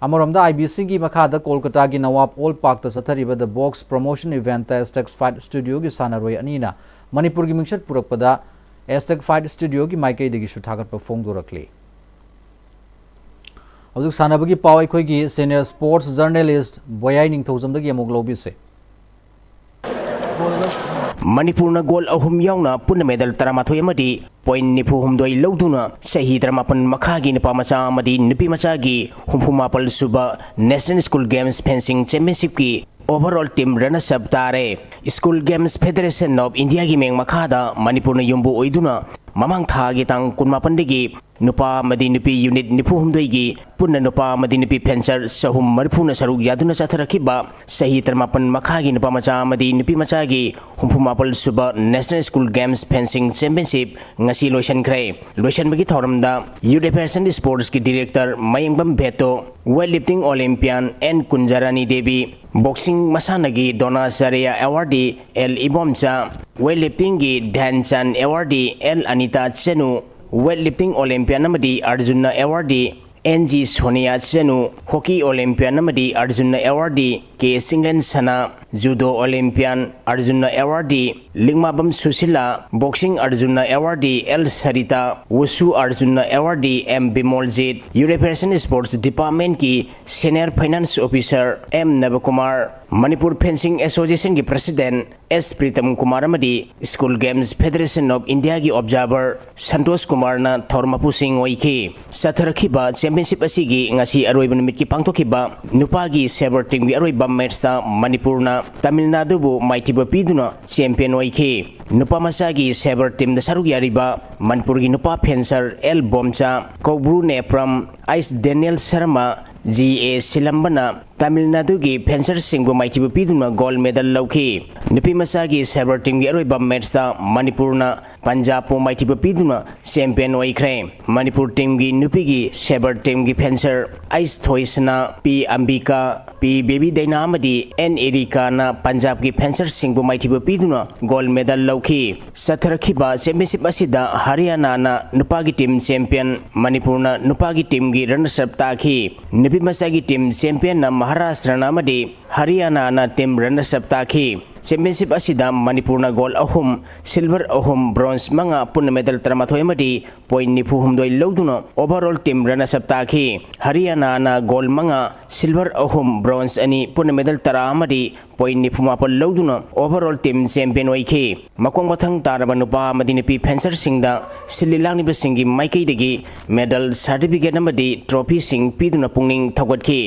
ꯑꯃꯔꯣꯝꯗ, ꯑꯥꯏ ꯕꯤ ꯁꯤꯒꯤ ꯃꯈꯥꯗ ꯀꯣꯜꯀꯇꯥꯒꯤ ꯅꯋꯥꯕ ꯑꯣꯜ ꯄꯥꯔꯛꯇ ꯆꯠꯊꯔꯤꯕ ꯗ ꯕꯣꯛꯁ ꯄ꯭ꯔꯣꯃꯣꯁꯟ ꯏꯚꯦꯟꯠꯇ ꯑꯦꯁꯇꯦꯛꯁ ꯐꯥꯏꯠ ꯁ꯭ꯇꯨꯗꯤꯑꯣꯒꯤ ꯁꯥꯟꯅꯔꯣꯏ ꯑꯅꯤꯅ ꯃꯅꯤꯄꯨꯔꯒꯤ ꯃꯤꯡꯆꯠ ꯄꯨꯔꯛꯄꯗ ꯑꯦꯁꯇꯦꯛ ꯐꯥꯏꯠ ꯁ꯭ꯇꯨꯗꯤꯑꯣꯒꯤ ꯃꯥꯏꯀꯩꯗꯒꯤꯁꯨ ꯊꯥꯒꯠꯄ ꯐꯣꯡꯗꯣꯔꯛꯂꯤ꯫ ꯍꯧꯖꯤꯛ ꯁꯥꯟꯅꯕꯒꯤ ꯄꯥꯎ ꯑꯩꯈꯣꯏꯒꯤ ꯁꯦꯅꯤꯌꯔ ꯁ꯭ꯄꯣꯔꯠꯁ ꯖꯔꯅꯦꯂꯤꯁ ꯕꯣꯌꯥꯏ ꯅꯤꯡꯊꯧꯖꯝꯗꯒꯤ ꯑꯃꯨꯛ ꯂꯧꯕꯤꯁꯦ꯫ ꯃꯅꯤꯄꯨꯔꯅ ꯒꯣꯜ ꯑꯍꯨꯝ ꯌꯥꯎꯅ ꯄꯨꯟꯅ ꯃꯦꯗꯜ ꯇꯔꯥꯃꯥꯊꯣꯏ ꯑꯃꯗꯤ ꯄꯣꯏꯟꯠ ꯅꯤꯐꯨ ꯍꯨꯝꯗꯣꯏ ꯂꯧꯗꯨꯅ ꯆꯍꯤ ꯇꯔꯥꯃꯥꯄꯟ ꯃꯈꯥꯒꯤ ꯅꯨꯄꯥ ꯃꯆꯥ ꯑꯃꯗꯤ ꯅꯨꯄꯤ ꯃꯆꯥꯒꯤ ꯍꯨꯝꯐꯨ ꯃꯥꯄꯜ ꯁꯨꯕ ꯅꯦꯁꯅꯦꯜ ꯁ꯭ꯀꯨꯜ ꯒꯦꯝꯁ ꯐꯦꯟꯁꯤꯡ ꯆꯦꯝꯄꯤꯌꯟꯁꯤꯞꯀꯤ ꯑꯣꯚꯔꯑꯣꯜ ꯇꯤꯝ ꯔꯅꯔꯁ ꯑꯞ ꯇꯥꯔꯦ꯫ ꯁ꯭ꯀꯨꯜ ꯒꯦꯝꯁ ꯐꯦꯗꯔꯦꯁꯟ ꯑꯣꯐ ꯏꯟꯗꯤꯌꯥꯒꯤ ꯃꯤꯡ ꯃꯈꯥꯗ ꯃꯅꯤꯄꯨꯔꯅ ꯌꯨꯝꯕꯨ ꯑꯣꯏꯗꯨꯅ ꯃꯃꯥꯡ ꯊꯥꯒꯤ ꯇꯥꯡ ꯀꯨꯟꯃꯥꯄꯟꯗꯒꯤ ꯅꯨꯄꯥ ꯑꯃꯗꯤ ꯅꯨꯄꯤ ꯌꯨꯅꯤꯠ ꯅꯤꯐꯨ ꯍꯨꯝꯗꯣꯏꯒꯤ ꯄꯨꯟꯅ ꯅꯨꯄꯥ ꯑꯃꯗꯤ ꯅꯨꯄꯤ ꯐꯦꯟꯁꯔ ꯆꯍꯨꯝ ꯃꯔꯤꯐꯨꯅ ꯁꯔꯨꯛ ꯌꯥꯗꯨꯅ ꯆꯠꯊꯔꯛꯈꯤꯕ ꯆꯍꯤ ꯇꯔꯥꯃꯥꯄꯟ ꯃꯈꯥꯒꯤ ꯅꯨꯄꯥ ꯃꯆꯥ ꯑꯃꯗꯤ ꯅꯨꯄꯤ ꯃꯆꯥꯒꯤ ꯍꯨꯝꯐꯨ ꯃꯥꯄꯜ ꯁꯨꯕ national school games fencing championship ꯉꯁꯤ ꯂꯣꯏꯁꯤꯟꯈ꯭ꯔꯦ꯫ ꯂꯣꯏꯁꯤꯟꯕꯒꯤ ꯊꯧꯔꯝꯗ ꯌꯨꯠ ꯑꯦꯐꯤꯌꯔꯁꯟ ꯁ꯭ꯄꯣꯔꯠꯁꯀꯤ director Mayengbam Veto, weight lifting olympian N Kunjarani Devi, boxing ꯃꯁꯥꯟꯅꯒꯤ Dronacharya awardee L Ibomcha, weight ꯂꯤꯐꯇꯤꯡꯒꯤ Dhyan Chand awardee L Anita Chanu, weight lifting olympian ꯑꯃꯗꯤ Arjuna awardee N G Sonia Chanu, hockey olympian ꯑꯃꯗꯤ Arjuna awardee K Chinglen Sana, judo olympian Arjuna awardee Likmabam Sushila, boxing Arjuna awardee L Sarita, wushu ꯑꯔꯖꯨꯟꯅ ꯑꯦꯋꯥꯔꯗꯤ M Bimoljit, youth affairs sports ꯗꯤꯄꯥꯔꯠꯃꯦꯟꯠꯀꯤ senior finance officer M Nabakumar, Manipur fencing ꯑꯦꯁꯣꯁꯤꯌꯦꯁꯟꯒꯤ ꯄ꯭ꯔꯦꯁꯤꯗꯦꯟꯠ ꯑꯦꯁ ꯄ꯭ꯔꯤꯇꯝ ꯀꯨꯃꯥꯔ ꯑꯃꯗꯤ ꯁ꯭ꯀꯨꯜ ꯒꯦꯝꯁ ꯐꯦꯗꯔꯦꯁꯟ ꯑꯣꯐ ꯏꯟꯗꯤꯌꯥꯒꯤ ꯑꯣꯕꯖꯥꯔꯚꯔ ꯁꯟꯇꯣꯁ ꯀꯨꯃꯥꯔꯅ ꯊꯧꯔꯝ ꯃꯄꯨꯁꯤꯡ ꯑꯣꯏꯈꯤ꯫ ꯆꯠꯊꯔꯛꯈꯤꯕ ꯆꯦꯝꯄꯤꯌꯟꯁꯤꯞ ꯑꯁꯤꯒꯤ ꯉꯁꯤ ꯑꯔꯣꯏꯕ ꯅꯨꯃꯤꯠꯀꯤ ꯄꯥꯡꯊꯣꯛꯈꯤꯕ ꯅꯨꯄꯥꯒꯤ ꯁꯦꯕꯔ ꯇꯤꯝꯒꯤ ꯑꯔꯣꯏꯕ ꯃꯦꯠꯆꯇ ꯃꯅꯤꯄꯨꯔꯅ ꯇꯥꯃꯤꯜ ꯅꯥꯗꯨꯕꯨ ꯃꯥꯏꯊꯤꯕ ꯄꯤꯗꯨꯅ ꯆꯦꯝꯄꯤꯌꯟ ꯑꯣꯏꯈꯤ꯫ ꯅꯨꯄꯥ ꯃꯆꯥꯒꯤ ꯁꯦꯕꯔ ꯇꯤꯝꯗ ꯁꯔꯨꯛ ꯌꯥꯔꯤꯕ ꯃꯅꯤꯄꯨꯔꯒꯤ ꯅꯨꯄꯥ ꯐꯦꯟꯁꯔ ꯑꯦꯜ ꯕꯣꯝꯆꯥ, ꯀꯧꯕ꯭ꯔꯨ ꯅꯦꯄ꯭ꯔꯝ, ꯑꯩꯁ ꯗꯦꯅꯤꯌꯦꯜ ꯁꯔꯃ, ꯖꯤ ꯑꯦ ꯁꯤꯂꯝꯕꯅ ꯇꯥꯃꯤꯜ ꯅꯥꯗꯨꯒꯤ ꯐꯦꯟꯁꯔꯁꯤꯡꯕꯨ ꯃꯥꯏꯊꯤꯕ ꯄꯤꯗꯨꯅ ꯒꯣꯜ ꯃꯦꯗꯜ ꯂꯧꯈꯤ꯫ ꯅꯨꯄꯤ ꯃꯆꯥꯒꯤ ꯁꯥꯏꯕꯔ ꯇꯤꯝꯒꯤ ꯑꯔꯣꯏꯕ ꯃꯦꯠꯁꯇ ꯃꯅꯤꯄꯨꯔꯅ ꯄꯟꯖꯥꯕꯄꯨ ꯃꯥꯏꯊꯤꯕ ꯄꯤꯗꯨꯅ ꯆꯦꯝꯄꯤꯌꯟ ꯑꯣꯏꯈ꯭ꯔꯦ꯫ ꯃꯅꯤꯄꯨꯔ ꯇꯤꯝꯒꯤ ꯅꯨꯄꯤꯒꯤ ꯁꯥꯏꯕꯔ ꯇꯤꯝꯒꯤ ꯐꯦꯟꯁꯔ ꯑꯩꯁ ꯊꯣꯏꯁꯅꯥ, ꯄꯤ ꯑꯝꯕꯤꯀꯥ, ꯄꯤ ꯕꯦꯕꯤ ꯗꯩꯅꯥ ꯑꯃꯗꯤ ꯑꯦꯟ ꯑꯦꯔꯤꯀꯥꯅ ꯄꯟꯖꯥꯕꯀꯤ ꯐꯦꯟꯁꯔꯁꯤꯡꯕꯨ ꯃꯥꯏꯊꯤꯕ ꯄꯤꯗꯨꯅ ꯒꯣꯜ ꯃꯦꯗꯜ ꯂꯧꯈꯤ꯫ ꯆꯠꯊꯔꯛꯈꯤꯕ ꯆꯦꯝꯄꯤꯌꯟꯁꯤꯞ ꯑꯁꯤꯗ ꯍꯔꯤꯌꯥꯅꯥꯅ ꯅꯨꯄꯥꯒꯤ ꯇꯤꯝ ꯆꯦꯝꯄꯤꯌꯟ, ꯃꯅꯤꯄꯨꯔꯅ ꯅꯨꯄꯥꯒꯤ ꯇꯤꯝꯒꯤ ꯔꯅꯔꯁ ꯑꯞ ꯇꯥꯈꯤ꯫ ꯅꯨꯄꯤ ꯃꯆꯥꯒꯤ ꯇꯤꯝ ꯆꯦꯝꯄꯤꯌꯟꯅ ꯃꯍꯥꯔꯥꯁꯇ꯭ꯔꯅ ꯑꯃꯗꯤ ꯍꯔꯤꯌꯥꯅꯥꯅ ꯇꯤꯝ ꯔꯅꯔꯁ ꯑꯞ ꯇꯥꯈꯤ꯫ ꯆꯦꯝꯄꯤꯌꯟꯁꯤꯞ ꯑꯁꯤꯗ ꯃꯅꯤꯄꯨꯔꯅ ꯒꯣꯜ ꯑꯍꯨꯝ, ꯁꯤꯜꯚꯔ ꯑꯍꯨꯝ, ꯕ꯭ꯔꯣꯟꯖ ꯃꯉꯥ, ꯄꯨꯟꯅ ꯃꯦꯗꯜ ꯇꯔꯥꯃꯥꯊꯣꯏ ꯑꯃꯗꯤ ꯄꯣꯏꯟ ꯅꯤꯐꯨ ꯍꯨꯝꯗꯣꯏ ꯂꯧꯗꯨꯅ ꯑꯣꯚꯔꯑꯣꯜ ꯇꯤꯝ ꯔꯅꯔꯁ ꯑꯞ ꯇꯥꯈꯤ꯫ ꯍꯔꯤꯌꯥꯅꯥꯅ ꯒꯣꯜ ꯃꯉꯥ, ꯁꯤꯜꯚꯔ ꯑꯍꯨꯝ, ꯕ꯭ꯔꯣꯟꯖ ꯑꯅꯤ, ꯄꯨꯟꯅ ꯃꯦꯗꯜ ꯇꯔꯥ ꯑꯃꯗꯤ ꯄꯣꯏꯟ ꯅꯤꯐꯨ ꯃꯥꯄꯜ ꯂꯧꯗꯨꯅ ꯑꯣꯚꯔꯑꯣꯜ ꯇꯤꯝ ꯆꯦꯝꯄꯤꯌꯟ ꯑꯣꯏꯈꯤ꯫ ꯃꯈꯣꯡ ꯃꯊꯪ ꯇꯥꯔꯕ ꯅꯨꯄꯥ ꯑꯃꯗꯤ ꯅꯨꯄꯤ ꯐꯦꯟꯁꯔꯁꯤꯡꯗ ꯁꯤꯜꯂꯤ ꯂꯥꯡꯂꯤꯕꯁꯤꯡꯒꯤ ꯃꯥꯏꯀꯩꯗꯒꯤ ꯃꯦꯗꯜ, ꯁꯥꯔꯇꯤꯐꯤꯀꯦꯠ ꯑꯃꯗꯤ ꯇ꯭ꯔꯣꯐꯤꯁꯤꯡ ꯄꯤꯗꯨꯅ ꯄꯨꯛꯅꯤꯡ ꯊꯧꯒꯠꯈꯤ꯫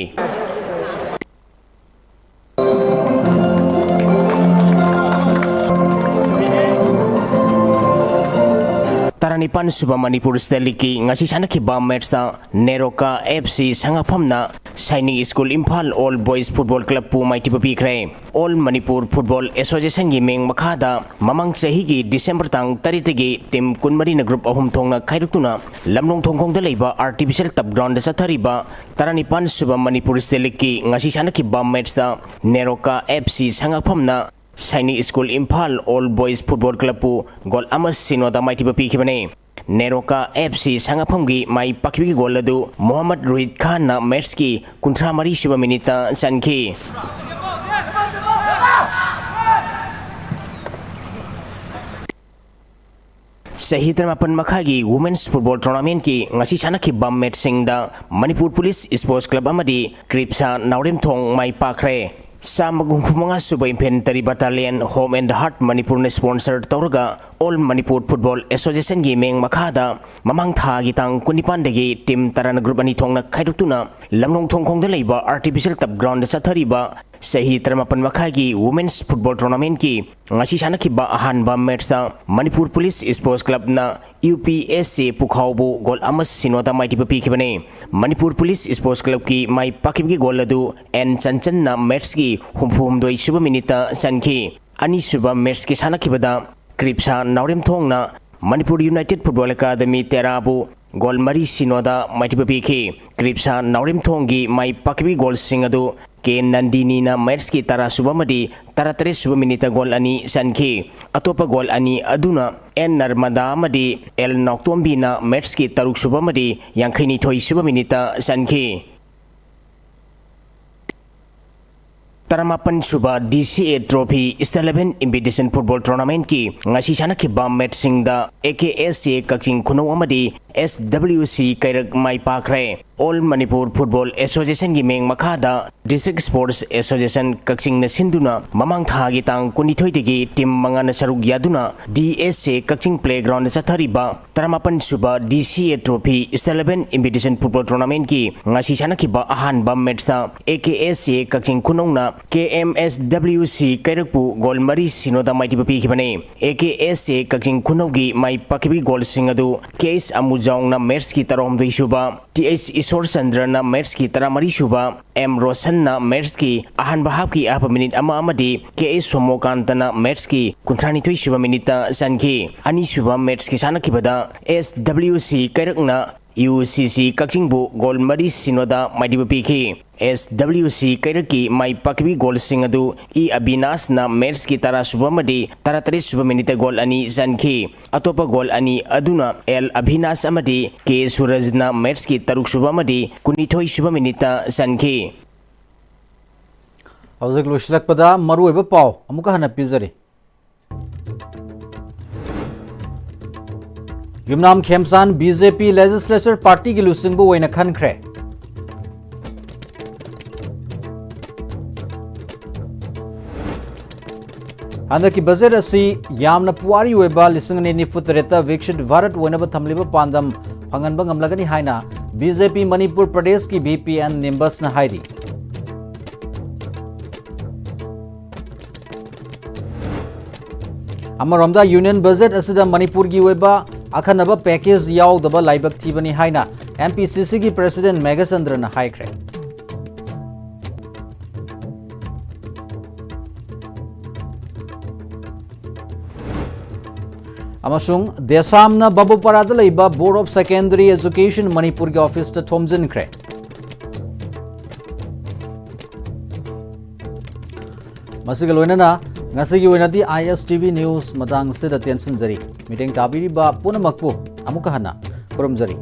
ꯇꯔꯥꯅꯤꯄꯥꯟ ꯁꯨꯕ ꯃꯅꯤꯄꯨꯔ ꯁ꯭ꯇꯦꯠ ꯂꯤꯒꯀꯤ ꯉꯁꯤ ꯁꯥꯟꯅꯈꯤꯕ ꯃꯦꯠꯁꯇ ꯅꯦꯔꯣꯀꯥ ꯑꯦꯐ ꯁꯤ ꯁꯉꯥꯐꯝꯅ Sainik school Imphal all boys football ꯀ꯭ꯂꯕꯄꯨ ꯃꯥꯏꯊꯤꯕ ꯄꯤꯈ꯭ꯔꯦ꯫ ꯑꯣꯜ ꯃꯅꯤꯄꯨꯔ ꯐꯨꯠꯕꯣꯜ ꯑꯦꯁꯣꯁꯤꯌꯦꯁꯟꯒꯤ ꯃꯤꯡ ꯃꯈꯥꯗ ꯃꯃꯥꯡ ꯆꯍꯤꯒꯤ ꯗꯤꯁꯦꯝꯕꯔ ꯇꯥꯡ ꯇꯔꯦꯠꯇꯒꯤ ꯇꯤꯝ ꯀꯨꯟꯃꯔꯤꯅ ꯒ꯭ꯔꯨꯞ ꯑꯍꯨꯝ ꯊꯣꯛꯅ ꯈꯥꯏꯗꯣꯛꯇꯨꯅ ꯂꯝꯂꯣꯡ ꯊꯣꯡꯈꯣꯡꯗ ꯂꯩꯕ ꯑꯥꯔꯇꯤꯐꯤꯁꯤꯌꯦꯜ ꯇꯞ ꯒ꯭ꯔꯥꯎꯟꯗ ꯆꯠꯊꯔꯤꯕ ꯇꯔꯥꯅꯤꯄꯥꯟ ꯁꯨꯕ ꯃꯅꯤꯄꯨꯔ ꯁ꯭ꯇꯦꯠ ꯂꯤꯒꯀꯤ ꯉꯁꯤ ꯁꯥꯟꯅꯈꯤꯕ ꯃꯦꯠꯁꯇ ꯅꯦꯔꯣꯀꯥ ꯑꯦꯐ ꯁꯤ ꯁꯉꯥꯐꯝꯅ Sainik school Imphal all boys football ꯀ꯭ꯂꯕꯄꯨ ꯒꯣꯜ ꯑꯃ ꯁꯤꯅꯣꯗ ꯃꯥꯏꯊꯤꯕ ꯄꯤꯈꯤꯕꯅꯤ꯫ ꯅꯦꯔꯣꯀꯥ ꯑꯦꯐ ꯁꯤ ꯁꯉꯥꯐꯝꯒꯤ ꯃꯥꯏ ꯄꯥꯛꯈꯤꯕꯒꯤ ꯒꯣꯜ ꯑꯗꯨ ꯃꯣꯍꯝꯃꯗ ꯔꯨꯍꯤꯠ ꯈꯥꯟꯅ ꯃꯦꯠꯁꯀꯤ ꯀꯨꯟꯊ꯭ꯔꯥ ꯃꯔꯤ ꯁꯨꯕ ꯃꯤꯅꯤꯠꯇ ꯆꯟꯈꯤ꯫ ꯆꯍꯤ ꯇꯔꯥꯃꯥꯄꯟ ꯃꯈꯥꯒꯤ ꯋꯨꯃꯦꯟꯁ ꯐꯨꯠꯕꯣꯜ ꯇꯣꯔꯅꯥꯃꯦꯟꯠꯀꯤ ꯉꯁꯤ ꯁꯥꯟꯅꯈꯤꯕ ꯃꯦꯠꯁꯁꯤꯡꯗ ꯃꯅꯤꯄꯨꯔ ꯄꯨꯂꯤꯁ ꯁ꯭ꯄꯣꯔꯠꯁ ꯀ꯭ꯂꯕ ꯑꯃꯗꯤ ꯀ꯭ꯔꯤꯞꯁꯥ ꯅꯥꯎꯔꯦꯝꯊꯣꯡ ꯃꯥꯏ ꯄꯥꯛꯈ꯭ꯔꯦ꯫ ꯆꯥꯝꯃꯒ ꯍꯨꯝꯐꯨ ꯃꯉꯥ ꯁꯨꯕ ꯏꯟꯐꯦꯟꯇꯔꯤ ꯕꯠꯇꯥꯂꯤꯌꯟ ꯍꯣꯝ ꯑꯦꯟ ꯍꯥꯔꯠ ꯃꯅꯤꯄꯨꯔꯅ ꯁ꯭ꯄꯣꯟꯁꯔ ꯇꯧꯔꯒ ꯑꯣꯜ ꯃꯅꯤꯄꯨꯔ ꯐꯨꯠꯕꯣꯜ ꯑꯦꯁꯣꯁꯤꯌꯦꯁꯟꯒꯤ ꯃꯤꯡ ꯃꯈꯥꯗ ꯃꯃꯥꯡ ꯊꯥꯒꯤ ꯇꯥꯡ ꯀꯨꯟꯅꯤꯄꯥꯟꯗꯒꯤ ꯇꯤꯝ ꯇꯔꯥꯅ ꯒ꯭ꯔꯨꯞ ꯑꯅꯤ ꯊꯣꯛꯅ ꯈꯥꯏꯗꯣꯛꯇꯨꯅ ꯂꯝꯂꯣꯡ ꯊꯣꯡꯈꯣꯡꯗ ꯂꯩꯕ ꯑꯥꯔꯇꯤꯐꯤꯁꯤꯌꯦꯜ ꯇꯞ ꯒ꯭ꯔꯥꯎꯟꯗ ꯆꯠꯊꯔꯤꯕ ꯆꯍꯤ ꯇꯔꯥꯃꯥꯄꯟ ꯃꯈꯥꯏꯒꯤ Women's Football Tournamentꯀꯤ ꯉꯁꯤ ꯁꯥꯟꯅꯈꯤꯕ ꯑꯍꯥꯟꯕ matchꯇ ꯃꯅꯤꯄꯨꯔ ꯄꯨꯂꯤꯁ Sports Clubꯅ UPSA ꯄꯨꯈꯥꯎꯕꯨ goal ꯑꯃ ꯁꯤꯅꯣꯗ ꯃꯥꯏꯊꯤꯕ ꯄꯤꯈꯤꯕꯅꯤ꯫ ꯃꯅꯤꯄꯨꯔ ꯄꯨꯂꯤꯁ Sports Clubꯀꯤ ꯃꯥꯏ ꯄꯥꯛꯈꯤꯕꯒꯤ goal ꯑꯗꯨ ꯑꯦꯟ ꯆꯟꯆꯟꯅ matchꯀꯤ ꯍꯨꯝꯐꯨꯍꯨꯝꯗꯣꯏ ꯁꯨꯕ minuteꯇ ꯆꯟꯈꯤ꯫ ꯑꯅꯤꯁꯨꯕ matchꯀꯤ ꯁꯥꯟꯅꯈꯤꯕꯗ ꯀ꯭ꯔꯤꯞꯁꯥ ꯅꯥꯎꯔꯦꯝꯊꯣꯡꯅ Manipur United Football Academy ꯇꯦꯔꯥꯕꯨ goal ꯃꯔꯤ ꯁꯤꯅꯣꯗ ꯃꯥꯏꯊꯤꯕ ꯄꯤꯈꯤ꯫ ꯀ꯭ꯔꯤꯞꯁꯥ ꯅꯥꯎꯔꯦꯝꯊꯣꯡꯒꯤ ꯃꯥꯏ ꯄꯥꯛꯈꯤꯕꯒꯤ goalꯁꯤꯡ ꯑꯗꯨ ꯀꯦ ꯅꯟꯗꯤꯅꯤꯅ matchꯀꯤ ꯇꯔꯥ ꯁꯨꯕ ꯑꯃꯗꯤ ꯇꯔꯥꯇꯔꯦꯠ ꯁꯨꯕ minuteꯇ goal ꯑꯅꯤ ꯆꯟꯈꯤ꯫ ꯑꯇꯣꯞꯄ goal ꯑꯅꯤ ꯑꯗꯨꯅ ꯑꯦꯟ ꯅꯔꯃꯗꯥ ꯑꯃꯗꯤ ꯑꯦꯜ ꯅꯥꯎꯇꯣꯝꯕꯤꯅ matchꯀꯤ ꯇꯔꯨꯛ ꯁꯨꯕ ꯑꯃꯗꯤ ꯌꯥꯡꯈꯩꯅꯤꯊꯣꯏ ꯁꯨꯕ minuteꯇ ꯆꯟꯈꯤ꯫ ꯇꯔꯥꯃꯥꯄꯟ ꯁꯨꯕ DCA Trophy East eleven Invitation Football Tournamentꯀꯤ ꯉꯁꯤ ꯁꯥꯟꯅꯈꯤꯕ matchꯁꯤꯡꯗ AKSA ꯀꯛꯆꯤꯡ ꯈꯨꯅꯧ ꯑꯃꯗꯤ SWC ꯀꯩꯔꯛ ꯃꯥꯏ ꯄꯥꯛꯈ꯭ꯔꯦ꯫ All Manipur Football Associationꯒꯤ ꯃꯤꯡ ꯃꯈꯥꯗ District Sports Association ꯀꯛꯆꯤꯡꯅ ꯁꯤꯟꯗꯨꯅ ꯃꯃꯥꯡ ꯊꯥꯒꯤ ꯇꯥꯡ ꯀꯨꯟꯅꯤꯊꯣꯏꯗꯒꯤ team ꯃꯉꯥꯅ ꯁꯔꯨꯛ ꯌꯥꯗꯨꯅ DSA ꯀꯛꯆꯤꯡ playgroundꯗ ꯆꯠꯊꯔꯤꯕ ꯇꯔꯥꯃꯥꯄꯟ ꯁꯨꯕ DCA Trophy East eleven Invitation Football Tournamentꯀꯤ ꯉꯁꯤ ꯁꯥꯟꯅꯈꯤꯕ ꯑꯍꯥꯟꯕ matchꯇ AKSA ꯀꯛꯆꯤꯡ ꯈꯨꯅꯧꯅ KMSWC ꯀꯩꯔꯛꯄꯨ goal ꯃꯔꯤ ꯁꯤꯅꯣꯗ ꯃꯥꯏꯊꯤꯕ ꯄꯤꯈꯤꯕꯅꯤ꯫ AKSA ꯀꯛꯆꯤꯡ ꯈꯨꯅꯧꯒꯤ ꯃꯥꯏ ꯄꯥꯛꯈꯤꯕꯒꯤ goalꯁꯤꯡ ꯑꯗꯨ KH ꯑꯃꯨꯖꯥꯎꯅ matchꯀꯤ ꯇꯔꯥꯍꯨꯝꯗꯣꯏ ꯁꯨꯕ, TH ꯏꯁꯣꯔꯆꯟꯗ꯭ꯔꯅ matchꯀꯤ ꯇꯔꯥꯃꯔꯤ ꯁꯨꯕ, M ꯔꯣꯁꯟꯅ matchꯀꯤ ꯑꯍꯥꯟꯕ halfꯀꯤ ꯑꯍꯥꯞꯄ minute ꯑꯃ ꯑꯃꯗꯤ KH ꯁꯣꯃꯣꯀꯥꯟꯇꯅ matchꯀꯤ ꯀꯨꯟꯊ꯭ꯔꯥꯅꯤꯊꯣꯏ ꯁꯨꯕ minuteꯇ ꯆꯟꯈꯤ꯫ ꯑꯅꯤꯁꯨꯕ matchꯀꯤ ꯁꯥꯟꯅꯈꯤꯕꯗ SWC ꯀꯩꯔꯛꯅ UCC ꯀꯛꯆꯤꯡꯕꯨ goal ꯃꯔꯤ ꯁꯤꯅꯣꯗ ꯃꯥꯏꯊꯤꯕ ꯄꯤꯈꯤ꯫ SWC ꯀꯩꯔꯛꯀꯤ ꯃꯥꯏ ꯄꯥꯛꯈꯤꯕꯒꯤ goalꯁꯤꯡ ꯑꯗꯨ ꯏ ꯑꯕꯤꯅꯥꯁꯅ matchꯀꯤ ꯇꯔꯥ ꯁꯨꯕ ꯑꯃꯗꯤ ꯇꯔꯥꯇꯔꯦꯠ ꯁꯨꯕ minuteꯇ goal ꯑꯅꯤ ꯆꯟꯈꯤ꯫ ꯑꯇꯣꯞꯄ goal ꯑꯅꯤ ꯑꯗꯨꯅ ꯑꯦꯜ ꯑꯚꯤꯅꯥꯁ ꯑꯃꯗꯤ ꯀꯦ ꯁꯨꯔꯖꯅ matchꯀꯤ ꯇꯔꯨꯛ ꯁꯨꯕ ꯑꯃꯗꯤ ꯀꯨꯟꯅꯤꯊꯣꯏ ꯁꯨꯕ minuteꯇ ꯆꯟꯈꯤ꯫ ꯍꯧꯖꯤꯛ ꯂꯣꯏꯁꯤꯜꯂꯛꯄꯗ ꯃꯔꯨꯑꯣꯏꯕ ꯄꯥꯎ ꯑꯃꯨꯛꯀ ꯍꯟꯅ ꯄꯤꯖꯔꯤ꯫ ꯌꯨꯝꯅꯥꯝ ꯈꯦꯝꯆꯥꯟ BJP Legislature Partyꯒꯤ ꯂꯨꯆꯤꯡꯕ ꯑꯣꯏꯅ ꯈꯟꯈ꯭ꯔꯦ꯫ ꯍꯟꯗꯛꯀꯤ budget ꯑꯁꯤ ꯌꯥꯝꯅ ꯄꯨꯋꯥꯔꯤ ꯑꯣꯏꯕ ꯂꯤꯁꯤꯡ ꯑꯅꯤ ꯅꯤꯐꯨ ꯇꯔꯦꯠꯇ ꯕꯤꯛꯁꯤꯠ ꯚꯥꯔꯠ ꯑꯣꯏꯅꯕ ꯊꯝꯂꯤꯕ ꯄꯥꯟꯗꯝ ꯐꯪꯍꯟꯕ ꯉꯝꯂꯒꯅꯤ ꯍꯥꯏꯅ BJP ꯃꯅꯤꯄꯨꯔ ꯄ꯭ꯔꯗꯦꯁꯀꯤ VP ꯑꯦꯟ ꯅꯤꯝꯕꯁꯅ ꯍꯥꯏꯔꯤ꯫ ꯑꯃꯔꯣꯝꯗ, ꯌꯨꯅꯤꯌꯟ ꯕꯖꯦꯠ ꯑꯁꯤꯗ ꯃꯅꯤꯄꯨꯔꯒꯤ ꯑꯣꯏꯕ ꯑꯈꯟꯅꯕ ꯄꯦꯀꯦꯖ ꯌꯥꯎꯗꯕ ꯂꯥꯏꯕꯛ ꯊꯤꯕꯅꯤ ꯍꯥꯏꯅ ꯑꯦꯝ ꯄꯤ ꯁꯤ ꯁꯤꯒꯤ ꯄ꯭ꯔꯦꯁꯤꯗꯦꯟꯠ ꯃꯦꯘꯆꯟꯗ꯭ꯔꯅ ꯍꯥꯏꯈ꯭ꯔꯦ꯫ ꯑꯃꯁꯨꯡ ꯗꯦꯁꯥꯝꯅ ꯕꯥꯕꯨꯄꯥꯔꯥꯗ ꯂꯩꯕ Board of Secondary Education ꯃꯅꯤꯄꯨꯔꯒꯤ ꯑꯣꯐꯤꯁꯇ ꯊꯣꯝꯖꯤꯟꯈ꯭ꯔꯦ꯫ ꯃꯁꯤꯒ ꯂꯣꯏꯅꯅ ꯉꯁꯤꯒꯤ ꯑꯣꯏꯅꯗꯤ ꯑꯥꯏ ꯑꯦꯁ ꯇꯤ ꯚꯤ ꯅ꯭ꯌꯨꯁ ꯃꯇꯥꯡꯁꯤꯗ ꯇꯦꯟꯁꯤꯟꯖꯔꯤ꯫ ꯃꯤꯠꯌꯦꯡ ꯇꯥꯕꯤꯔꯤꯕ ꯄꯨꯝꯅꯃꯛꯄꯨ ꯑꯃꯨꯛꯀ ꯍꯟꯅ ꯈꯨꯔꯨꯝꯖꯔꯤ꯫